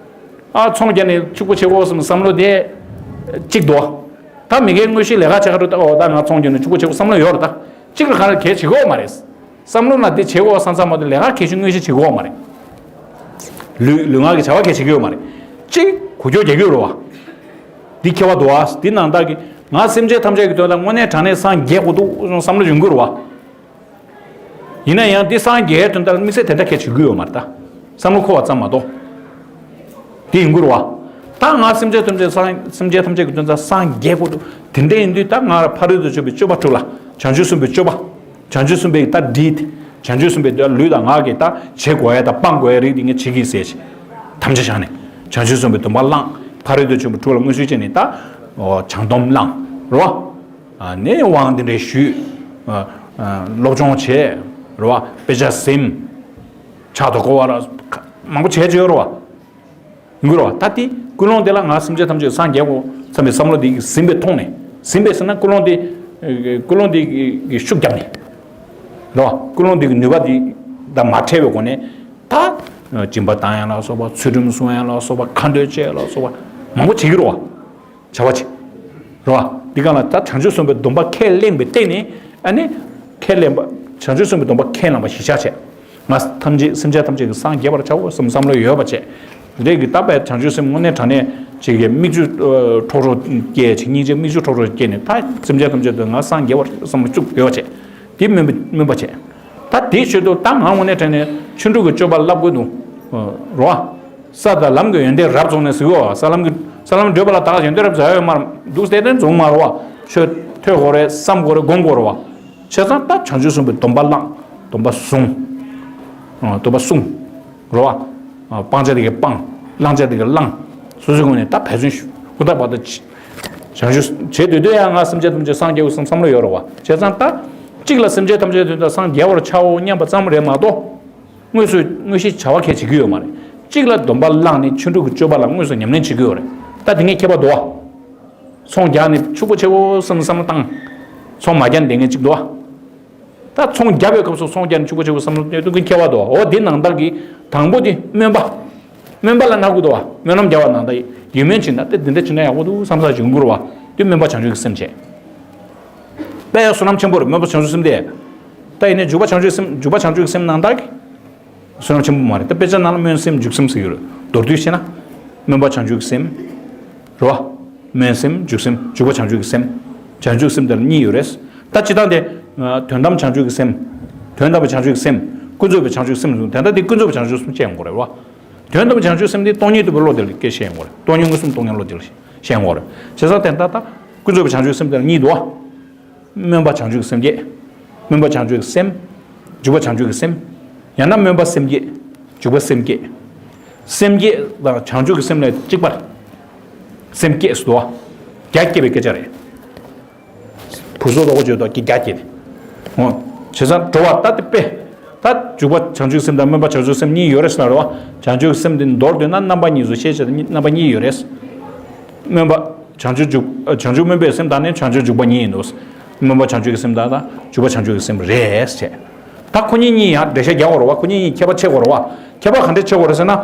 ཨ་ཚོང་རྒྱག་ནས་ཕྱུག་པོ་བྱེད་དགོས་བསམ་བསམ་བློ་དེ་གཅིག་འདུག་བ། ད་མི་འགས་དངོས་གཞི་ལས་ཀ་བྱེད་ཁ་འགྲོ་ད། འོ་ད་ང་ཚོང་རྒྱག་ནས་ཕྱུག་པོ་བྱེད་དགོས་བསམ་བློ་ཡོད་ར་ད། གཅིག་ལ་ག་རེ་གལ་བྱེད་དགོས་མ་རེད། བསམ་བློ་ན་དེ་བྱེད་དགོས་བསམ་བསམ་མ་གཏོགས་ལས་ཀ་གལ་ཆེ་དངོས་གཞི་བྱེད་དགོས་མ་རེད། ལུས་ལུས་ངག་གི་བྱ་བ་གལ་ཆེ་གི་ཡོད་མ་རེད། གཅིག་གུ་ཁྱོ་རྒྱག་གི་ཡོད་རེད་བ། འདི་ཁྱད་པར་འདུག་ཨ། འདི་ནང་ལྟར་གྱི་ང་སེམས་ཅན་ཐམས་ཅད་ཀྱི་དོན་དག་དངོས་གནས་དྲང་གནས་སངས་རྒྱས་དགོས་འདུག་བསམ་བློ་ཡོང་གི་རེད་བ། ཡིན་ན་ཡང་འདི་སངས་རྒྱས་དོན་དག་དམིགས་བསལ་དེ་འདྲ་གལ་ཆེ་གི་ཡོད་མ་རེད་ད། བསམ་བློ་འཁོར་བ་ཙམ་མ་གཏོགས། དེ་ཡིན་དགོས་རེད་བ། ད་ང་སེམས་ཅན་ཐམས་ཅད་སངས་སེམས་ཅན་ཐམས་ཅད་ཀྱི་དོན་དག་སངས་རྒྱས་དགོས་འདུག་དེ་འདྲ་ཡིན་དུས་ད་ང་ཕ་རོལ་ཏུ་ཕྱིན་པའི་སྤྱོད་པ་དྲུག་ལ་བྱང་ཆུབ་སེམས་དཔའི་སྤྱོད་པ། བྱང་ཆུབ་སེམས་དཔའི་ད་སྒྲིབ། བྱང་ཆུབ་སེམས་དཔའི་ད་ལུས་དང་ངག་གི་ད་བྱེད་དགོས་ཡ་ད་སྤང་དགོས་ཡ་རིགས་དེ་ངས་བྱེད་ཀྱི་ཡིན་ཟེར། དམ་བཅའ་བཞག་ནས་བྱང་ཆུབ་སེམས་དཔའི་སྡོམ་པ་བླངས། ཕ་རོལ་ཏུ་ཕྱིན་པ་དྲུག་ལ་མངོན་ཤེས་བྱས་ནས་ད། བྱང་སྡོམ་བླངས། རེད་བ། ནས་དབང་དེ་འདྲ་ཞུས། སློབ་སྦྱོང་བྱས། རེད་བ། དཔེ་ཆ་ཟིན། ཕྱག་ཏུ་བསྐོར་བ་ལ། མང་པོ་བྱས་བྱས་ཡོད་རེད་བ། ཡིན་དགོས་རེད་བ། ད་དེ་ཀུན་སློང་དེ་ལ་ང་སེམས་ཅན་ཐམས་ཅད་སངས་རྒྱས་དགོས་བསམ་པའི་བསམ་བློ་དེ་ཟིན་པའི་ཐོག་ནས། ཟིན་པའི་ཟེར་ན་ཀུན་སློང་དེ། ཀུན་སློང་དེ་གི་ཤུགས་བརྒྱབ་ནས། རེད་བ། ཀུན་སློང་དེ་གི་ནུས་པ་དེ་དང་མ་བྲལ་བའི་སྒོ་ནས། ད། སྦྱིན་པ་བཏང་ཡ་ལ་སོགས་པ། ཚུལ་ཁྲིམས་སྲུང་ཡ་ལ་སོགས་པ། ཁ་འདོན་བྱེད་ཡ་ལ་སོགས་པ། མང་པོ་བྱེད་ཀྱི་རེད་བ། བྱ་བ་བྱེད། རེད་བ། འདི་ག་ལ་ད་བྱང་ཆུབ་སེམས་དཔའི་སྡོམ་པ་ཁས་ལེན་པའི་སྟེང་ནས། ཨ་ནི། ཁས་ལེན་པ། བྱང་ཆུབ་སེམས་དཔའི་སྡོམ་པ་ཁས་བླངས་པ་གཞི་བཞག་བྱས། ང་ཐམས་ཅད་སེམས་ཅན་ཐམས་ཅད་ཀྱི་སངས་རྒྱས་པར་བྱའོ་བསམ་བསམ་བློ་ཡོད་པ་བྱས། རེད་ཀྱི་ད་བས་བྱང་ཆུབ་སེམས་དངོས་གནས་དྲང་གནས་ཅིག་གི་མིག་ཆུ་ཁྲོག་ཁྲོག་སྐྱེས་ཅིག་སྙིང་རྗེ་མིག་ཆུ་ཁྲོག་ཁྲོག་སྐྱེས་ནས་ད་སེམས་ཅན་ཐམས་ཅད་དུ་ང་སངས་རྒྱས་པར་བསམ་བློ་བཅུག་ཡོད་པ་བྱས། དེ་སྨོན་པ་སྨོན་པ་བྱས། ད་དེའི་ཆེད་དུ་ད་ང་དངོས་གནས་དྲང་གནས་ཆོས་དྲུག་གི་སྤྱོད་པ་བསླབ་དགོས་འདུག་རོ། ས་དང་ལམ་གྱི་ཡོན་ཏན་རབ་རྫོགས་ནས་ཟེར་གོ། ས་ལམ་གྱི་ས་ལམ་བགྲོད་པ་ལ་ད་ག་ཡོན་ཏན་རབ་རྫོགས་ཡོད་མ་རེད། འདུག་སྟེ་དེ་རྫོགས་མ་རེད་བ། ཆོས་ཐོས་དགོས་རེད། བསམ་དགོས་རེད། སྒོམ་དགོས་རེད་བ། བྱས་ཙང་ད་བྱང་ཆུབ་སེམས་དཔའི་སྡོམ་པ་བླངས། སྡོམ་པ་བཟུང་། སྡོམ་པ་བསྲུང་། རེད་བ། སྤང་བྱ་དེ་གའི་སྤང་། བླང་བྱ་དེ་གའི་བླང་། སོ་སོའི་ངོས་ནས་ད་འབད་བརྩོན་ཞུ་ཧུར་ཐག་བར་དུ་བྱ་བྱང་ཆུབ་བྱེད་འདོད་དུས་ཡང་ང་སེམས་ཅན་ཐམས་ཅད་སངས་རྒྱས་དགོས་བསམ་བསམ་བློ་ཡོད་རེད་བ། བྱས་ཙང་ད་གཅིག་ལ་སེམས་ཅན་ཐམས་ཅད་དོན་དུ་སངས་རྒྱས་པར་བྱའོ་སྙམ་པ་ཙམ་རེད་མ་གཏོགས། དངོས་སུ་དངོས་གཞི་བྱ་བ་གལ་བྱེད་ཀྱི་ཡོད་མ་རེད། གཅིག་ལ་སྡོམ་པ་བླངས་ནས་ཆོས་དྲུག་གི་སྤྱོད་པ་ལ་དངོས་སུ་ཉམས་ལེན་བྱེད་ཀྱི་ཡོད་རེད། ད་དེ་ངས་ཁྱད་པར་འདུག་བ། ཚོང་རྒྱག་ནས་ཕྱུག་པོ་ཆེ་བོ་བསམ་བསམ་བློ་བཏང་། ཚོང་མ་རྒྱག་ནས་བསྡད་མཁན་གཅིག་འདུག་བ། ད་ཚོང་རྒྱག་པའི་སྐབས་སུ་ཚོང་རྒྱག་ནས་ཕྱུག་པོ་ཆེ་བོ་བསམ་བློ་གཏོང་མཁན་ཁྱད་པར་འདུག་བ། འོ་དེ་ནང་ལྟར་གྱི་དང་པོ་དེ་སྨོན་པ། སྨོན་པ་ལ་ན་དགོས་འདུག་བ། སྨོན་ལམ་རྒྱག་པ་ནང་ལྟར་ཡིད་སྨོན་བྱས་ན་དེ་འདི་འདྲ་བྱས་ན་ཡག་པོ་འདུག་བསམ་ས་ཅིག་ཡོང་གི་རེད་བ། དེ་སྨོན་པ་བྱང་ཆུབ་ཀྱི་སེམས་བྱས། དཔེ་ཡང་བསོད་ནམས་ཆེན་པོ་རེད། སྨོན་པ་བྱང་ཆུབ་སེམས་དེ། ད་ཡིན་ནའི་འཇུག་པ་བྱང་ཆུབ་སེམས། འཇུག་པ་བྱང་ཆུབ་ཀྱི་སེམས་ནང་ལྟར་གྱི་བསོད་ནམས་ཆེན་པོ་མ་རེད། ད་དཔེ་ཆ་ནང་ལ་སྨོན་སེམས་འཇུག་སེམས་ཟེར་གྱི་ཡོད་རེད། མདོར་བསྡུས་བཤད་ན། སྨོན་པ་བྱང་ཆུབ་ཀྱི་སེམས། རེད་བ། སྨོན་སེམས་འཇུག་སེམས། འཇུག་པ་བྱང་ཆུབ་ཀྱི་སེམས། བྱང་ཆུབ་སེམས་དེ་ལ་གཉིས་ཡོད་རེད། ད་སྤྱིར་བཏང་དེ། དོན་དམ་བྱང་ཆུབ་ཀྱི་སེམས། དོན་དམ་པའི་བྱང་ཆུབ་ཀྱི་སེམས། ཀུན་རྫོབ་པའི་བྱང་ཆུབ་ཀྱི་སེམས་ཟེར། དེ་འདྲ་དེ་ཀུན་རྫོབ་པའི་བྱང་ཆུབ་སེམས་བཤད་ཡོང་གི་རེད་བ། དོན་དམ་པའི་བྱང་ཆུབ་སེམས་དེ་སྟོང་ཉིད་རྟོགས་པའི་བློ་དེ་ལ་སྐད་བཤད་ཡོང་གི་རེད། སྟོང་ཉིད་མངོན་སུམ་རྟོགས་མཁན་བློ་དེ་ལ་བཤད་ཡོང་གི་རེད། བྱས་ཙང་དེ་ལྟར་ད་ཀུན་རྫོབ་པའི་བྱང་ཆུབ་སེམས་དེ་ལ་གཉིས་འདུག་བ། སྨོན་པ་བྱང་ཆུབ་ཀྱི་སེམས་བསྐྱེད། སྨོན་པ་བྱང་ཆུབ་ཀྱི་སེམས། འཇུག་པ་བྱང་ཆུབ་ཀྱི་སེམས། ཡང་ན་སྨོན་པ་སེམས་བསྐྱེད། འཇུག་པ་སེམས་བསྐྱེད། སེམས་བསྐྱེད་དང་བྱང་ཆུབ་ཀྱི་སེམས་ལ་གཅིག་པར། སེམས་བསྐྱེད་སུ་དོ། རྒྱ་བསྐྱེད་པའི་སྐད་ཆ་རེད། བུ་སོགས་ལོག་པ་བརྗོད་དོ་ཀྱི་རྒྱ་བསྐྱེད་དེ། འོ། བྱས་ཙང་འགྲོ་བ་ད་དེ་དཔེ། ད་འཇུག་པ་བྱང་ཆུབ་སེམས་དང་སྨོན་པ་བྱང་ཆུབ་སེམས་གཉིས་ཡོད་རེད་ཟེར་ན་རེད་བ། བྱང་ཆུབ་སེམས་དེ་མདོར་བསྡུས་ན་རྣམ་པ་གཉིས་སུ་ཤེས་བྱ་རྣམ་པ་གཉིས་ཡོད་རེད། སྨོན་པ། བྱང་ཆུབ་འཇུག་བྱང་ཆུབ་སྨོན་པའི་སེམས་དང་ནི་བྱང་ཆུབ་འཇུག་པ་གཉིས་ཡིན་ནོ། སྨོན་པ་བྱང་ཆུབ་ཀྱི་སེམས་དང་དང་འཇུག་པ་བྱང་ཆུབ་ཀྱི་སེམས་རེད་ཟེར། ད་ཁོ་གཉིས་གཉིས་ཡང་འགྲེལ་བཤད་རྒྱག་དགོས་རེད་བ། ཁོ་གཉིས་གཉིས་ཁྱད་པར་ཕྱེ་དགོས་རེད་བ། ཁྱད་པར་ག་འདྲས་ཕྱེ་དགོས་རེད་ཟེར་ན།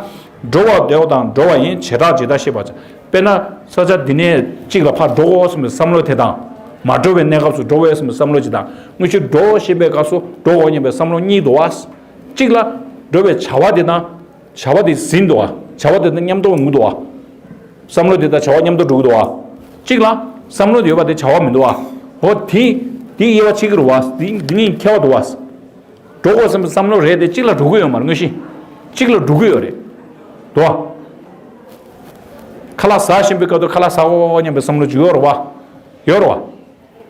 འགྲོ་བ་འདོད་དང་འགྲོ་བ་ཡི་བྱེ་བྲག་ཇི་ལྟར་ཤེས་པ། དཔེར་ན་ས་ཆ་འདི་ནས་གཅིག་ལ་ཕར་འགྲོ་དགོས་བསམ་པའི་བསམ་བློ་དེ་དང་། མ་འགྲོ་བའི་གནས་སྐབས་སུ་འགྲོ་དགོས་བསམ་པའི་བསམ་བློ་ཅིག་དང་། དངོས་གཞི་འགྲོ་བཞིན་པའི་སྐབས་སུ་འགྲོ་དགོས་སྙམ་པའི་བསམ་བློ་གཉིས་འདུག་བ། གཅིག་ལ་འགྲོ་བའི་བྱ་བ་དེ་དང་། བྱ་བ་དེ་ཟིན་འདུག་བ། བྱ་བ་དེ་དང་མཉམ་དུ་འོང་གི་འདུག་བ། བསམ་བློ་དེ་དང་བྱ་བ་མཉམ་དུ་འགྲོ་གི་འདུག་བ། གཅིག་ལ་བསམ་བློ་དེ་ཡོད་པ་དེ་བྱ་བ་མི་འདུག་བ། འོ་དེ། དེ་དབྱེ་བ་ཕྱེ་གི་རེད་བ། དེ་འདི་གཉིས་ཁྱད་པར་འདུག་བ། འགྲོ་དགོས་བསམ་པའི་བསམ་བློ་རེད་དེ་གཅིག་ལ་འགྲོ་གི་ཡོད་མ་རེད། དངོས་གཞི་གཅིག་ལ་འགྲོ་གི་ཡོད་རེད། འདུག་བ། ཁ་ལག་ཟ་བཞིན་པའི་སྐབས་དུ་ཁ་ལག་ཟ་འོ་སྙམ་པའི་བསམ་བློ་ཅིག་ཡོད་རེད་བ། ཡོད་རེད་བ།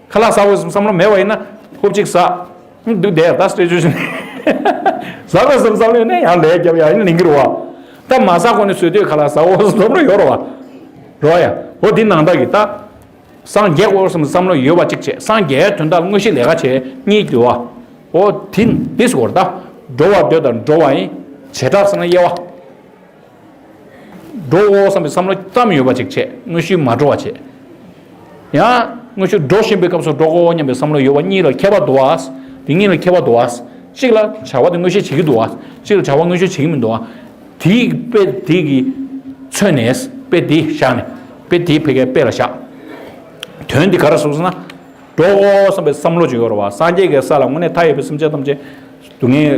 ཁ་ལག་ཟ་འོ་བསམ་བསམ་བློ་མེད་པ་ཡིན་ན་ཧུབ་ཅིག་ཟ། འདུག་བསྡད་ད་སྤྲད་བཅུག་ཟ་འོ་བསམ་བསམ་བློ་ཡོད་ན་ཡང་ལས་རྒྱབ་ཡང་ཡིན་ལིང་གི་རེད་བ། ད་མ་ཟ་གོང་ནས་ཟོས་དུས་ཁ་ལག་ཟ་འོ་བསམ་བསམ་བློ་ཡོད་རེད་བ། རེད་བ་ཡ། འོ་འདི་ནང་ལྟར་གྱི་ད། སངས་རྒྱས་དགོས་བསམ་བསམ་བློ་ཡོད་པ་གཅིག་བྱས། སངས་རྒྱས་དོན་དག་དངོས་གཞི་ལས་ཀ་བྱས་གཉིས་འདུག་བ། འོ་དེ་འདི་སྐོར་ད། འགྲོ་བ་འདོད་དང་འགྲོ་བ་ཡི་བྱེ་བྲག་ཟེར་ན་དབྱེ་བ། འགྲོ་འོ་བསམ་པའི་བསམ་བློ་ཙམ་ཡོད་པ་ཅིག་བྱས། དངོས་གཞི་མ་འགྲོ་བ་བྱས། ཡང་དངོས་གཞི་འགྲོ་བཞིན་པའི་སྐབས་སུ་འགྲོ་འོ་སྙམ་པའི་བསམ་བློ་ཡོད་པ་གཉིས་ལ་ཁྱད་པར་འདུག་བ། དེ་གཉིས་ལ་ཁྱད་པར་འདུག་བ། གཅིག་ལ་བྱ་བ་དེ་དངོས་གཞི་བྱེད་ཀྱི་འདུག་བ། གཅིག་ལ་བྱ་བ་དངོས་གཞི་བྱེད་ཀྱི་མི་འདུག་བ། དེའི་དཔེ་དེ་གི་མཚོན་ནས་དཔེ་དེ་བཞག་ནས་དཔེ་དེའི་ཕ་གིའི་དཔེ་ལ་བཞག་དོན་འདི་ག་རེ་གསུངས་ཟེར་ན། འགྲོ་འོ་བསམ་པའི་བསམ་བློ་ཅིག་ཡོད་རེད་བ། སངས་རྒྱས་ཀྱི་ས་ལ་དངོས་གནས་མཐའ་ཡས་པའི་སེམས་ཅན་ཐམས་ཅད་སྡུག་བསྔལ་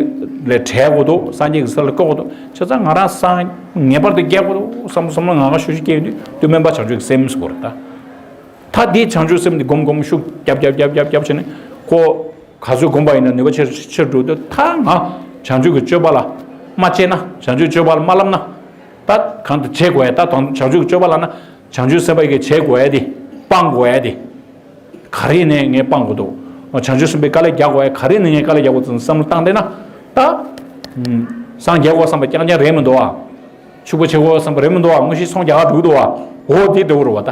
ལས་བྲལ་དགོས་འདུག་སངས་རྒྱས་ཀྱི་ས་ལ་བཀོད་དགོས་འདུག་བྱས་ཙང་ང་རང་སངས་ངེས་པར་དུ་རྒྱས་དགོས་འདུག་བསམ་བསམ་བློ་ང་ང་ཤུགས་ཤུགས་སྐྱེ་ཡོང་དུས་དུས་སྨོན་པ་བྱང་ཆུབ་ཀྱི་སེམས་ཟེར་དགོས་རེད་ད། ད་འདི་བྱང་ཆུབ་སེམས་འདི་སྒོམ་སྒོམ་ཤུགས་རྒྱབ་རྒྱབ་རྒྱབ་རྒྱབ་རྒྱབ་བྱས་ནས་ཁོ། ག་ཚོད་སྒོམ་པ་ཡིན་ན་ནུས་པ་ཆེར་ཆེར་འགྲོ་དུས་ད་ང་བྱང་ཆུབ་ཀྱི་སྤྱོད་པ་ལ་མ་སྤྱད་ན། བྱང་ཆུབ་སྤྱོད་པ་ལ་མ་བསླབ་ན། ད་གང་དུ་བྱེད་དགོས་ཡ། ད་དང་བྱང་ཆུབ་ཀྱི་སྤྱོད་པ་ལ་ན་བྱང་ཆུབ་སེམས་དཔའ་གིས་བྱེད་དགོས་ཡ་དེ། སྤང་དགོས་ཡ་དེ། ག་རེ་ནས་ངས་སྤང་དགོས་འདུག་བྱང་ཆུབ་སེམས་དཔའི་དཀའ་ལས་རྒྱག་དགོས་ཡ། ག་རེ་ནས་ངས་དཀའ་ལས་རྒྱག་དགོས་འདུག་བསམ་བློ་བཏང་བསྡད་ན། ད། སངས་རྒྱས་དགོས་བསམ་པ་རྐྱང་རྐྱང་རེད་མི་འདུག་བ། ཕྱུག་པོ་ཆེ་དགོས་བསམ་པ་རེད་མི་འདུག་བ། དངོས་གཞི་ཚོང་རྒྱག་ག་འགྲོ་གི་འདུག་བ། འོ་དེ་འདྲ་བོ་རེད་བ་ད།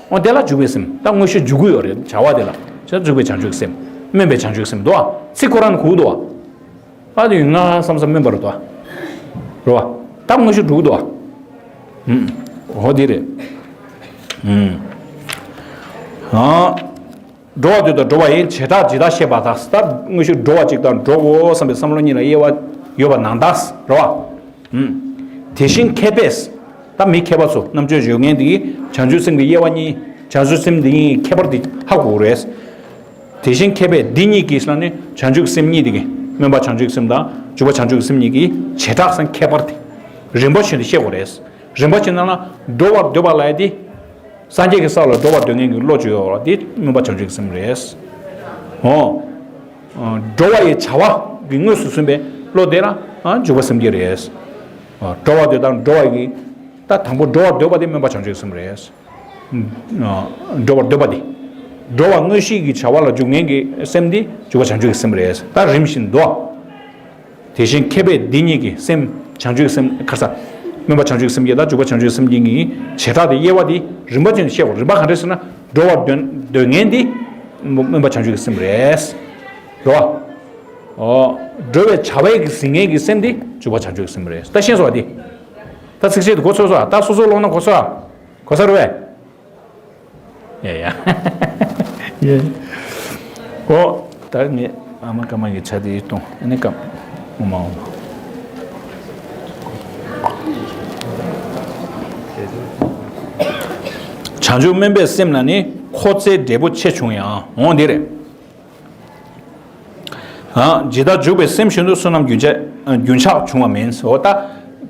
འོ་དེ་ལ་འཇུག་པའི་སེམས། ད་དངོས་གཞི་འཇུག་གི་ཡོད་རེད། བྱ་བ་དེ་ལ་བྱ་འཇུག་པའི་བྱང་ཆུབ་ཀྱི་སེམས། སྨོན་པའི་བྱང་ཆུབ་ཀྱི་སེམས་འདུག་བ། ཚིག་ཁོ་རང་ནས་གོ་གི་འདུག་བ། ཨ་དེ་ང་བསམ་བསམ་སྨོན་པ་རེད་དོ། རེད་བ། ད་དངོས་གཞི་འགྲོ་གི་འདུག་བ། ཨུམ། འོ་དེ་རེད། ཨུམ། ཨ། འགྲོ་བ་འདོད་དང་འགྲོ་བ་ཡི་བྱེ་བྲག་ཇི་ལྟར་ཤེས་པ་དང་། ད་དངོས་གཞི་འགྲོ་བ་གཅིག་དང་འགྲོ་འོ་བསམ་པའི་བསམ་བློ་གཉིས་ལ་དབྱེ་བ་ཡོད་པ་ནང་ལྟར་རེད་བ། ཨུམ། དེ་བཞིན་མཁས་པས། ད་མི་མཁས་པ་ཚོ་རྣམ་དཔྱོད་ཡོད་མཁན་དེ་གིས་བྱང་ཆུབ་སེམས་ཀྱི་དབྱེ་བ་གཉིས། བྱང་ཆུབ་སེམས་འདི་གཉིས་ཁྱད་པར་དེ་ཧ་གོ་གི་རེད། དེ་བཞིན་མཁས་པས་འདི་གཉིས་ཀྱིས་ལ་ནི་བྱང་ཆུབ་སེམས་གཉིས་དེ་གི་སྨོན་པ་བྱང་ཆུབ་སེམས་དང་འཇུག་པ་བྱང་ཆུབ་སེམས་གཉིས་ཀྱི་བྱེ་བྲག་སམ་ཁྱད་པར་དེ་རིམ་པ་བྱས་ནས་ཤེས་དགོས་རེད། རིམ་པ་བྱས་ན་ལ་འགྲོ་བར་འདོད་པ་ལ་ཡ་དེ། སངས་རྒྱས་ཀྱི་ས་ལ་འགྲོ་བར་འདོད་མཁན་གྱི་བློ་ཅིག་ཡོད་རེད་བ། དེ་སྨོན་པ་བྱང་ཆུབ་ཀྱི་སེམས་རེད། འོ། འགྲོ་བ་ཡི་བྱ་བ་གི་དངོས་སུ་སུན་པའི་བློ་དེ་ལ་འཇུག་པ་སེམས་བསྐྱེད་རེད། འགྲོ་བར་འདོད་དང་འགྲོ་བ་ཡི། ད་དང་པོ་འགྲོ་བར་འདོད་པ་དེ་སྨོན་པ་བྱང་ཆུབ་ཀྱི་སེམས་རེད། འགྲོ་བར་འདོད་པ་དེ། འགྲོ་བ་དངོས་གཞི་གི་བྱ་བ་ལ་འཇུག་མཁན་གྱི་སེམས་དེ་འཇུག་པ་བྱང་ཆུབ་ཀྱི་སེམས་རེད། ད་རིམ་བཞིན་དུ། དེ་བཞིན་མཁས་པས་འདི་གཉིས་ཀྱི་སེམས། བྱང་ཆུབ་སེམས་ཁར་ས། སྨོན་པ་བྱང་ཆུབ་སེམས་བསྐྱེད་དང་འཇུག་པ་བྱང་ཆུབ་སེམས་བསྐྱེད་ཀྱི་བྱེ་བྲག་དེ་དབྱེ་བ་དེ་རིམ་པ་བྱས་ནས་བཤད་དགོས། རིམ་པ་ག་འདྲ་ཟེར་ན། འགྲོ་བར་འདོད་འདོད་མཁན་དེ་སྨོན་པ་བྱང་ཆུབ་ཀྱི་སེམས་རེད། འགྲོ་བ། ཨོ། འགྲོ་བའི་བྱ་བའི་གི་ཟིན་མཁན་གྱི་སེམས་དེ་འཇུག་པ་བྱང་ཆུབ་ཀྱི་སེམས་རེད། ད་ཤེས་སོང་བ་དེ། ད་ཚིགས་བཅད་དེ་གོ་ཚོད་སོང་ཨ། ད་སོ་སོ་ཀློག་ན་གོ་སོང་ཨ། གོ་ས་རུ་བས། ཡ་ཡ། ཡ། ཨོ། ད་ངས་ཨ་མ་ཀ་མ་གི་ཆ་དེ་གཏོང་ཨ་ནི་ཀ་མ་མ། བྱང་ཆུབ་སྨོན་པའི་སེམས་ལ་ནི་ཁོ་ཚེ་འབྲས་བུ་ཆེ་ཆུང་ཡང་འོང་འདི་རེད། ཇི་ལྟར་འཇུག་པའི་སེམས་བཞིན་དུ་བསོད་ནམས་རྒྱུན་ཆགས་རྒྱུན་ཆགས་འབྱུང་བ་མིན། འོ་ད་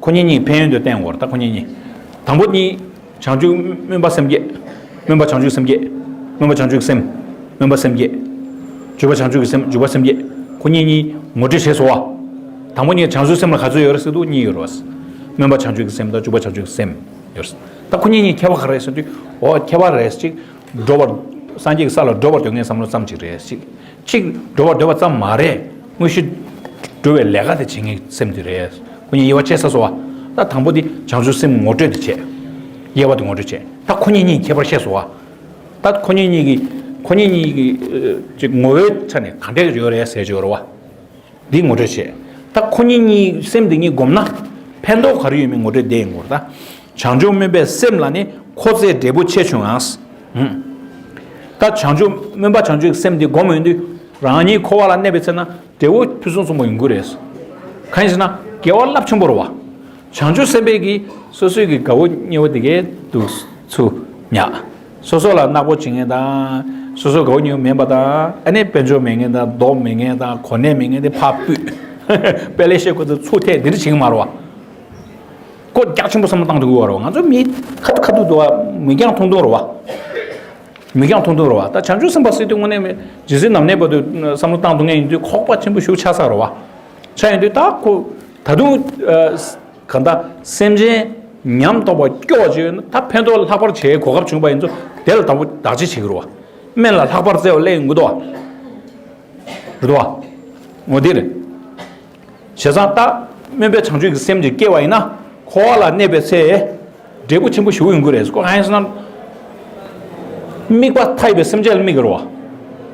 ཁོ་གཉིས་གཉིས་ཕན་ཡོན་དུ་བསྟན་དགོས་རེད། ད་ཁོ་གཉིས་གཉིས། དང་པོ་གཉིས། བྱང་ཆུབ་སྨོན་པ་སེམས་བསྐྱེད། སྨོན་པ་བྱང་ཆུབ་སེམས་བསྐྱེད། སྨོན་པ་བྱང་ཆུབ་སེམས། སྨོན་པ་སེམས་བསྐྱེད། འཇུག་པ་བྱང་ཆུབ་སེམས་འཇུག་པ་སེམས་བསྐྱེད། ཁོ་གཉིས་གཉིས་ངོ་སྤྲོད་བྱས་སོ། དང་པོ་གཉིས་བྱང་ཆུབ་སེམས་ལ་ག་ཚོད་ཡོད་རེད་ཟེར་དུས་གཉིས་ཡོད་རེད། སྨོན་པ་བྱང་ཆུབ་སེམས་དང་འཇུག་པ་བྱང་ཆུབ་སེམས་ཡོད་རེད། ད་ཁོ་གཉིས་གཉིས་ཁྱད་པར་ག་རེ་ཟེར་དུས། འོ་ཁྱད་པར་རེད་ཅིག་འགྲོ་བར། སངས་རྒྱས་ཀྱི་ས་ལ་འགྲོ་བར་འདོད་མཁན་བསམ་བློ་ཙམ་ཅིག་རེད་ཅིག་ཅིག་འགྲོ་བར་འདོད་པ་ཙམ་མ་རེད། དངོས་གཞི་འགྲོ་བའི་ལས་ཀ་དེ་བྱེད་མཁན་སེམས་དེ་རེད། ཁོ་གཉིས་དབྱེ་བ་ཕྱེ་ས་སོ་བ། ད་དང་པོ་དེ་བྱང་ཆུབ་སེམས་ངོ་སྤྲོད་དེ་བྱས། དབྱེ་བ་དེ་ངོ་སྤྲོད་བྱས། ད་ཁོ་གཉིས་གཉིས་ཁྱད་པར་ཕྱེ་སོ་བ། ད་ཁོ་གཉིས་གཉིས་ཀྱི་ཁོ་གཉིས་གཉིས་ཀྱི་ཅིག་ངོ་བོའི་ཆ་ནས་ག་འདྲས་ཡོད་རེད་ཟེར་གྱི་ཡོད་རེད་བ། འདི་ངོ་སྤྲོད་བྱས། ད་ཁོ་གཉིས་གཉིས་སེམས་འདི་གཉིས་བསྒོམས་ན་ཕན་ཐོགས་ག་རེ་ཡོད་མེད་ངོ་སྤྲོད་དེ་ཡིན་དགོས་རེད་ད། བྱང་ཆུབ་སྨོན་པའི་སེམས་ལ་ནི་ཁོ་ཚེ་འབྲས་བུ་ཆེ་ཆུང་ཡང་། ད་བྱང་ཆུབ་སྨོན་པ་བྱང་ཆུབ་ཀྱི་སེམས་འདི་བསྒོམས་ཡོང་དུས་རང་ཉིད་འཁོར་བ་ལ་གནས་པའི་ཚེ་ན་འབྲས་བུ་ཕུན་སུམ་ཚོགས་པ་ཡོང་གི་རེད། གང་ཡིན་ཟེར་ན་དགེ་བ་རླབས་ཆེན་པོ་རེད་བ། བྱང་ཆུབ་སེམས་དཔའི་གིས་སོ་སོའི་གི་དགའ་བོ་ཉེ་བོ་དེ་གའི་འདུག་ཚུ་ཉག་སོ་སོ་ལ་ནག་པོ་བྱེད་མཁན་དང་། སོ་སོ་དགའ་བོ་ཉེ་བོ་མིན་པ་དང་། ཨ་ནི་དཔལ་འབྱོར་མེད་མཁན་དང་། མདོག་མེད་མཁན་དང་། གོ་གནས་མེད་མཁན་དེ་ཕར་ཕུད། དཔེ་ལེགས་བཤད་ཁོ་ཚོ་ཚུར་ཐེག་འདི་འདྲ་བྱེད་ཀྱི་མ་རེད་བ། ཁོ་རྒྱ་ཆེན་པོ་བསམ་བློ་བཏང་ཐུབ་ཀྱི་ཡོད་རེད་བ། ང་ཚོ་མི་ཁ་ཐུག་ཁ་ཐུག་འདུག་བ། མི་རྐྱང་ཐུང་ཐུང་རེད་བ། མི་རྐྱང་ཐུང་ཐུང་རེད་བ། ད་བྱང་ཆུབ་སེམས་དཔའ་ཟེར་དུས་དངོས་གནས་མི་ཇི་སྲིད་ནམ་གནས་བར་དུ་བསམ་བློ་བཏང་ཐུབ་མཁན་ཡིན་དུས་ཁོག་པ་ཆེན་པོ་ཞིག་ཆགས་ཚར་རེད་བ། ཆགས་ཡོང་དུས་ད་ཁོ་ད་དུང་གང་ལྟར་སེམས་ཅན་ཉམས་རྟོགས་པ་སྐྱོ་བ་ཅིག་ཡོད་ན་ད་ཕན་ཐོགས་ལྷག་པར་བྱེད་གོ་སྐབས་བྱུང་བ་ཡིན་ཚོ་དེ་ལ་དང་པོ་བདག་གཅེས་བྱེད་ཀྱི་རེད་བ། དམན་ལ་ལྷག་པར་བརྩེ་བ་སླེབས་ཡོང་གི་འདུག་བ། རེད་དོ། འོ་དེ་རེད། བྱས་ཙང་ད་སྨོན་པའི་བྱང་ཆུབ་ཀྱི་སེམས་ཅིག་སྐྱེ་བ་ཡིན་ན་འཁོར་བ་ལ་གནས་པའི་ཚེ། འབྲས་བུ་ཆེན་པོ་ཞིག་ཡོང་གི་རེད། ཁོ་གང་ཡིན་ཟེར་ན། དམིགས་པ་མཐའ་ཡས་པའི་སེམས་ཅན་ལ་དམིགས་ཀྱི་རེད་བ།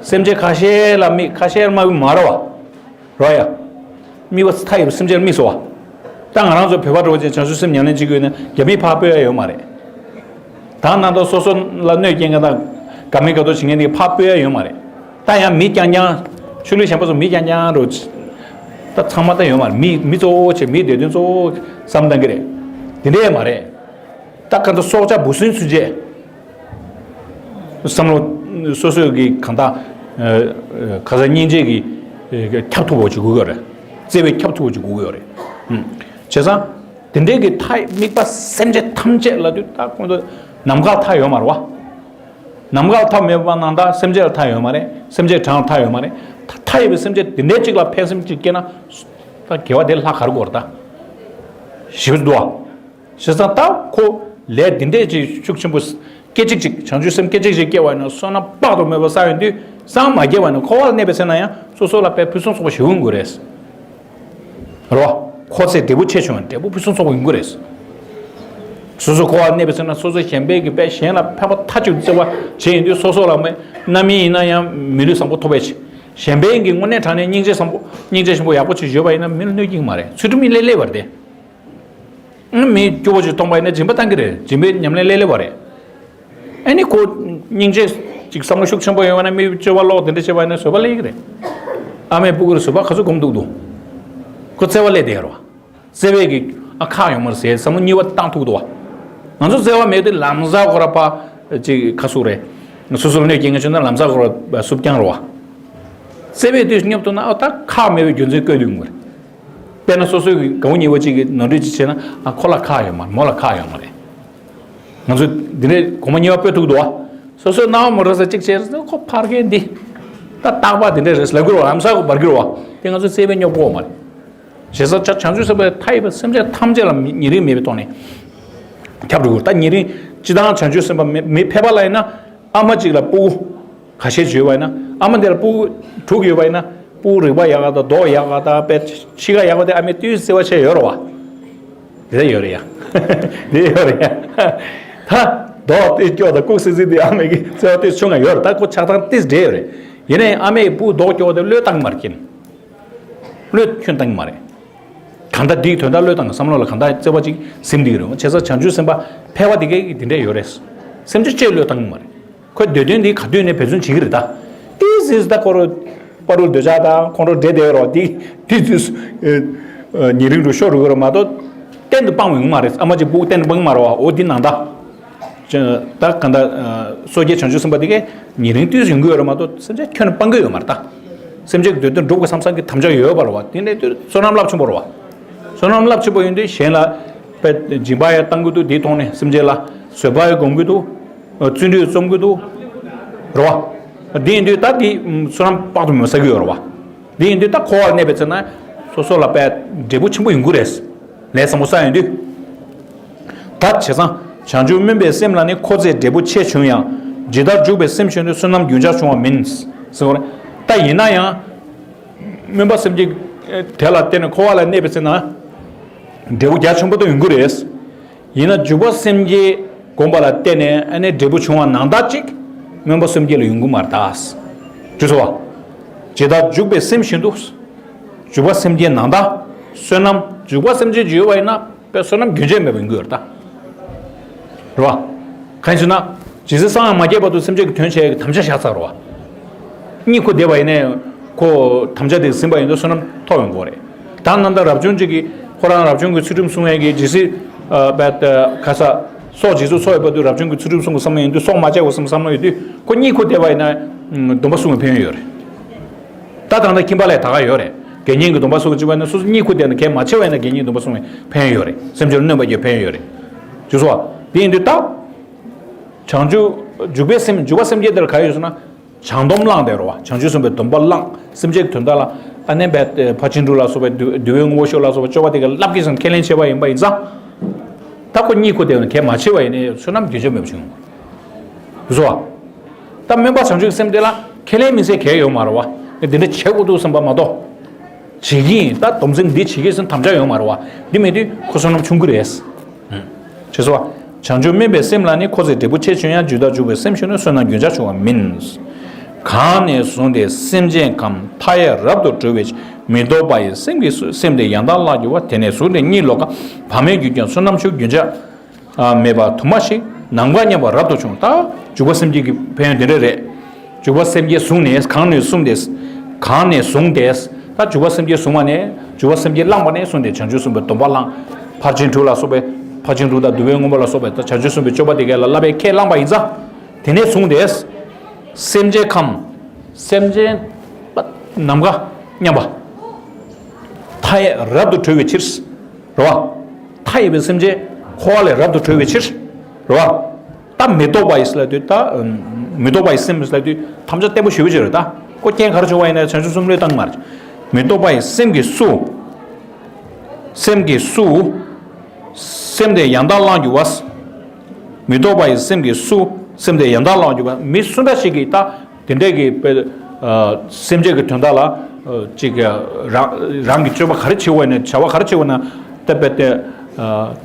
སེམས་ཅན་ཁ་ཤས་ལ་དམིགས་ཁ་ཤས་ལ་དམིགས་མ་རེད་བ། རེད་ཡ། དམིགས་པ་མཐའ་ཡས་པའི་སེམས་ཅན་ལ་དམིགས་སོ་བ། ད་ང་རང་ཚོ་བོད་པ་འདྲ་བོ་ཅིག་བྱང་ཆུབ་སེམས་ཉམས་ལེན་བྱེད་ཀྱི་ཡོད་ན་རྒྱ་མིའི་ཕར་སྤོ་ཡ་ཡོད་མ་རེད། ད་ནང་དོན་སོ་སོ་ལ་གནོད་སྐྱེལ་མཁན་དང་དགའ་མིན་དགའ་མདོག་བྱེད་མཁན་དེ་ཕར་སྤོ་ཡ་ཡོད་མ་རེད། ད་ཡང་མི་རྐྱང་རྐྱང་། ཆོས་ལུགས་གཞན་པ་ཚོ་མི་རྐྱང་རྐྱང་རུ། ད་ཚང་མ་ད་ཡོད་མ་རེད། མི་མི་གཙོ་བོ་བྱས་མིའི་བདེ་དོན་གཙོ་བོ་བསམ་བཏང་གི་རེད། དེ་འདྲ་ཡང་མ་རེད། ད་ག་ཚོད་སྲོག་ཆགས་འབུ་སྲིན་ཚུན་ཆད། བསམ་བློ་སོ་སོའི་གི་གང་ལྟར། ཁ་སང་སྙིང་རྗེ་གི་ཁྱབ་ཐུབ་པ་ཅིག་དགོས་ཀྱི་ཡོད་རེད། བརྩེ་བའི་ཁྱབ་ཐུབ་པ་ཅིག་དགོས་ཀྱི་ཡོད་རེད། བྱས་ཙང་། དེ་འདྲའི་གི་མཐའ་དམིགས་པ་སེམས་ཅན་ཐམས་ཅད་ལ་དུས་ད་ཁོང་ཚོ་ནམ་མཁའ་ལ་མཐའ་ཡོད་མ་རེད་བ། ནམ་མཁའ་ལ་མཐའ་མེད་པ་ནང་ད་སེམས་ཅན་ལ་མཐའ་ཡོད་མ་རེད། སེམས་ཅན་གྲངས་ལ་མཐའ་ཡོད་མ་རེད། ད་མཐའ་ཡས་པའི་སེམས་ཅན་དེ་འདྲའི་གཅིག་ལ་ཕན་སེམས་གཅིག་སྐྱེས་ན། ད་དགེ་བ་དེ་ལྷག་ག་རེ་དགོས་རེད་ད། ཞེ་པོ་འདུག་བ། བྱས་ཙང་ད་ཁོ་ལས་དེ་འདྲས་ཅིག་ཤུགས་ཆེན་པོ་སྐད་ཅིག་ཅིག་བྱང་ཆུབ་སེམས་སྐད་ཅིག་ཅིག་སྐྱེ་བ་ཡིན་ན་བསོད་ནམས་དཔག་ཏུ་མེད་པ་བསགས་ཡོང་དུས་སངས་མ་རྒྱས་པ་ཡིན་ན་འཁོར་བ་ལ་གནས་པའི་ཚེ་ན་ཡང་སོ་སོ་ལ་དཔེ་ཕུན་སུམ་ཚོགས་པ་ཞིག་ཡོང་དགོས་རེད། རོ། ཁོ་ཚེ་འབྲས་བུ་ཆེ་ཆུང་ཡང་འབྲས་བུ་ཕུན་སུམ་ཚོགས་པ་ཡོང་གི་རེད། སོ་སོ་འཁོར་བ་གནས་པའི་ཚེ་ན་སོ་སོ་གཞན་པའི་གི་དཔེ་གཞན་ལ་ཕན་པ་མཐའ་གཅིག་ཏུ་བརྩེ་བ་བྱེད་ཡོང་དུས་སོ་སོ་ལ་མེད་རྣམ་སྨིན་ཡིན་ན་ཡང་མི་ལུས་བཟང་པོ་ཐོབ་པའི་ཕྱིར། གཞན་པའི་གི་དངོས་གནས་དྲང་གནས་སྙིང་རྗེ་བཟང་པོ་སྙིང་རྗེ་ཆེན་པོ་ཡག་པོ་ཅིག་ཡོད་པ་ཡིན་ན་མི་ལ་གནོད་ཀྱི་མ་རེད། ཚུལ་ཁྲིམས་ཡིན་ལེ་ལེ་བར་དེ། མི་སྐྱོ་བོ་ཅིག་གཏོང་པ་ཡིན་ན་སྦྱིན་པ་བཏང་གི་རེད། སྦྱིན་པའི་ཉམས་ལེན་ལེ་ལེ་བ་རེད། ཨ་ནི་ཁོ་སྙིང་རྗེ་ཅིག་བསམ་བློ་ཤུགས་ཆེན་པོ་ཡོད་པ་ན་མི་སྐྱོ་བ་ལོག་དེ་འདྲ་བྱེད་པ་ཡིན་ན་བཟོད་པ་སླེབས་ཀྱི་རེད། ཨ་མའི་སྤུ་གུར་བཟོད་པ་ག་ཚོད་སྒོམ་འདུག་འདུག་ཁོ་བརྩེ་བ་སླེབས་བསྡད་ཡོད་རེད་བ། བརྩེ་བས་ཀྱི་ཨ་ཁག་ཡོད་མ་རེད་ཟེར་བསམ་བློ་གཉིས་པ་བཏང་ཐུབ་འདུག་བ། ང་ཚོ་བརྩེ་བ་མེད་དུས་ལམ་སང་ཁོ་ར་པ་ཅིག་ཁ་སུ་རེད། སོ་སོར་གནོད་སྐྱེལ་མཁན་བྱུང་ན་ལམ་སང་ཁོ་ར་སུབ་རྐྱང་རེད་བ། བརྩེ་བས་དུས་སྙོབ་ཐུབ་ན་ཨ་ད་ཁག་མེད་པའི་རྒྱུ་མཚན་བཀོད་འདུག་མ་རེད། དཔེར་ན་སོ་སོའི་གི་དགའ་བོ་ཉེ་བོ་གཅིག་གི་ནོར་འཁྲུལ་ཅིག་བྱས་ན་ཨ་ཁོ་ལ་ཁག་ཡོད་མ་རེད། མོ་ལ་ཁག་ཡོད་མ་རེད། ང་ཚོས་འདི་འདྲའི་གོང་མ་གཉིས་པ་སྤོ་ཐུབ་འདུག་བ། སོ་སོའི་སྣང་བ་མ་རེད་ཟེར་གཅིག་བྱས་ཁོ་ཕར་རྒན་འདི། ད་རྟག་པ་འདི་འདྲ་རེད་ལབ་གི་རེད་བ། ལམ་སང་ཁོ་འབར་གི་རེད་བ། དེ་ང་ཚོས་བརྩེ་བས་སྙོབ་དགོས་མ་རེད། བྱས་ཙང་བྱང་ཆུབ་སེམས་དཔའི་མཐའ་ཡས་པའི་སེམས་ཅན་ཐམས་ཅད་ལ་ཉེ་རིང་མེད་པའི་ཐོག་ནས་ཁྱབ་འགྲོ་གི་རེད། ད་ཉེ་རིང་སྤྱི་བཏང་བྱང་ཆུབ་སེམས་དཔའ་མི་མི་ཕལ་པ་ལ་ཡིན་ན་ཨ་མ་གཅིག་ལ་སྤུ་གུ། ཁ་ཤས་བྱོས་པ་ཡིན་ན་ཨ་མ་དེ་ལ་སྤུ་གུ་དྲུག་ཡོད་པ་ཡིན་ན་སྤུ་གུ་རིག་པ་ཡག་ག་དང་མདོག་ཡག་ག་དང་དཔེ་ཕྱི་ཁ་ཡག་པ་དེ་ཨ་མས་ཏོག་ཙམ་བརྩེ་བ་བྱས་ཡོད་རེད་བ། དེ་ཡོད་རེད་ཡ། དེ་ཡོད་རེད་ཡ། ད་མདོག་ཏིས་སྐྱོ་དང་ལྐུགས་སི་སི་དེ་ཨ་མའི་གི་བརྩེ་བ་ཏིས་ཆུང་ང་ཡོད་རེད། ད་ཁོ་ཆགས་སྡང་ཏིས་འདྲེས་ཡོད་རེད། ཡིན་ནའི་ཨ་མའི་བུ་མདོག་སྐྱོ་དེ་བློས་བཏང་གི་མ་རེད་ཁྱིམ། བློས་ཁྱོན་བཏང་གི་མ་རེད། གང་ལྟར་འདིའི་དོན་དག་བློས་བཏང་གི་བསམ་བློ་ལ་གང་ལྟར་བརྩེ་བ་ཅིག་ཟིན་འདི་རེད། བྱས་ཙང་བྱང་ཆུབ་སེམས་དཔའ་ཕལ་བ་དེ་གས་ཀྱི་དེ་འདྲས་ཡོད་རེད། སེམས་ཅན་ཅིག་བློས་བཏང་གི་མ་རེད། ཁོའི་འདོད་དོན་འདི་ག་དུས་ནས་འབད་བརྩོན་བྱེད་ཀྱི་རེད་ད། ཏིས་ཟིས་ད་ཁོ་རུ་པ་རུ་འདོད་ཆགས་དང་ཁོང་ཁྲོ་འདྲེ་བསྡད་རོགས་འདི་དུས་ཚོད་ཉེ་རིང་རུ་ཤོར་རུ་གི་རོ་མ་གཏོགས། གཏན་དུ་སྤང་བའི་ཡོང་མ་རེད། ཨ་མ་ཅིག་བུ་གཏན་དུ་སྤང་གི་མ་རེད་བ། འོ་འདི་ནང་ད། ད་ག་ད་སོ་སྐྱེ་བྱང་ཆུབ་སེམས་དཔའ་འདི་གས་ཉེ་རིང་དུས་ཡོང་གི་ཡོད་རེད་མ་གཏོགས་སེམས་ཅན་ཁྱོན་ནས་སྤང་གི་ཡོད་མ་རེད་ད། སེམས་ཅན་གྱི་འདོད་དོན་སྒྲུབ་དགོས་བསམ་བསམ་གྱི་དམ་བཅའ་ཡོད་པ་རེད་བ། དེ་འདྲ་དུས་བསོད་ནམས་རླབས་ཆེན་པོ་རེད་བ། བསོད་ནམས་རླབས་ཆེན་པོ་ཡིན་དུས་གཞན་ལ་དཔེ་སྦྱིན་པ་ཡང་བཏང་གི་འདུག་དེའི་ཐོག་ནས་སེམས་ཅན་ལ་བཟོད་པ་ཡང་སྒོམ་གྱི་འདུག་བརྩོན་འགྲུས་རྩོམ་གྱི་འདུག་རེད་བ། དེ་ཡིན་དུས་ད་དེ་བསོད་ནམས་དཔག་ཏུ་མེད་པ་བསགས་ཀྱི་ཡོད་རེད་བ། དེ་ཡིན་དུས་ད་འཁོར་བར་གནས་པའི་ཚེ་ན་སོ་སོ་ལ་དཔེ་འབྲས་བུ་ཆེན་པོ་ཡོང་གི་རེད། ལས་བཟང་པོ་བསགས་ཡོང་དུས། ད་བྱས་ཙང་བྱང་ཆུབ་སྨོན་པའི་སེམས་ལ་ནི་འཁོར་ཚེ་འབྲས་བུ་ཆེ་བྱུང་ཡང་ཇི་ལྟར་འཇུག་པའི་སེམས་བྱུང་དུས་བསོད་ནམས་རྒྱུན་ཆགས་བྱུང་བ་མིན། ཟེར་བ་རེད། ད་ཡིན་ན་ཡང་སྨོན་པ་སེམས་བསྐྱེད་དེ་ལ་བརྟེན་ནས་འཁོར་བ་ལ་གནས་པའི་ཚེ་ན་འབྲས་བུ་རྒྱ་ཆེན་པོ་དེ་ཡོང་གི་རེད། ཡིན་ན་འཇུག་པ་སེམས་བསྐྱེད་སྒོམ་པ་ལ་བརྟེན་ནས་ཨ་ནི་འབྲས་བུ་བྱུང་བ་ནང་ལྟར་ཅིག་སྨོན་པ་སེམས་བསྐྱེད་ལ་ཡོང་གི་མ་རེད་ད། ཅི་སོ་བ། ཇི་ལྟར་འཇུག་པའི་སེམས་བཞིན་དུ། འཇུག་པ་སེམས་བསྐྱེད་ནང་ལྟར་བསོད་ནམས་འཇུག་པ་སེམས་བསྐྱེད་ཅིག་ཡོད་པ་ཡིན་ན་དཔེ་བསོད་ནམས་རྒྱུན་ཆད་མེད་པ་ཡོང་གི་ཡོད་རེད་ད། རེད་བ། གང་ཡིན་ཟེར་ན། ཇི་སྲིད་སངས་ཡང་མ་རྒྱས་བར་དུ་སེམས་ཅན་གྱི་དོན་བྱེད་ཡག་གི་དམ་བཅའ་བཞག་ཚར་རེད་བ། གཉིད་ཁུག་བསྡད་པ་ཡིན་ནའི་ཁོ་དམ་བཅའ་དེ་ཟིན་པ་ཡིན་དུས་བསོད་ནམས་ཐོབ་ཡོང་གི་རེད། ད་ནང་ལྟར་རབ་བྱུང་གཅིག་གིས་ཁོ་རང་རབ་བྱུང་གི་ཚུལ་ཁྲིམས་སྲུང་ཡས་ཀྱི་ཇི་སྲིད་ཨ་པད་ཨ་ག་ས་སྲོག་ཇི་སྲིད་འཚོ་ཡོད་བར་དུ་རབ་བྱུང་གི་ཚུལ་ཁྲིམས་སྲུང་དགོས་བསམ་ཡས་ཡིན་དུས་སྲོག་མ་བཅད་དགོས་བསམ་བསམ་བློ་ཡོད་དུས་ཁོ་གཉིད་ཁུག་བསྡད་པ་ཡིན་ན་སྡོམ་པ་སྲུང་བའི་ཕན་ཡོན་ཡོད་རེད། ད་ད་ལྟ་ཁྱིམ་པ་ལས་ད་ག་ཡོད་རེད། དགེ་བསྙེན་གྱི་སྡོམ་པ་སྲུང་གི་བཅུག་པ་ཡིན་ན་སོ་སོ་གཉིད་ཁུག་བསྡད་ན་གལ་མ་ཆེ་བ་ཡིན་ན་དགེ་བསྙེན་སྡོམ་པ་སྲུང་བའི་ཕན་ཡོན་ཡོད་རེད། སེམས་ཅན་གནོད་པ་གྱི་ཕན་ཡོན་ཡོད་རེད། ཇུ་སོ། དེ་ཡིན་དུས་ད། བྱང་ཆུབ་འཇུག་པའི་སེམས་འཇུག་པ་སེམས་བསྐྱེད་དེར་ག་ཡོད་ཟེར་ན། བྱང་སྡོམ་བླངས་དེ་རོ་བ། བྱང་ཆུབ་སེམས་དཔའི་སྡོམ་པ་བླངས། སེམས་ཅན་གྱི་དོན་དག་ལ་ཨ་ནེ་བས་ཕར་ཕྱིན་དྲུག་ལ་སོགས་པའི་འདུལ་བའི་དངོས་པོ་ཤོག་ལ་སོགས་པ་སྤྱོད་པ་དེ་ག་བསླབ་ཀྱི་སོང་ཁས་ལེན་བྱས་པ་ཡིན་པ་ཡིན་ཙང་། ད་ཁོ་གཉིད་ཁུག་དེ་ཡང་གལ་མ་ཆེ་བ་ཡིན་ནའི་བསོད་ནམས་རྒྱུན་ཆད་མེད་པ་བྱུང་། བཟོ་བ། ད་སྨོན་པ་བྱང་ཆུབ་ཀྱི་སེམས་དེ་ལ་ཁས་ལེན་མི་ཚེ་གལ་ཡོད་མ་རེད་བ། འདི་འདྲ་བྱེད་དགོས་འདུག་བསམ་པ་མ་གཏོགས། བྱེད་ཀྱི་ཡིན་ད་སྡོམ་སེམས་འདི་བྱེད་ཀྱི་ཡིན་དམ་བཅའ་ཡོད་མ་རེད་བ། འདི་མེད་དུས་ཁོ་བསོད་ནམས་ཆུང་ཀུ་རེད། ཞེས་སོ། བྱང་ཆུབ་སྨོན་པའི་སེམས་ལ་ནི་འཁོར་ཚེ་འབྲས་བུ་ཆེ་ཆུང་ཡང་ཇི་ལྟར་འཇུག་པའི་སེམས་ཤིན་ཏུ་བསོད་ནམས་རྒྱུན་ཆགས་བྱུང་བ་མིན། གང་ནས་བཟུང་སྟེ་སེམས་ཅན་ཁམས་མཐའ་ཡས་རབ་ཏུ་གྲོལ་བའི་མི་ལྡོག་པ་ཡི་སེམས་ཀྱི་སེམས་དེ་ཡང་དག་བླངས་གྱུར་པ་དེ་ནས་བཟུང་སྟེ་གཉིད་ལོག་གམ་བག་མེད་གྱུར་ཀྱང་བསོད་ནམས་ཤུགས་རྒྱུན་ཆགས། མེད་པ་དུ་མ་ཞིག་ནམ་མཁའ་མཉམ་པ་རབ་ཏུ་བྱུང་། ད་འཇུག་པ་སེམས་བསྐྱེད་ཀྱི་ཕན་ཡོན་དེ་འདྲ་རེད། འཇུག་པ་སེམས་བསྐྱེད་བཟུང་ནས་གང་ནས་བཟུང་སྟེ། གང་ནས་བཟུང་སྟེ། ད་འཇུག་པ་སེམས་བསྐྱེད་བཟུང་བ་ནས་འཇུག་པ་སེམས་བསྐྱེད་བླངས་པ་ནས་བཟུང་སྟེ་བྱང་ཆུབ་སེམས་དཔའི་སྡོམ་པ་བླངས། ཕར་ཕྱིན་དྲུག་ལ་སོགས་པའི་ཕར་ཕྱིན་དྲུག་དང་བསྡུ་བའི་དངོས་པོ་ལ་སོགས་པའི་ད་བྱང་ཆུབ་སེམས་དཔའི་སྤྱོད་པ་དེ་གས་ལ་བསླབ་པའི་ཁས་བླངས་པ་ཡིན་ཙང་། དེ་ནས་བཟུང་སྟེ། སེམས་ཅན་ཁམས། སེམས་ཅན། ནམ་མཁའ་མཉམ་པ། མཐའ་ཡས་རབ་ཏུ་གྲོལ་བའི་ཕྱིར། རེད་བ། མཐའ་ཡས་པའི་སེམས་ཅན་འཁོར་བ་ལས་རབ་ཏུ་གྲོལ་བའི་ཕྱིར། རེད་བ། ད་མི་ལྡོག་པ་ཡི་ཟེར་ལབ་དུས་ད། མི་ལྡོག་པ་ཡི་སེམས་ཟེར་ལབ་དུས་དམ་བཅའ་བརྟན་པོ་ཞེ་པོ་ཅིག་རེད་ད། ཁོ་རྐྱེན་ག་རེ་བྱུང་བ་ཡིན་ན་བྱང་ཆུབ་སེམས་བློས་བཏང་གི་མ་རེད། མི་ལྡོག་པ་ཡི་སེམས་ཀྱི་སུ། སེམས་ཀྱི་སུ། སེམས་དེ་ཡང་དག་བླངས་གྱུར་པ། མི་ལྡོག་པ་ཡི་སེམས་ཀྱི་སུ། སེམས་དེ་ཡང་དག་བླངས་གྱུར་པ་མི་སུ་འདྲ་ཞིག་གིས་ད། དེ་འདྲས་ཀྱི་དཔེ། སེམས་ཅན་གྱི་དོན་དག་ལ། ཅིག་རང་རང་གི་སྤྱོད་པ་ག་རེ་བྱེད་དགོས་ན་བྱ་བ་ག་རེ་བྱེད་དགོས་ན་དེ་དཔེ་དེ།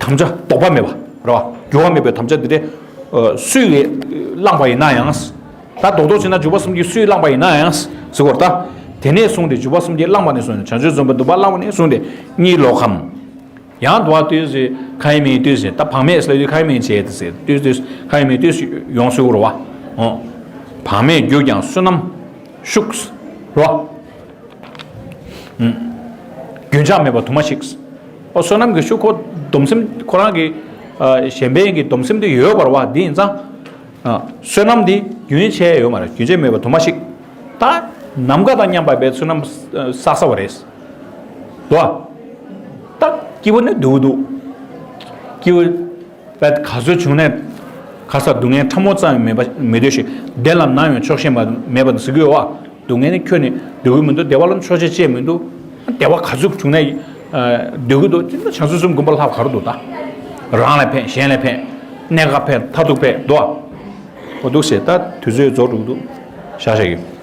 དམ་བཅའ་ལྡོག་པ་མེད་པ་རེད་བ། འགྱུར་བ་མེད་པའི་དམ་བཅའ་འདི་འདྲས། སུས་བླངས་པ་ཡིན་ན་ཡང་། ད་རྡོག་རྡོག་བྱས་ན་འཇུག་པ་སེམས་བསྐྱེད་སུས་བླངས་པ་ཡིན་ན་ཡང་ཟེར་བར་ད། དེ་ནས་བཟུང་སྟེ་འཇུག་པ་སེམས་བསྐྱེད་བླངས་པ་ནས་བཟུང་ནས་བྱང་ཆུབ་སེམས་དཔའི་སྡོམ་པ་བླངས་པ་ནས་བཟུང་སྟེ་གཉིད་ལོག་གམ། ཡང་དུ་བ་ལྟོས་ཟེར་ཁ་ཡིན་མིན་ལྟོས་ཟེར་ད་བག་མེད་ཟེར་ལ་ཡོད་ཁ་ཡིན་མིན་བྱས་ཏེ་ཟེར་ལྟོས་ལྟོས་ཁ་ཡིན་མིན་ལྟོས་ཡོང་སྲིད་རོ་བ། བག་མེད་གྱུར་ཀྱང་བསོད་ནམས་ཤུགས་རོ་བ། རྒྱུན་ཆགས་མེད་པ་དུ་མ་ཞིག་ཨོ་བསོད་ནམས་ཀྱི་ཤུགས་ཁོ་སྡོམ་སེམས་ཁོ་རང་གི་གཞན་ཕན་གྱི་སྡོམ་སེམས་དེ་ཡོད་པར་བ་འདི་ཡིན་ཙང་། བསོད་ནམས་འདི་རྒྱུན་ཆད་ཡོད་མ་རེད། རྒྱུན་ཆད་མེད་པ་དུ་མ་ཞིག་ད་ནམ་མཁའ་དང་མཉམ་པ་བའི་བསོད་ནམས་བསགས་བསགས་པ་རེད། དོ། ད་སྐྱིད་པོ་ནི་སྡུག་སྡུག་སྐྱིད་པོ་བས་ག་ཚོད་བྱུང་ནས་ག་ས་སྡུག་བསྔལ་ཕྲ་མོ་ཙམ་ཡང་མེད་པ་མེད་དུས་ཤིག་བདེ་ལ་ནམ་ཡང་ཆོག་ཤེས་མ་མེད་པ་ཟེར་གི་ཡོད་བ། སྡུག་བསྔལ་ནི་ཁྱོན་ནས་སྡུག་གི་མི་འདུག་བདེ་བ་ལ་ཆོག་ཤེས་ཅེས་མི་འདུག་བདེ་བ་ག་ཚོད་བྱུང་ནས་སྡུག་གི་འདུག་དེ་ནི་བྱང་སེམས་གསུམ་སྒོམ་པ་ལྷག་ག་རེ་འདུག་ད། རང་ལ་ཕན་གཞན་ལ་ཕན། གནས་སྐབས་ཕན་མཐར་ཐུག་ཕན་འདུག་ཨོ་འདུག་ཟེར་ད་དུས་ཚོད་རྫོགས་འགྲོ་གི་འདུག་ཤ་ཤ་ཡོད།